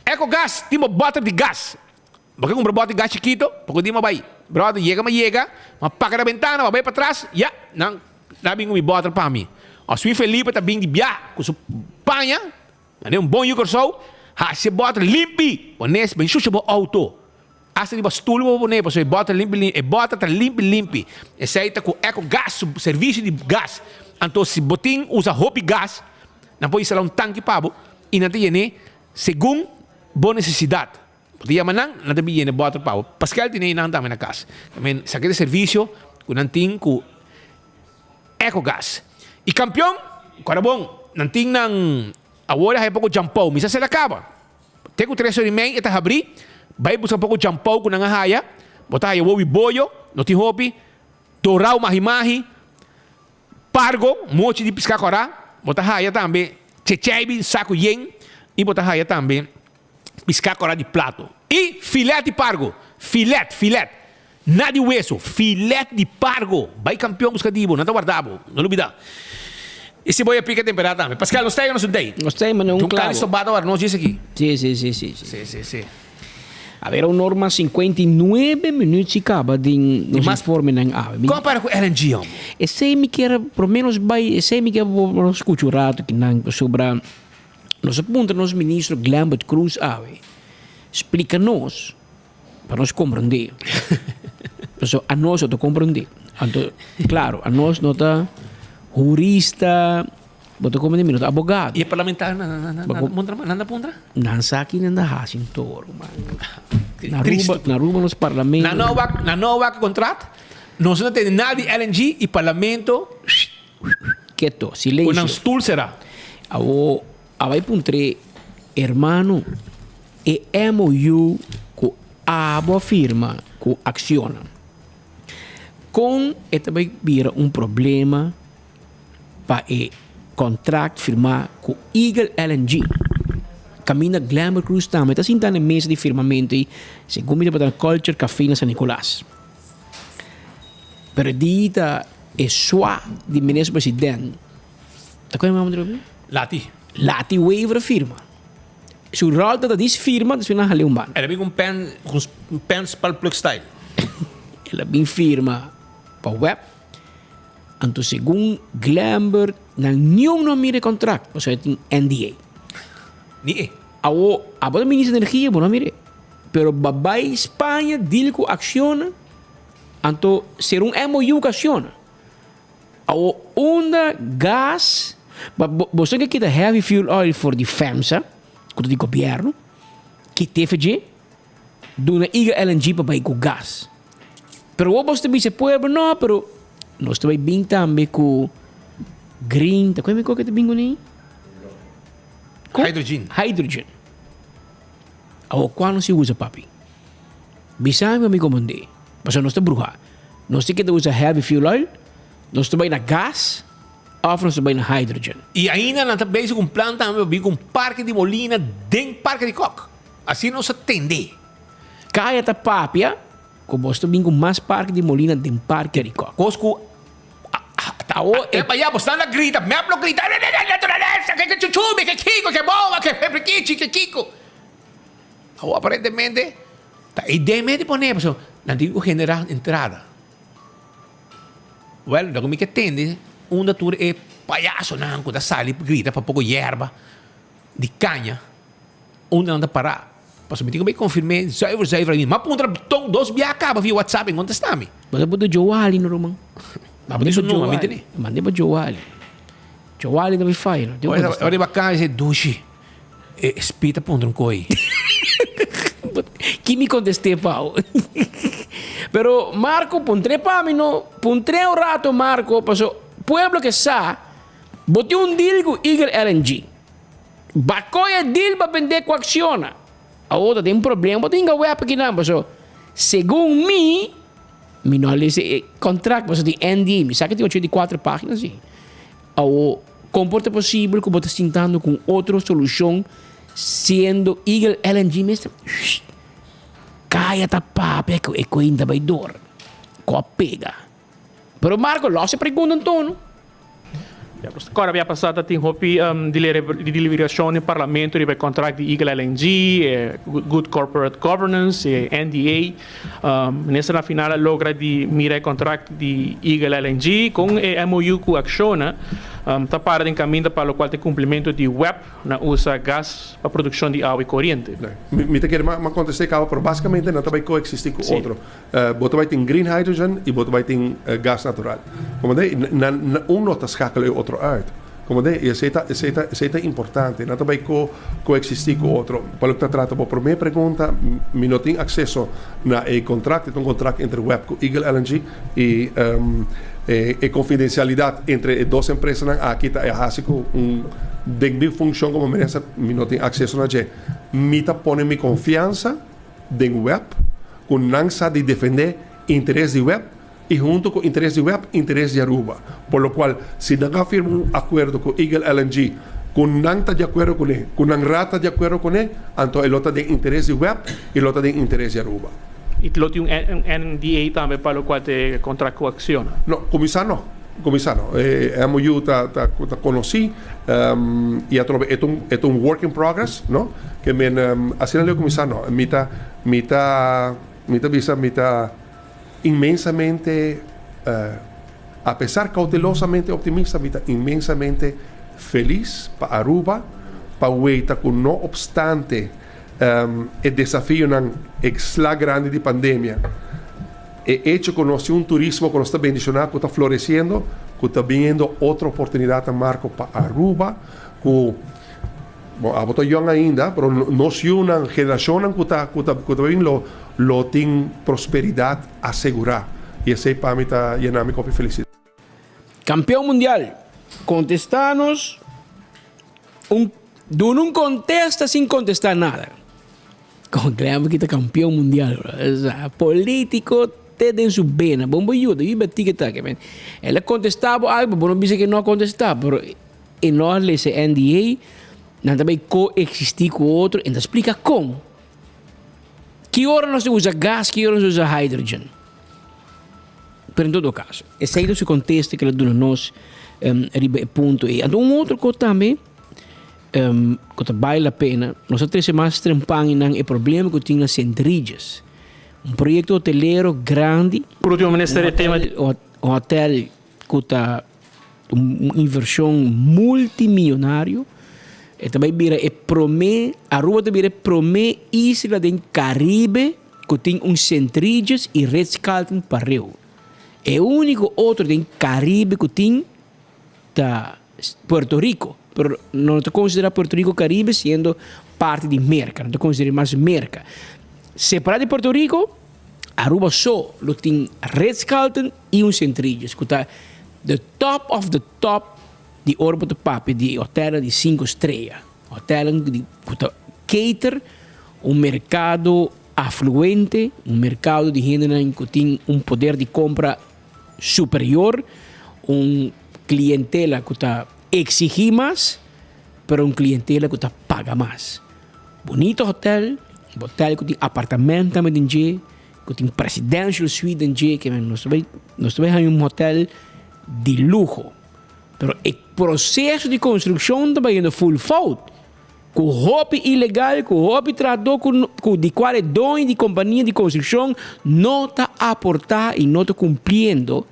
Ecogas tin bo bòter di gas. Bo ke kumpra bòt di gas chikito? Poko di mi a bai. Bròder yega mi a yega, mi a paka na bentana, mi a bai patras, ya, nan a bin ku mi bòter pa mi. Oswin Felipe ta bin di bia ku su paña, manera un bon yu Kòrsou, hasi e bòter limpi, pone ben shusha bo outo. Asta riba stul bo pone pasobra e bòter limpi limpi, e bòter ta limpi limpi. Esei ta ku Eco Gas, su servisio di gas. Anto si bo tin usa hopi gas, nan por instalá un tanki pa bo i nan ta yen'é segun bo nesesidat. Bo ta yama nan, nan ta bin yena bòter pa bo. Paskel tene einan tambe na kas. Tamen esaki ta e servisio ku nan tin ku Ecogas. I kampion, kòrda bon, nan tin nan awor e haya poko djampou. Mi sa si el a kaba. Te ku tres ora i mei e ta habrí. Bai buska poko djampou ku nan a haya. Bo ta haya wowi boyo, no tin hopi. Dorau mahi mahi, pargo, mochi di piská kòrá, bo ta haya tambe checheibi, saku yen, i bo ta haya tambe piská kòrá di plato. I filet di pargo, filet, filet, na di weso, filet di pargo. Bai Kampion buska di bo, nan ta warda bo, no lubida. I si bo ya pika temperá tambe. Pascal, nos ta yega nos un dei. Nos ta yega un Un klabo. kali stobá ta warda nos djis aki. Si, si, si, si, si. Si, si, si. A ber un norma 59 minuut si caba den nos informenan awe. Con para cu LNG hombre? Esey mi kier por menos bay, esey mi kier por nos scucha un rato kinan pasobra nos a puntra nos ministro Glenbert Croes awe splica nos pa nos comprende. Pasobra anos no ta comprende. Anto claro anos no ta hurista. Bo ta come di mi, no ta abogado. Y e parlamentario nan nan nan puntra nan ta puntra? Nan sa ki nan ta haci un toro man. Na Aruba, na Aruba nos parlamento. Nan no wak, nan no wak contrat, nos no tende nada di LNG y parlamento Keto, silencio. Cu nan stoel sera. Awo a bay puntr'e, hermano, e MOU cu abo a firma cu Acciona, con e ta bay bira un problema pa e contract firmá ku Eagle LNG. Kaminda Glenbert Cruz tambe ta sinta na e mesa di firmamentu ei, segun mi tabata na Culture Café na San Nicolas. Pero e di ta e swa di minister president, ta kon e nomber di Lati. Lati Wever a firma. Su rol ta dis firma, despues nan hal'é un banda. El a bin ku un pen, un pen spalpluk style. El a bin firma pa web. Anto segun Glenbert nan niun no a mira e contract pasobra e tin NDA. Ni e. Awo abo ta minister di energia bo no a mira e. Pero ba bai Spaña deal cu Acciona anto ser un MOU cu Acciona. Awo unda gas ba bo sa ke kita heavy fuel oil for di FEMSA cu ta di gobierno ki TFG duna Eagle LNG pa bai cu gas. Pero wou bos ta bisa e pueblo, no, pero nos ta bai bin tambe cu green, ta cueme cu ta bin cuni? Hydrogen. Hydrogen. Awo cua nos si usa papi? Bisa mi pa mi comprende. Pasobra nos ta bruha. Nos ta keda usa heavy fuel oil, nos ta bai na gas, of nos ta bai na hydrogen. Y ainda nan ta bezig cu un plan tambe pa bin cu un parke di molina den Parke di Kok. Asina nos a tende. Kaya ta papia ku bos ta bin ku mas parke di molina den Parke Arikok. Kos ku ta awo e. Epa ya bos nan a grita, mep lo grita, Naturalesa, ke chuchumi, ke kiko, ke boa, ke frikichi, ke kiko. Awo aparentemente ta e idea mes di pone pasobra nan tin ku genera entrada. Wèl, loke mi ke tende unda tur e payasonan ku ta sali grita pa poko yerba di kaña. Unda nan ta pará? Pasobra mi tin ku bai konfirm'é zuiver zuiver ainda. M'a puntra Ton dos bia kaba via WhatsApp, e kontestá mi. Manda pa Joali no ruman. Manda pa Joali. Mi tene. Manda pa Joali. Joali ta bai faya no. Ora ora riba kaya e dushi e spit a puntra un koi. Ki mi kontest'é pao? Pero Marco puntr'é pa mi no. Puntr'é un rato Marco paso pueblo ke sa bo tin un deal ku Eagle LNG. Bakoy e deal pa bende ku Acciona. Awor ta tin problema bo tin web akinan paso segun mi, mi no a lesa e contract paso tin NDA mi sa ke tin 84 pagina si. Awor kon por ta posibel ku bo ta sintando ku un otro solushon siendo Eagle LNG mester kaya ta papia ku e kuenta bai dor ku a pega. Pero Marco los e pregunta anto no. Ya, pues kòrda bia pasá ta tin hopi deliberacion den parlamento riba e contract di Eagle LNG, e Good Corporate Governance, e NDA. Minister na final a logra di mira e contract di Eagle LNG con e MOU cu Acciona ta para den caminda pa locual ta e cumplimento di web na usa gas pa produccion di awa y coriente. Mi ta kere m'a contesta e caba, pero basicamente nan ta bay coexisti cu otro. Bo ta bai tin green hydrogen y bo ta bai tin gas natural. Como de, nan un no ta schakel e otro uit. Como de, y esey ta, esey ta, esey ta importante. Nan ta bai co, coexisti cu otro. Pa loke ta trata bo prome pregunta, mi no tin acceso na e contract. E ta un contract entre web cu Eagle LNG y e, e confidencialidad entre e dos empresanan aki ta e haci cu un, den mi funcion como minister, mi no tin acceso na dje. Mi ta pone mi confiansa den web. Ku nan sa di defendé interes di web. y hunto cu interes di web, interes di Aruba. Por lo cual si nan a firma un acuerdo cu Eagle LNG cu nan ta di acuerdo cune, cu nan raad ta di acuerdo cune, anto e lo ta den interes di web y lo ta den interes di Aruba. Y lo tin un NDA tambe pa locual ta e contract cu Acciona? No, cuminsa no. Cuminsa no. E MOU ta ta ta conoci y atrobe e ta un e ta un work in progress, no? Ke men asina leu cuminsa no. Mi ta mi ta mi ta bisa mi ta inmensamente apesar cautelosamente optimista mi ta inmensamente feliz pa Aruba pa weita cu no obstante e desafionan e sla grandi di pandemia, e hecho cu nos tin un turismo cu nos ta bendiciona cu ta floreciendo, cu ta biniendo otro oportunidadnan marco pa Aruba cu, bon abo ta yong ainda, pero nos yunan, generacionnan cu ta cu ta cu ta bin lo lo tin prosperidad asegura y esey pa mi ta yena mi copi felicidad. Campeon mundial, contesta nos un duna un contesta sin contesta nada. Con Glenn ki ta campeon mundial bro. Esa politico te den su bena. Bon bo yuda, yuda tiki taki men. El a contesta bo algo, bo no bisa ke no a contesta, pero e no a lesa NDA, nan ta bay coexisti cu otro en ta splica con. Ki ora nos ta usa gas, ki ora nos ta usa hydrogen. Pero en todo caso, esey ta su contesta ke el a duna nos riba e punto ey. Anto un otro cos tambe cu ta bale la pena, nos a trece mas trempan eynan e problema cu tin na Sint Regis. Un proyecto hotelero grandi. Por ultimo, Minister, e tema di. Un hotel cu ta un inversion multimillonario. E ta bay bira e prome, Aruba ta bira e prome isla den Caribe cu tin un Sint Regis y Ritz Carlton pareu. E unico otro den Caribe cu tin ta Puerto Rico, pero no ta considera Puerto Rico Caribe siendo parti di Merca, no ta considera mas Merca. Separa di Puerto Rico, Aruba so lo tin Ritz Carlton y un Sint Regis cu ta the top of the top di ora bo ta papia di hotelnan di cinco strea, hotelnan cu ta cater un mercado afluente, un mercado di hendenan cu tin un poder di compra superior, un clientela cu ta exigi mas, pero un clientela cu ta paga mas. Bunito hotel, un hotel cu tin apartamento tambe den dje, cu tin presidential suite den dje, ke men nos ta bay, nos ta bay haña un hotel di luho. Pero e proceso di construccion ta bayendo full fout. Ku hopi ilegal, ku hopi trahadó ku ku di kual e doño di kompania di konstrukshon no ta aportá i no ta kumpliendo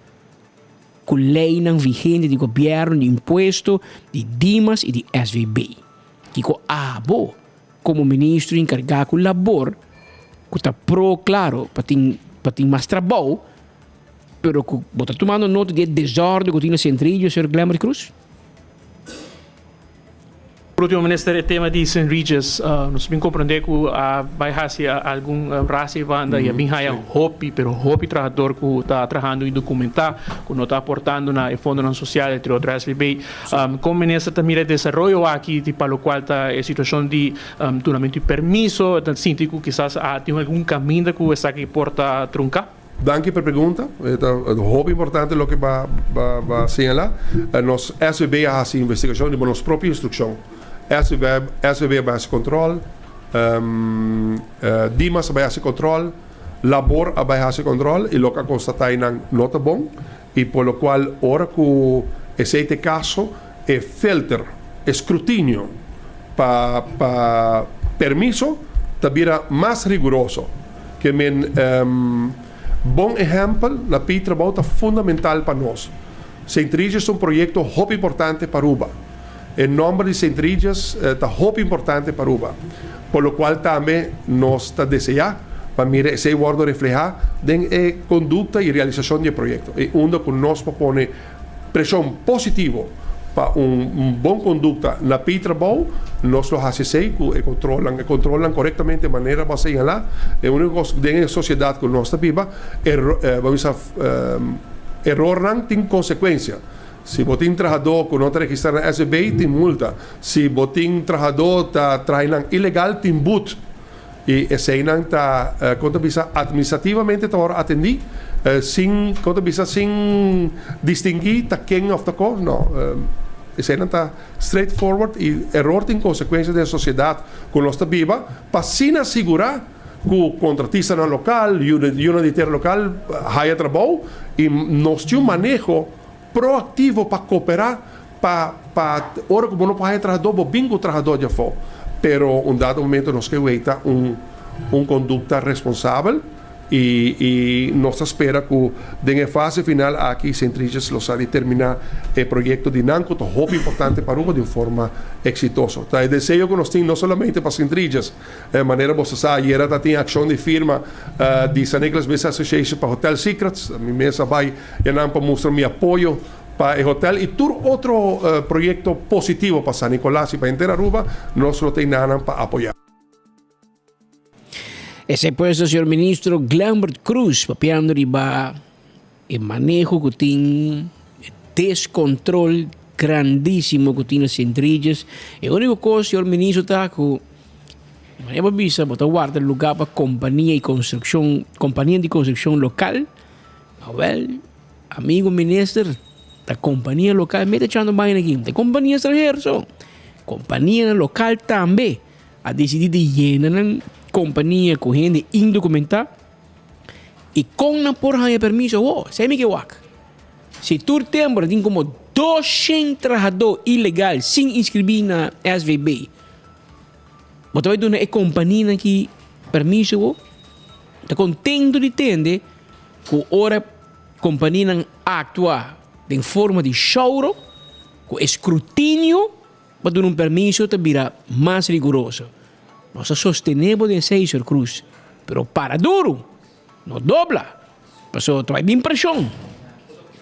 ku leinan vigente di gobièrnu, di impuesto, di Dimas i di SVB. Kiko abo komo ministro enkargá ku labor ku ta pro klaro pa tin pa tin mas trabou pero ku bo ta tumando nota di e desòrdu ku tin na Sentrillo, señor Glenbert Croes? Por ultimo minister e tema di Sint Regis nos bin comprende cu a bay haci algun raci banda y a bin haya hopi pero hopi trahador cu ta trahando indocumenta cu no ta aportando na e fondonan social entre otro SVB. Con minister ta mira e desaroyo aki di pa locual ta e situacion di dunamento di permiso ta sinti cu kisas a tin algun caminda cu esaki por ta trunca? Danki pa e pregunta. E ta hopi importante loke bo a señala. Nos SVB a hasi investigashon riba nos propio instrukshon. SVB a bai hasi kontrol, Dimas a bai hasi kontrol, Labor a bai hasi kontrol i loke a konstatá einan no ta bon i por lo kual ora ku esei ta e kaso e filter, e skrutinio pa pa permiso ta bira mas riguroso. Ke men bon ehèmpel na pidi trabou ta fundamental pa nos. Sint Regis ta un proyekto hopi importante pa Aruba. E nòmber di Sint Regis ta hopi importante pa Aruba, por lo kual tambe nos ta deseá pa mira esei wòrdu reflehá den e kondukta i realisashon di e proyekto. E unda ku nos por pone Preshon positivo pa un bon kondukta na pi trabou, nos lo hasi esei ku e kontrolnan, e kontrolnan korektamente manera bo a señalá. E úniko kos den e sosiedat ku nos ta biba, bo bisa erornan tin konsekuensia. Si bo tin trahadó ku no ta registrá na SVB, tin multa. Si bo tin trahadó ta traha nan ilegal, tin but. I eseinan ta, kon ta bisa, atministrativamente ta wòrdu atendí. Sin, kon ta bisa, sin distinguí ta ken òf ta ko, no. Eseinan ta straight forward i eror tin konsekuensia den sosiedat ku nos ta biba pa asina sigurá ku kontratistanan lokal, yunan di tera lokal haya trabou i nos tin un maneho proaktivo pa koperá pa pa ora ku bo no por haya trahadó bo bin ku trahadó di afó. Pero un dado momento nos ke weita un un kondukta responsabel. I i nos ta spera ku den e fase final aki Sint Regis lo sa di terminá e proyekto di nan ku ta hopi importante pa Aruba di un forma eksitoso. Ta e deseo ku nos tin no solamente pa Sint Regis, manera boso sa ayera ta tin akshon di firma di San Nicolas Business Association pa Hotel Secrets, mi mes a bai yanan pa mustra mi apoyo pa e hotel i tur otro proyekto positivo pa San Nicolas i pa henter Aruba nos lo ta inanan pa apoyá. Esei pues ta señor ministro Glenbert Croes papiando riba e maneho cu tin, e descontrol grandisimo cu tin na Sint Regis. E unico cos señor ministro ta cu manera bo bisa bo ta warda lugar pa compania y construccion, compania di construccion local, awel amigo minister ta compania local mete echando baina aki, ta compania extranhero so, compania local tambe. A disidí di yena nan kompania ku hende indokumentá i kon nan por haña permiso awor? Esei mi ke wak. Si tur tempu nan tin komo doshen trahadó ilegal sin inskribí na SVB, bo ta bai duna e kompanianan aki permiso awor? Ta kontentu di tende ku ora kompanianan aktua den forma di shouro ku e skrutinio Pa duna un permiso ta bira mas riguroso. Nos a sostené bo den esei, señor Cruz, pero para duru, no dobla, pasobra ta bai bin preshon.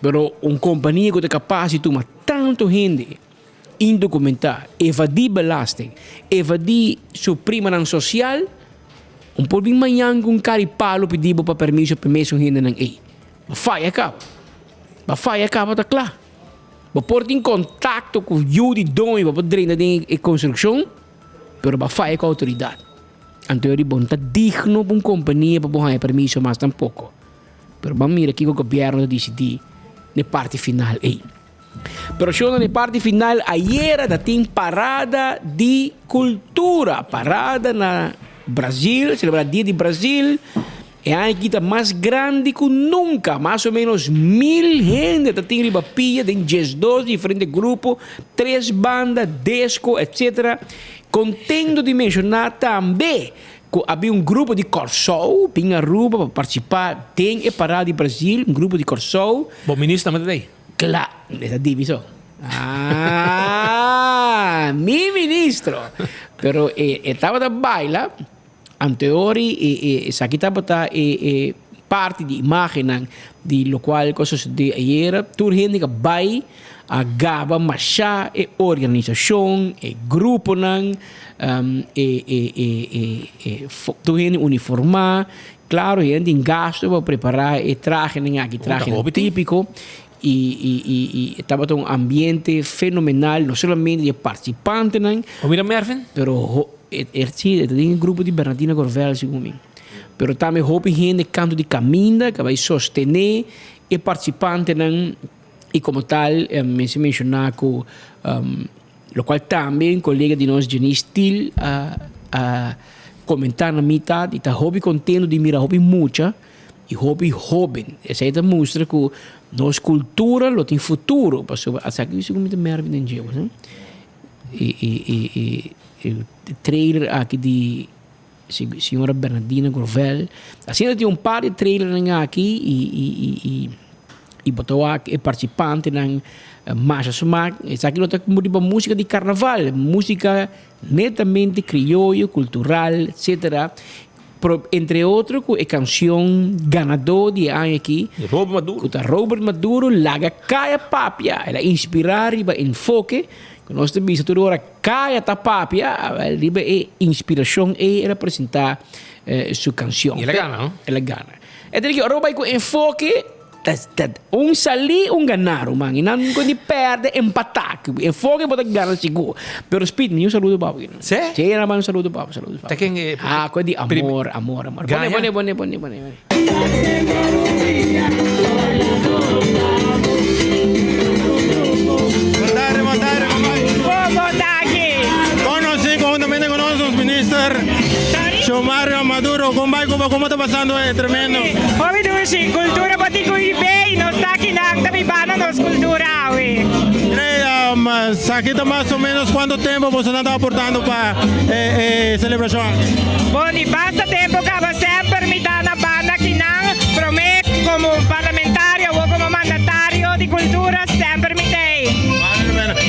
Pero un kompania ku ta kapas di tuma tantu hende indokumentá, evadí belasting, evadí su primanan sosial, un por bin mañan ku un kari palu pidi bo pa permiso pa e mesun hendenan ei. Bo faya kaba. Bo faya kaba ta kla. Bo por tin kontakto ku yu di doño pa por drenta den e konstrukshon, pero bo a faya ku outoridat. Anto di bo no ta digno pa un kompania pa bo haña permiso mas tampoko. Pero ban mira kiko gobièrnu ta disidí na e parti final ei. Pero shona na e parti final ayera ta tin parada di kultura, parada na Brazil, selebrá dia di Brazil. E aña aki ta mas grandi ku nunka. Mas o ménos mil hende ta tin riba pia den diesdos diferente grupo, tres banda, desko, etc. Kontento di menshoná tambe ku a bin un grupo di Kòrsou bin Aruba pa partisipá den e parada di Brazil, un grupo di Kòrsou. Bo minister tambe ta ei? Kla, e ta dibi so. Ah, mi ministro! Pero e tabata baila. Anteori e e esaki tabata e e parti di imagennan di lokual ku a sosodé ayera. Tur hende ku a bai a gaba mashá e organisashon, e gruponan, e e e e e tur hende uniformá. Klaro hende tin gastu pa prepará e trahenan aki, trahenan típiko. I i i i tabata un ambiente fenomenal, no solamente di e partisipantenan. Bo mira Mervin? Pero ho e e si e ta den e grupo di Bernardina Gorvel segun mi. Pero tambe hopi hende kantu di kaminda ku a bai sostené e partisipantenan i komo tal mester menshoná ku lokual tambe un kolega di nos Janice Thiel a a komentá na mi ta di ta hopi kontento di mira hopi mucha I hopi hóben. Esei ta mustra ku nos kultura lo tin futuro, pasobra esaki mi segun mi ta Mervin den dje, bo E e e e e trailer aki di señora Bernardina Grovel. Asina tin un par di trailernan aki i i i i i bo ta wak e partisipantenan masha smak. Esaki lo ta riba musika di karnaval, musika netamente krioyo, kultural, etcetera. Pero entre otro ku e kanshon ganadó di e aña aki, Robert Maduro. ku ta Robert Maduro, Laga Kaya Papia. El a inspirá riba enfoke ku nos ta bisa tur ora Kaya ta papia, awel riba e inspirashon ei el a presentá su kanshon. I el a gana, no? El a gana. E ta di ki ora bo bai ku enfoke. Un salí, un ganá, ruman. I nan con di perde, empatá. Enfoke bo ta gana sigur. Pero Speed, mi un saludo pa bo. Sí? Sí, nan un saludo pa bo, saludo pa bo. Ta ken e? Ah, con di amor, amor, amor. Gaña? Pone, pone, pone, pone, pone. Conocí conjuntamente con nos minister Xiomara Maduro. Con bai Cuba, como ta pasando e tremendo? Hopi dushi, cultura bo tin cu hibe y nos ta akinan ta biba na nos cultura awe. Rey, um, saki ta mas o menos cuanto tempo boso nan ta aportando pa e, e celebracion aki? Bon, di basta tempo caba semper mi ta na banda akinan, prome como parlamentario awo como mandatario di cultura semper mi ta ey.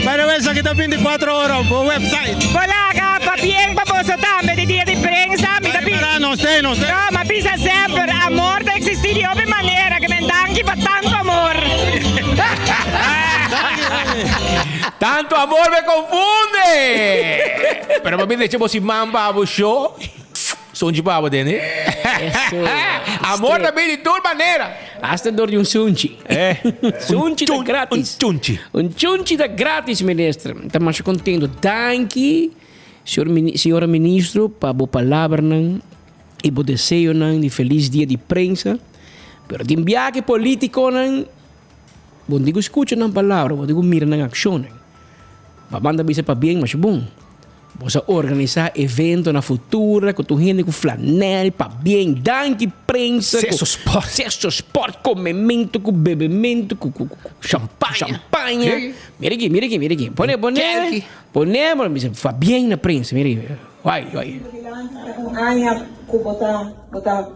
By the way, esaki ta 24 ora bo website. Bo laga pabien pa boso tambe di dia di prensa. Mi ta pi. No sé, no sé. No, ma bisa semper, amor ta existi di hopi manera, ke men danki pa tanto amor. Tanto amor me confunde! Pero pa mi decha bo si man pa bo show. Sunchi pa bo tende. Amor ta bin di tur manera. Hasta dor di un sunchi. Eh. Sunchi ta gratis. Un chunchi. Un chunchi ta gratis, minister. Mi ta masha contento. Danki, señor, señora ministro, pa bo palabranan y bo deseonan di feliz dia di prensa. Pero tin biaha cu politiconan, bo no tin cu scucha nan palabra, bo tin cu mira nan accionnan. Pa banda bisa pabien masha bon. Bo sa organisa evento na Futura cu tur hende cu flanel, pabien, danki prensa. Sexo sport. Sexo sport, comemento cu bebemento cu cu cu Champaña. Champaña. Mira aki, mira aki, mira aki. Pone, pone. Kelki. Pone, pone, bisa pabien na prensa, mira aki. Wai, wai. Un aña cu bo ta bo ta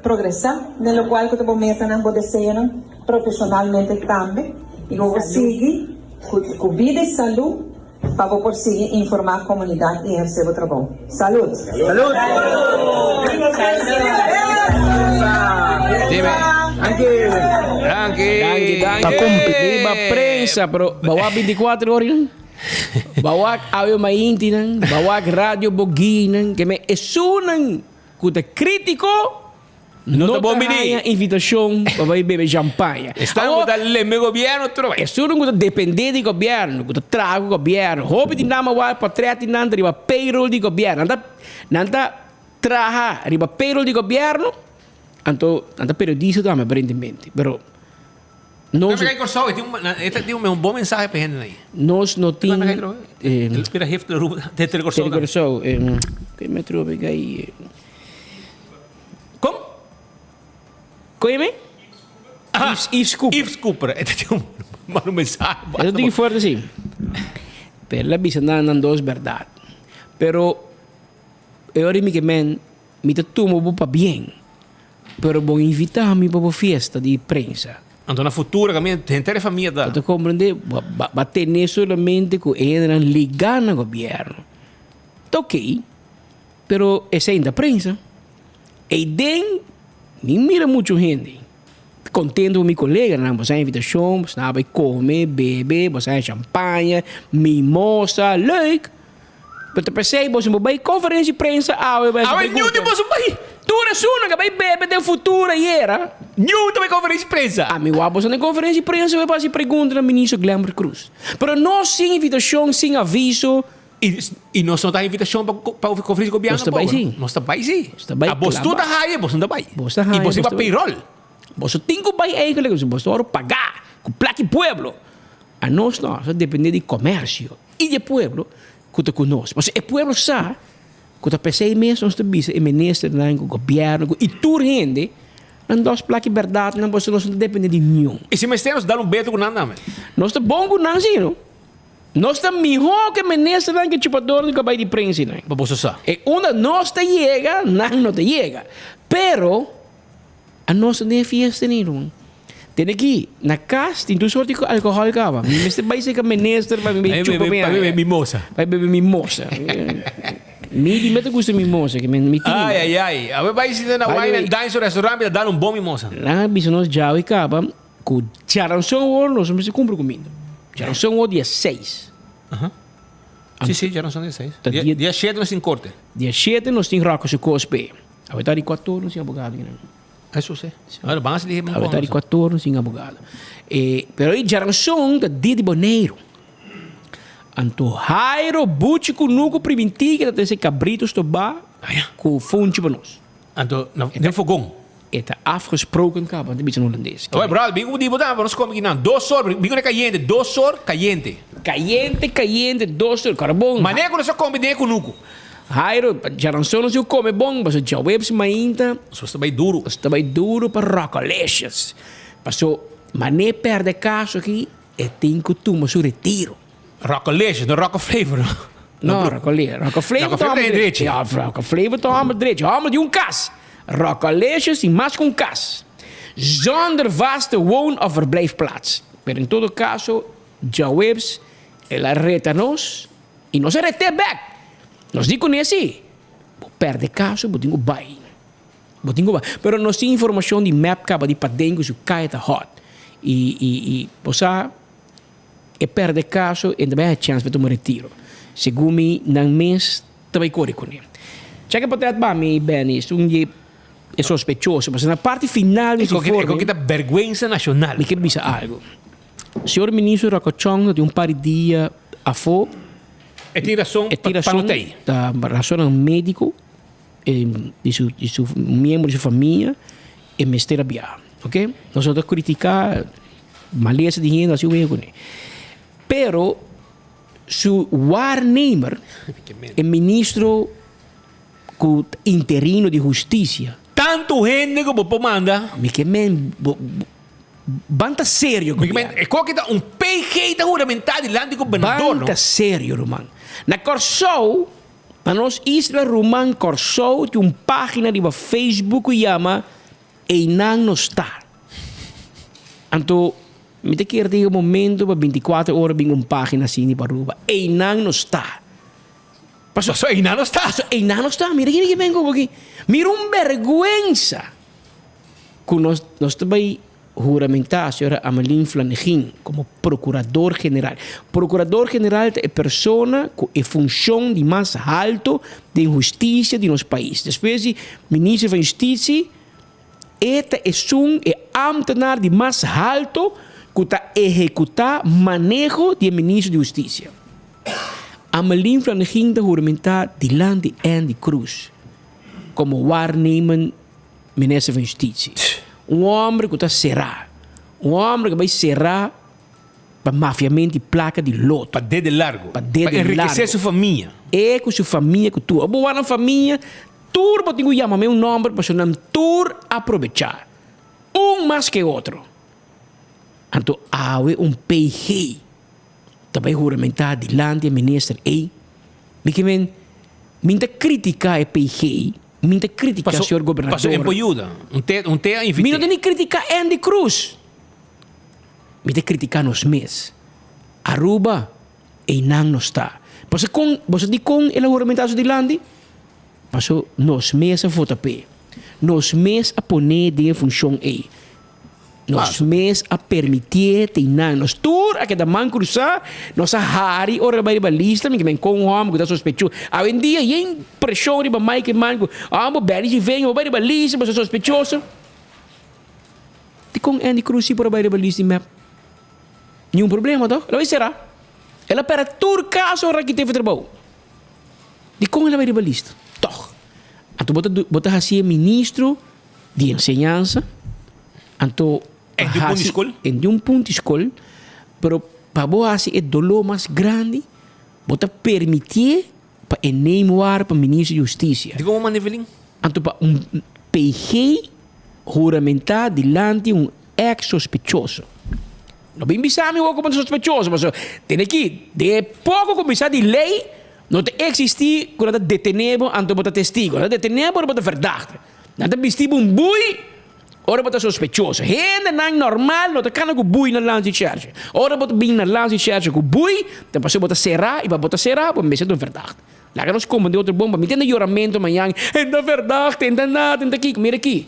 progresa den locual cu ta bo metanan, bo deseonan profesionalmente tambe y bo por sigui cu cu bida y salud Pa bo por sigui informá komunidat i ehersé bo trabou. Salud! Pa competí ba prensa, pero ba wak 24 ora nan, ba wak awe mainti nan, ba wak radio boguí nan, ke men esunnan ku ta krítiko No No ta bon ta bini. haña invitashon pa bai bebe champaña. Esnan ku ta leme gobièrnu otro bai. Esun ku ta dependé di gobièrnu, ku ta traha ku gobièrnu. Hopi di nan a wak potrèt di nan ta riba payroll di gobièrnu. Nan ta nan ta traha riba payroll di gobièrnu, anto nan ta periodista tambe aparentemente. Pero nos Tambe kai Kòrsou, e tin un e ta tin un bon mensahe pa e hendenan ei. Nos no tin El spera hef Tele Kòrsou. Tele Kòrsou. Ke metro kai? Kom? Kon mi? Ah, Yves, Yves Cooper. Yves Cooper. E ta tin un manda un mensahe. Eso tin fuerte sí. Pero la bisa nan nan dos berdad. Pero e ora mi ke men mi ta tuma bo pa bien. Pero bo invita mi pa bo fiesta di prensa. Anto na futuro kaminda henter e famia ta. Bo ta comprende? Bo ba tene solamente ku e hendenan liga na gobierno. Ta ok. Pero esei ta prensa. Eiden mi mira muchu hende. Contento cu mi coleganan, boso a invitacion, boso a bay come, bebe, boso a champaña, mimosa, leuk. Pero ta pesey boso no bay conferencia di prensa awe bay Awe niun di boso bay. Tur esunnan ca bay bebe den futuro ayera. Niun ta bay conferencia di prensa. Ami wak boso na conferencia di prensa bay haci pregunta na ministro Glenbert Croes. Pero no sin invitacion, sin aviso. I nos no ta invitashon pa pa konferensia di gobièrnu Nos ta bai sí. Nos ta bai sí. Nos ta bai A bos tur ta klaba. haya, bos no ta bai. Bos ta haya, I bos bos riba ta bai. payroll. Boso tin ku bai eigenlijk, pasobra bos ta wòrdu pagá ku plaka di pueblo. A nos no, nos ta dependé di komersio i di e pueblo ku ta ku nos. Pasobra e pueblo sa ku ta p'esei mes nos ta bisa e ministernan ku gobièrnu ku i tur hende nan dos plaka di bèrdatnan pasobra nos no ta dependé di niun. I si mester nos dal un beto ku nan tambe. Nos ta bon ku nan sí no. Nos ta mihó ku e ministernan ku e chupadornan ku a bai di prensinan. Pa boso sa. E unda nos ta yega, nan no ta yega. Pero, anos no den e fiesta ni, ruman. Tene aki, na kas tin tur sorti ku alkohòl kaba. Mi mester bai serka minister pa mi bai chupa mi Pa bebe mimosa. Pa bebe mimosa. Mi di me ta gusta mimosa, ke mi tin. Ai, ai, ai. Awe bai sinta na Wine and Dine su restaurant mi ta dal un bon mimosa. Nan a bisa nos djawe kaba. Ku djaranson awor nos mester kumpra kuminda. Djaranson awor dia seis. Si, si, djaranson dia seis. Dia shete nos tin korte. Dia shete nos tin Rocco su kos p'e. Awe ta di kuator nos tin abogado kinan. Eso si. Ahora ban a lihe Awe ta di 4 sin abogado. Eh, pero e djaranson ta dia di Boneiru. Anto Jairo Buchi Kunuku primintí ke ta trese kabrito stobá ku funchi pa nos. Anto na den fogon. E ta afgesproken kaba, ta bisa na holandes. Oye brother, bin ku di bo ta, nos kome kinan. Dos or, bin ku e kayente, dos or kayente. Kayente, kayente, dos or, karbon. Manera ku nos a kome den e kunuku. Jairo, djaranson nos yu kome bon, pasobra djaweps mainta. Nos ta bai duru. Nos ta bai duru pa Rockalicious. Paso, manera pèrdè kaso aki, E tin cu tuma su retiro. Rockalicious, no Rocka Flavor no. No, Rockalicious. Rocka Flavor ta homber drechi. Ja, Rocka Flavor ta homber drechi. Homber di un cas. Rockalicious tin mas cu un cas. Zonder vaste woon of verblijfplaats. Pero en todo caso, djaweps el a reta nos y nos a ret'é bek. Nos di cune si, bo perde caso, bo tin cu bay. Bo tin cu Pero nos tin informacion di mep caba di paden cu su caya ta hot. Y, y, y, bo sa, e perde caso en ta bay haci chance pa tuma retiro. Segun mi, nan mes ta bay core cune. Check e potret pa mi, Benny. Esun di e sospechoso. Pasobra na parti final di su informe. E koki ta berguensa nacional. Mi ke bisa algo. Señor Ministro Rocochon ta tin un par di dia afo. E tin rason pa no ta ey. Ta rasonnan medico. Di su di su miembro di su famia e mester a biaha ok nos no ta critica malesa di hende asi wega cune pero su waarnemer e ministro cu ta interino di husticia. Tanto hende cu bo por manda. Mi ke men bo ban ta serio gobierno. E koki ta un PG ta huramenta dilanti gobernador no. Ban ta serio ruman. Na Corsou Na nos isla ruman Kòrsou tin un página riba Facebook ku yama Einan Nos Ta. Anto mi ta kier tin e momento pa bintikuater ora bin un página asina riba Aruba. Einan Nos Ta. Paso einan nos ta. Paso einan nos ta. Mira kiko ben ku aki. Mira un bèrgwensa ku nos nos ta bai Huramentá señora Amelín Flanegin komo Prokurador General. Prokurador General ta e persona ku e funshon di mas halto den hustisia di nos pais. Despues di Minister van Justitie, e ta esun e ámtenar di mas halto ku ta ehekutá maneho di e Minister di Hustisia. Amelín Flanegin ta huramentá dilanti Andy Cruz komo waarnemend Minister van Justitie. Un homber ku ta será. Un homber ku bai será pa mafiamento di plaka di loto. Pa dede largo. Pa dede Pa enrikesé largo. su famia. E ku su famia ku tur. Bo wak nan famia, tur bo tin ku yama mi un nomber pasobra nan tur a probechá. Un mas ke otro. Anto awe un PG ta bai huramentá dilanti e minister ei. Mi ke men, mi ta kritiká e PG. Mi ta critica Paso, señor gobernador. paso en por yuda. Un te, un te a invité. Mi no ta ni critica Andy Cruz. Mi ta critica nos mes. Aruba, einan nos ta. Paso con, boso di con el a huramenta su dilanti? Paso nos mes a vota p'e. Nos mes a pone den e funcion ei. Nos mes a permitié teinan. Nos tur a keda man krusá, nos a hari ora el bai riba lista, mi ke men kon un hòmber ku ta sospechoso. Awendia yen preshon riba Mike Eman ku, ah bo Benny Giveño, bo bai riba lista, bo ta sospechoso. Dikon Andy Cruz si por a bai riba lista di mep? Niun problema tòg? El a bai será. El a pèrdè tur kaso ora ki tefi trabou. Dikon el a bai riba lista? Tòg. Anto bo ta bo ta hasié ministro di enseñansa, anto En di un punt di skol? En di un punt di skol, pero pa bo hasi e doló mas grandi, bo ta permitié pa e neem war pa minister di hustisia. Dikon bo manda Evelyn? Anto pa un PG huramentá dilanti un ex sospechoso. No bin bisa mi wou ku bo ta sospechoso, pasobra tene aki, den e poko ku bisa di lei, no ta eksistí ku nan ta detené bo anto bo ta testigo. Nan ta detené bo ora bo ta verdachte. Nan ta bisti bo un bui ora bo ta sospechoso. Hendenan normal no ta kana ku bui na landsrecherche. Ora bo ta bin na landsrecherche ku bui, ta pasobra bo ta será i pa bo ta será bo mester ta un verdachte. Laga nos komprendé otro bon pa mi tende yoramentu mañan, E ta verdachte, e ta nada, e ta kiko. Mira aki,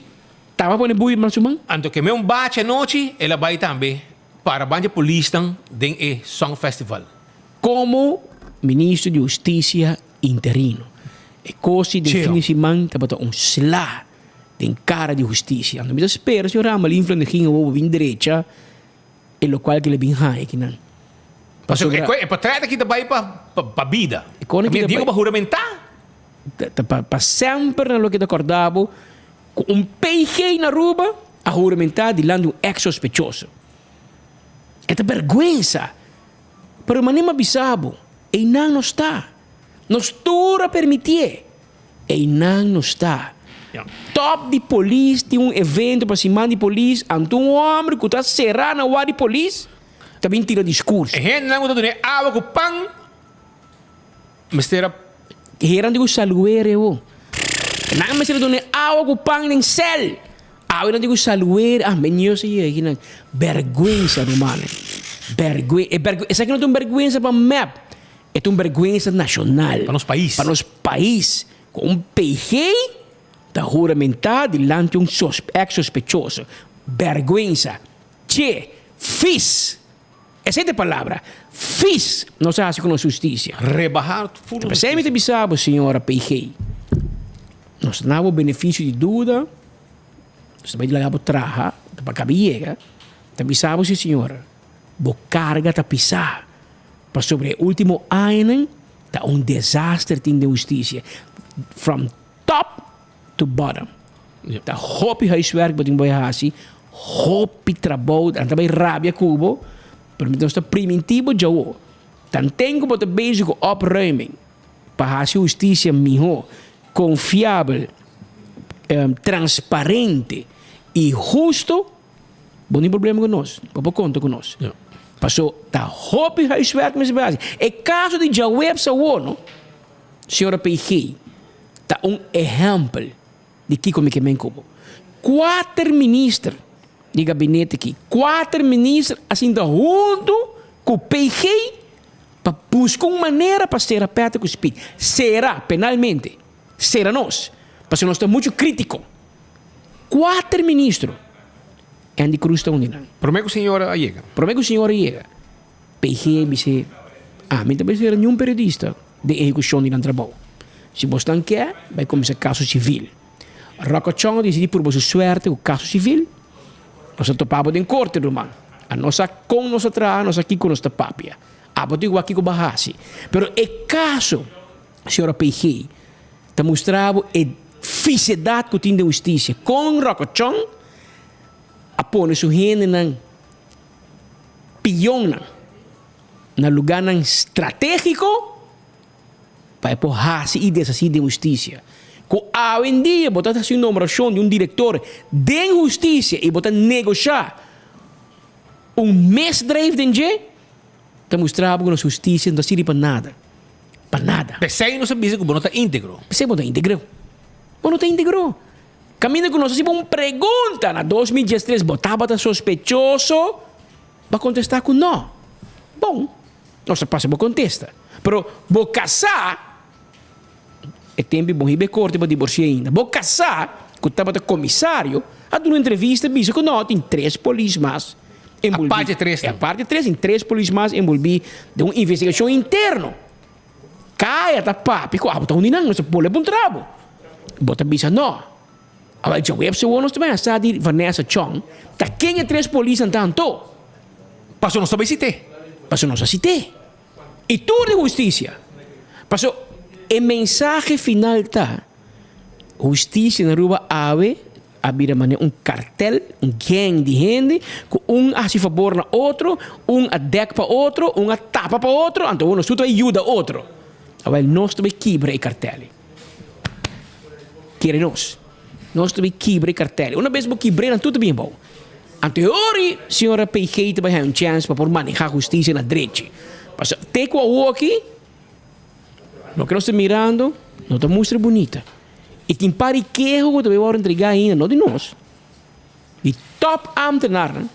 taba pone bui riba su man. Anto keme un bachi anochi, el a bai tambe para banda polisnan den e Song Festival. Komo Ministro di Hustisia interino. E kosi den fin di siman tabata un sla. Den cara di husticia. Anto mi ta spera señor Ramalin Flanegin awor bo bin drecha e locual cu el a bin haña akinan. Pasobra e portret aki ta bay pa bida. E con aki ta bay. Diego pa huramenta. Ta pa semper nan lo keda corda bo cu un PG na Aruba a huramenta dilanti un ex sospechoso. E ta berguensa. Pero manera mi a bisa bo, eynan no sta. Nos tur a permitié. Eynan no sta. Top di polis tin un evento pa siman di polis, anto un homber cu ta cera na wak di polis ta bin tira discurso. E hendenan cu ta duna e awa cu pan mester a. Heran di cu saluere ho. Nan mester a duna e awa cu pan den cel. Awe nan di cu saluere, ah men Dios a yega akinan. Berguensa rumannan. Berguen, e berguen, esaki no ta un berguensa pa mep. E ta un berguensa nashonal. Pa nos pais. Pa nos pais. Ku un PG ta huramentá dilanti un ex sospechoso. Berguensa. Che. Fis. Esei ta e palabra. Fis nos a hasi ku nos hustisia. Rebahá ful nos P'esei mi ta bisa bo, señora PG. Nos ta na bo benefisio di duda. Nos ta bai laga bo traha. Ta pa kabi yega. Ta bisa bo si, señora. Bo karga ta pisá. Pasobra e ultimo añanan ta un desaster tin den husticia. From top to bottom. Ta hopi huiswerk bo tin bo haci, hopi trabou, nan ta bay rabia cu bo, pero nos ta priminti bo djawo. Tanten cu bo ta bezig cu opruiming pa haci husticia miho, confiabel, transparente y husto, Bo no tin problema ku nos, bo por konta ku nos. Paso ta hopi huiswerk mester por hasi. E kaso di djaweps awor no, señora PG, ta un ehèmpel di kiko mi ke men ku bo. Kuater minister di gabinete aki, kuater minister a sinta huntu ku PG pa buska un manera pa sera Patrick ku Speed. Sera penalmente, sera nos, pasobra nos ta muchu kritiko. Kuater ministro. Andy Cruz ta un di nan. Prome ku señora a yega. Prome ku señora a yega. PG a bis'é, Ami ta bai sera niun periodista den ehekushon di nan trabou. Si bosnan ke, bai kuminsá kaso sivil. Rocco Chong a disidí purba su suerte ku kaso sivil. Nos a topa bo den korte, ruman. A nos sa kon nos a traha, nos sa kiko nos ta papia. Abo ta igual kiko bo a hasi. Pero e kaso, señora PG, Ta mustra bo e fisedat ku tin den hustisia. Kon Rokochon a pone su hendenan, pionnan, na lugánan stratégiko pa e por hasi i deshasí den hustisia. Ku awendia bo ta hasi un nombrashon di un direktor den hustisia i bo ta negoshá un misdrijf den dje, ta mustra bo ku nos hustisia no ta sirbi pa nada. Pa nada. P'esei nos a bisa ku bo no ta íntegro. P'esei bo no ta íntegro. Bo no ta íntegro. Kaminda ku nos a hasiba un pregunta na 2013, bo tabata sospechoso? Bo a kontestá ku nò. Bon, nos a pasa bo kontesta. Pero bo kasá, e tempu bo hiba e korte pa diborsiá ainda. Bo kasá, ku tabata komisario, a duna un entrevista bisa ku nò, tin tres polis mas enbolbí. Aparte tres nan. Aparte tres, tin tres polis mas enbolbí den un investigashon interno. Kaya ta papia ku abo ta uni nan, nos ta pone pa un trabo. Bo ta bisa no. Awel djaweps awor nos ta bai sa di Vanessa Chong ta ken e tres polisnan ta anto. Paso nos ta bai sit'é. Paso nos a sit'é. I tur di hustisia. Paso e mensahe final ta, hustisia na Aruba awe A bira manera un kartel, un gang di hende ku un a hasi fabor na otro, un a dèk pa otro, un a tapa pa otro, anto awor nos tur ta bai yuda otro. Awel nos ta bai kibra e kartel ei. Kere nos. Nos ta bai kibra e kartel ei. Una bes bo kibr'é nan tur ta bin abou. Anto e ora ei señora PG ta bai haña un chèns pa por manehá hustisia na drechi. Pasobra te ku awoki loke nos ta mirando no ta mustra bunita. I tin par di keho ku ta bai wòrdu entregá ainda, no di nos, di tòp ámtenarnan.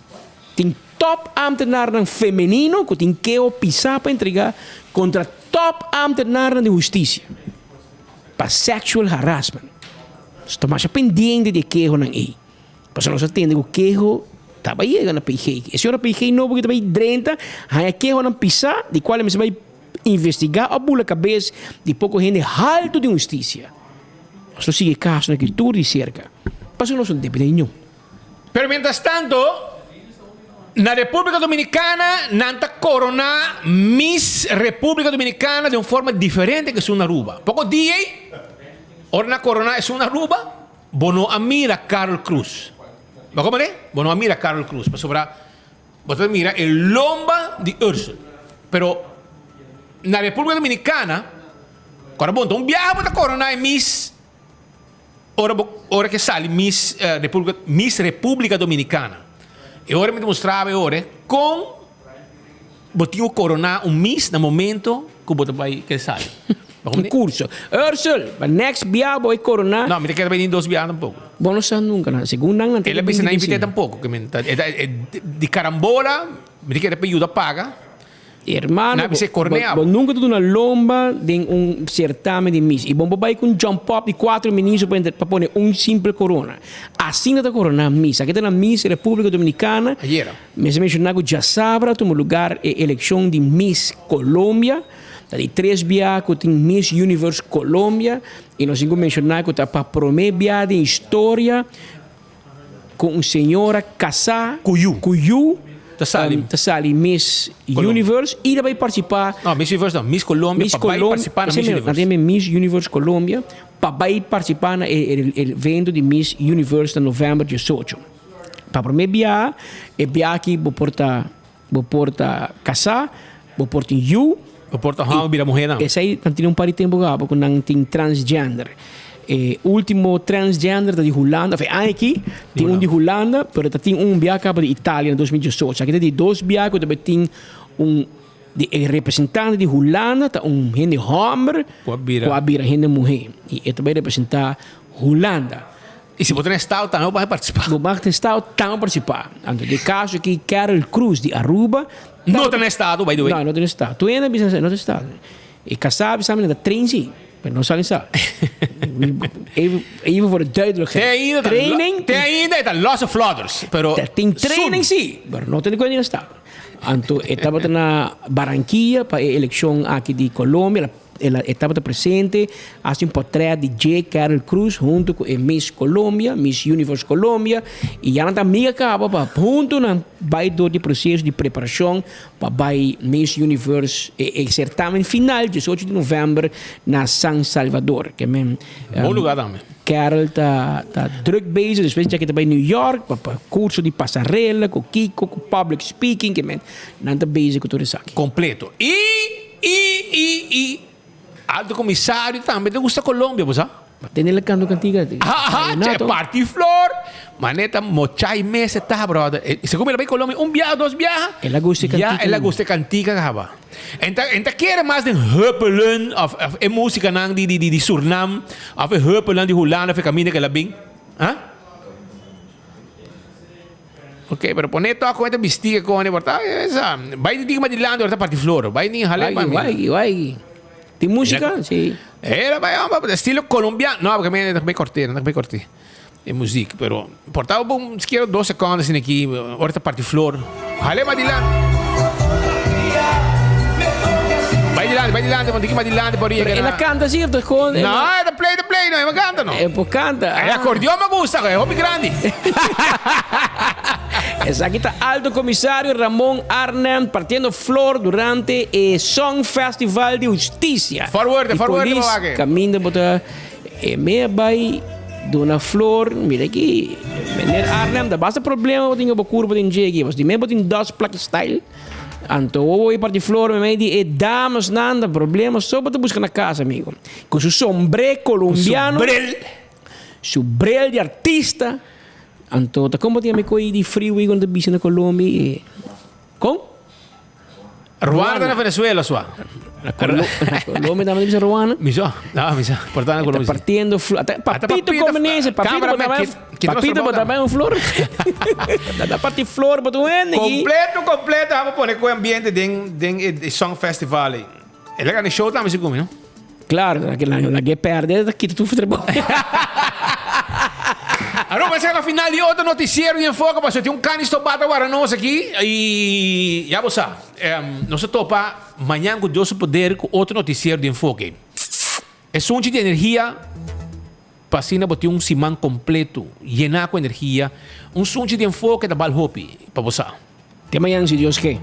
Tin tòp ámtenarnan femenino ku tin keho pisá pa entregá kontra tòp ámtenarnan di hustisia pa sexual harassment. Nos ta masha pendiente di e kehonan ei, pasobra nos a tende ku keho ta bai yega na PG. E señora PG nobo ku ta bai drenta haña kehonan pisá di kual e mester bai Investigá a bula kabes di poko hende haltu den hustisia. Nos lo sigui e kasonan aki tur di serka. Pasobra nos no debe na niun. Pero mientras tanto, na República Dominicana nan ta corona Miss República Dominicana den un forma diferente cu esun na Aruba. Poco dia ey, ora nan a corona esun na Aruba, bo no a mira Carol Cruz. Bo comprende? Bo no a mira Carol Cruz pasobra bo ta mira e lomba di Ursel. Pero na República Dominicana, ora bo ta un biaha bo ta corona e Miss Ora bo ora ke sali Miss República Miss República Dominicana e ora mi ta mustraba e ora kon bo tin ku koroná un Miss na momento ku bo ta bai ke sali. Un kurso. Ursel, pa next bia bo e koroná. No, mi ta kere bai ni dos bia tampoko. Bo no sa nunka nan. Segun nan nan ta El a bisa nan invit'é tampoko. Ke men ta di karambola mi ta kere pa yuda paga. Hermano, bo nunca ta duna lomba den un certamen di Miss. Y bo no por bay cu un jump up di cuatro ministro pa pone un simple corona. Asina ta corona Miss. Aki ta na Miss Republica Dominicana. Mester menciona cu djasabra tuma lugar e eleccion di Miss Colombia. Ta di tres bia cu tin Miss Universe Colombia. Y nos tin cu menciona cu ta pa prome bia den historia Cu un señora casá Cu yu. Cu yu. Ta sali. Ta sali Miss Universe y ta bay participa. No, Miss Universe no, Miss Colombia Miss pa bay participa na Miss Universe. Nan ta yama Miss Universe Colombia pa bay participa na e evento di Miss Universe na november diesocho. Pa prome biaha e biaha aki bo por ta bo por ta casá, bo por tin yu. Bo por ta homber bira muher nan. Esey nan tin un par di tempo caba cu nan tin transgender. E ultimo transgender ta di Hulanda, of e aña aki tin un di Hulanda, pero ta tin un bia caba di Italia na 2018. Aki ta di dos bia cu ta bay tin un di e representante di Hulanda ta un hende homber Cu a bira. cu a bira hende muher. Y e ta bay representa Hulanda. Y si bo ta na estado tambe bo bay participa. Bo bay na estado tambe participa. Anto den caso aki Carol Cruz di Aruba. No ta na estado by the way. No, no ta na estado. Tur hende a bisa no ta na estado. E casá bisa mi na ta train si, pero no sali sa. Even, even voor de duidelijkheid. Te ainda ta, Training. te ainda e ta losse flodders, pero Ta tin training si, pero no ta di cuenta na estado. Anto e tabata na Barranquilla pa e eleccion aki di Colombia. El a e tabata presente hasi un portret di dje Carol Cruz hunto cu e Miss Colombia, Miss Universe Colombia y ya nan ta amiga caba pa hunto nan bay door di proceso di preparacion pa bay Miss Universe e e certamen final diesocho di november na San Salvador. Ke men Bon lugar tambe. Carol ta ta druk bezig despues dje ke ta bay New York pa pa curso di pasarela cu kico cu public speaking ke men nan ta bezig cu tur esaki. Completo. Y I i i Alto Comisario tambe ta gusta Colombia, bo sa? Tene la canto cantiga. Aha, che parti flor. Maneta mochai mese ta, brother. E, segun mi la bai Colombia un biaha, dos biaha. El a gusta e Ya, cantica. el a gusta e cantica caba. En ta, en ta kere mas den huppelen of, of e musicanan di, di, di, di Surnam, of e huppelen di Hulanda of e caminda ke el a bin. Ha? Ok, pero pone toch con e ta bisti e con e por ta esa. Bai di digma dilanti ora ta parti flor. Bai ni jale pa mi. Wai, wai. Tin música? Sí. Era bai hombre, estilo colombiano. No, porque me me corté, no me corté. E muziek, pero por ta un siquiera dos secondes sin aquí, ora ta parti flor. Jale pa dilanti. Bai dilanti, bai dilanti, want ik dilanti por Pero él canta cierto, con No, de play, de play, no, él canta no. Él por canta. El acordeón me gusta, es hobby grande. Esaki ta Alto Comisario Ramon Arnhem partiendo flor durante e Song Festival di Husticia. Forward, Di forward, polis, babake. Caminda bota e mea bay duna flor. Mira aki, meneer Arnhem, ta basta problema bo tin bo curpa den dje aki. Pas di me bo tin dos plaki style. Anto wowo e parti flor me di e damas nan ta problema so bo ta busca na casa amigo. Cu su sombré colombiano. Su bril. Su bril di artista. Anto ta como tin ami coi di freeway cuando ta bishi na Colombia e con? Ruanda na Venezuela sua. Na Colombia tambe ta bisa Ruanda. Mi so, no, mi so. Por ta na Colombia. Partiendo flor. Papito comenense, papito bo ta papito bo ta un flor. Ta parti flor bo tu hende. Completo, completo. Abo pone cu ambiente den den e Song Festival ey. El a gana e show tambe segun mi, no? Claro, la que perde ta kita tur trabou. Aruba esaki na final di otro noticiero di Enfoke pasobra tin un cani stobá ta wara nos aki y ya bo sa nos ta topa mañan cu Dios su poder cu otro noticiero di Enfoke. Esunchi di energia. Pa asina bo tin un siman kompleto, yená ku energia. Un sunchi di enfoke ta bal hopi pa bo sa. Te mañan si Dios ke.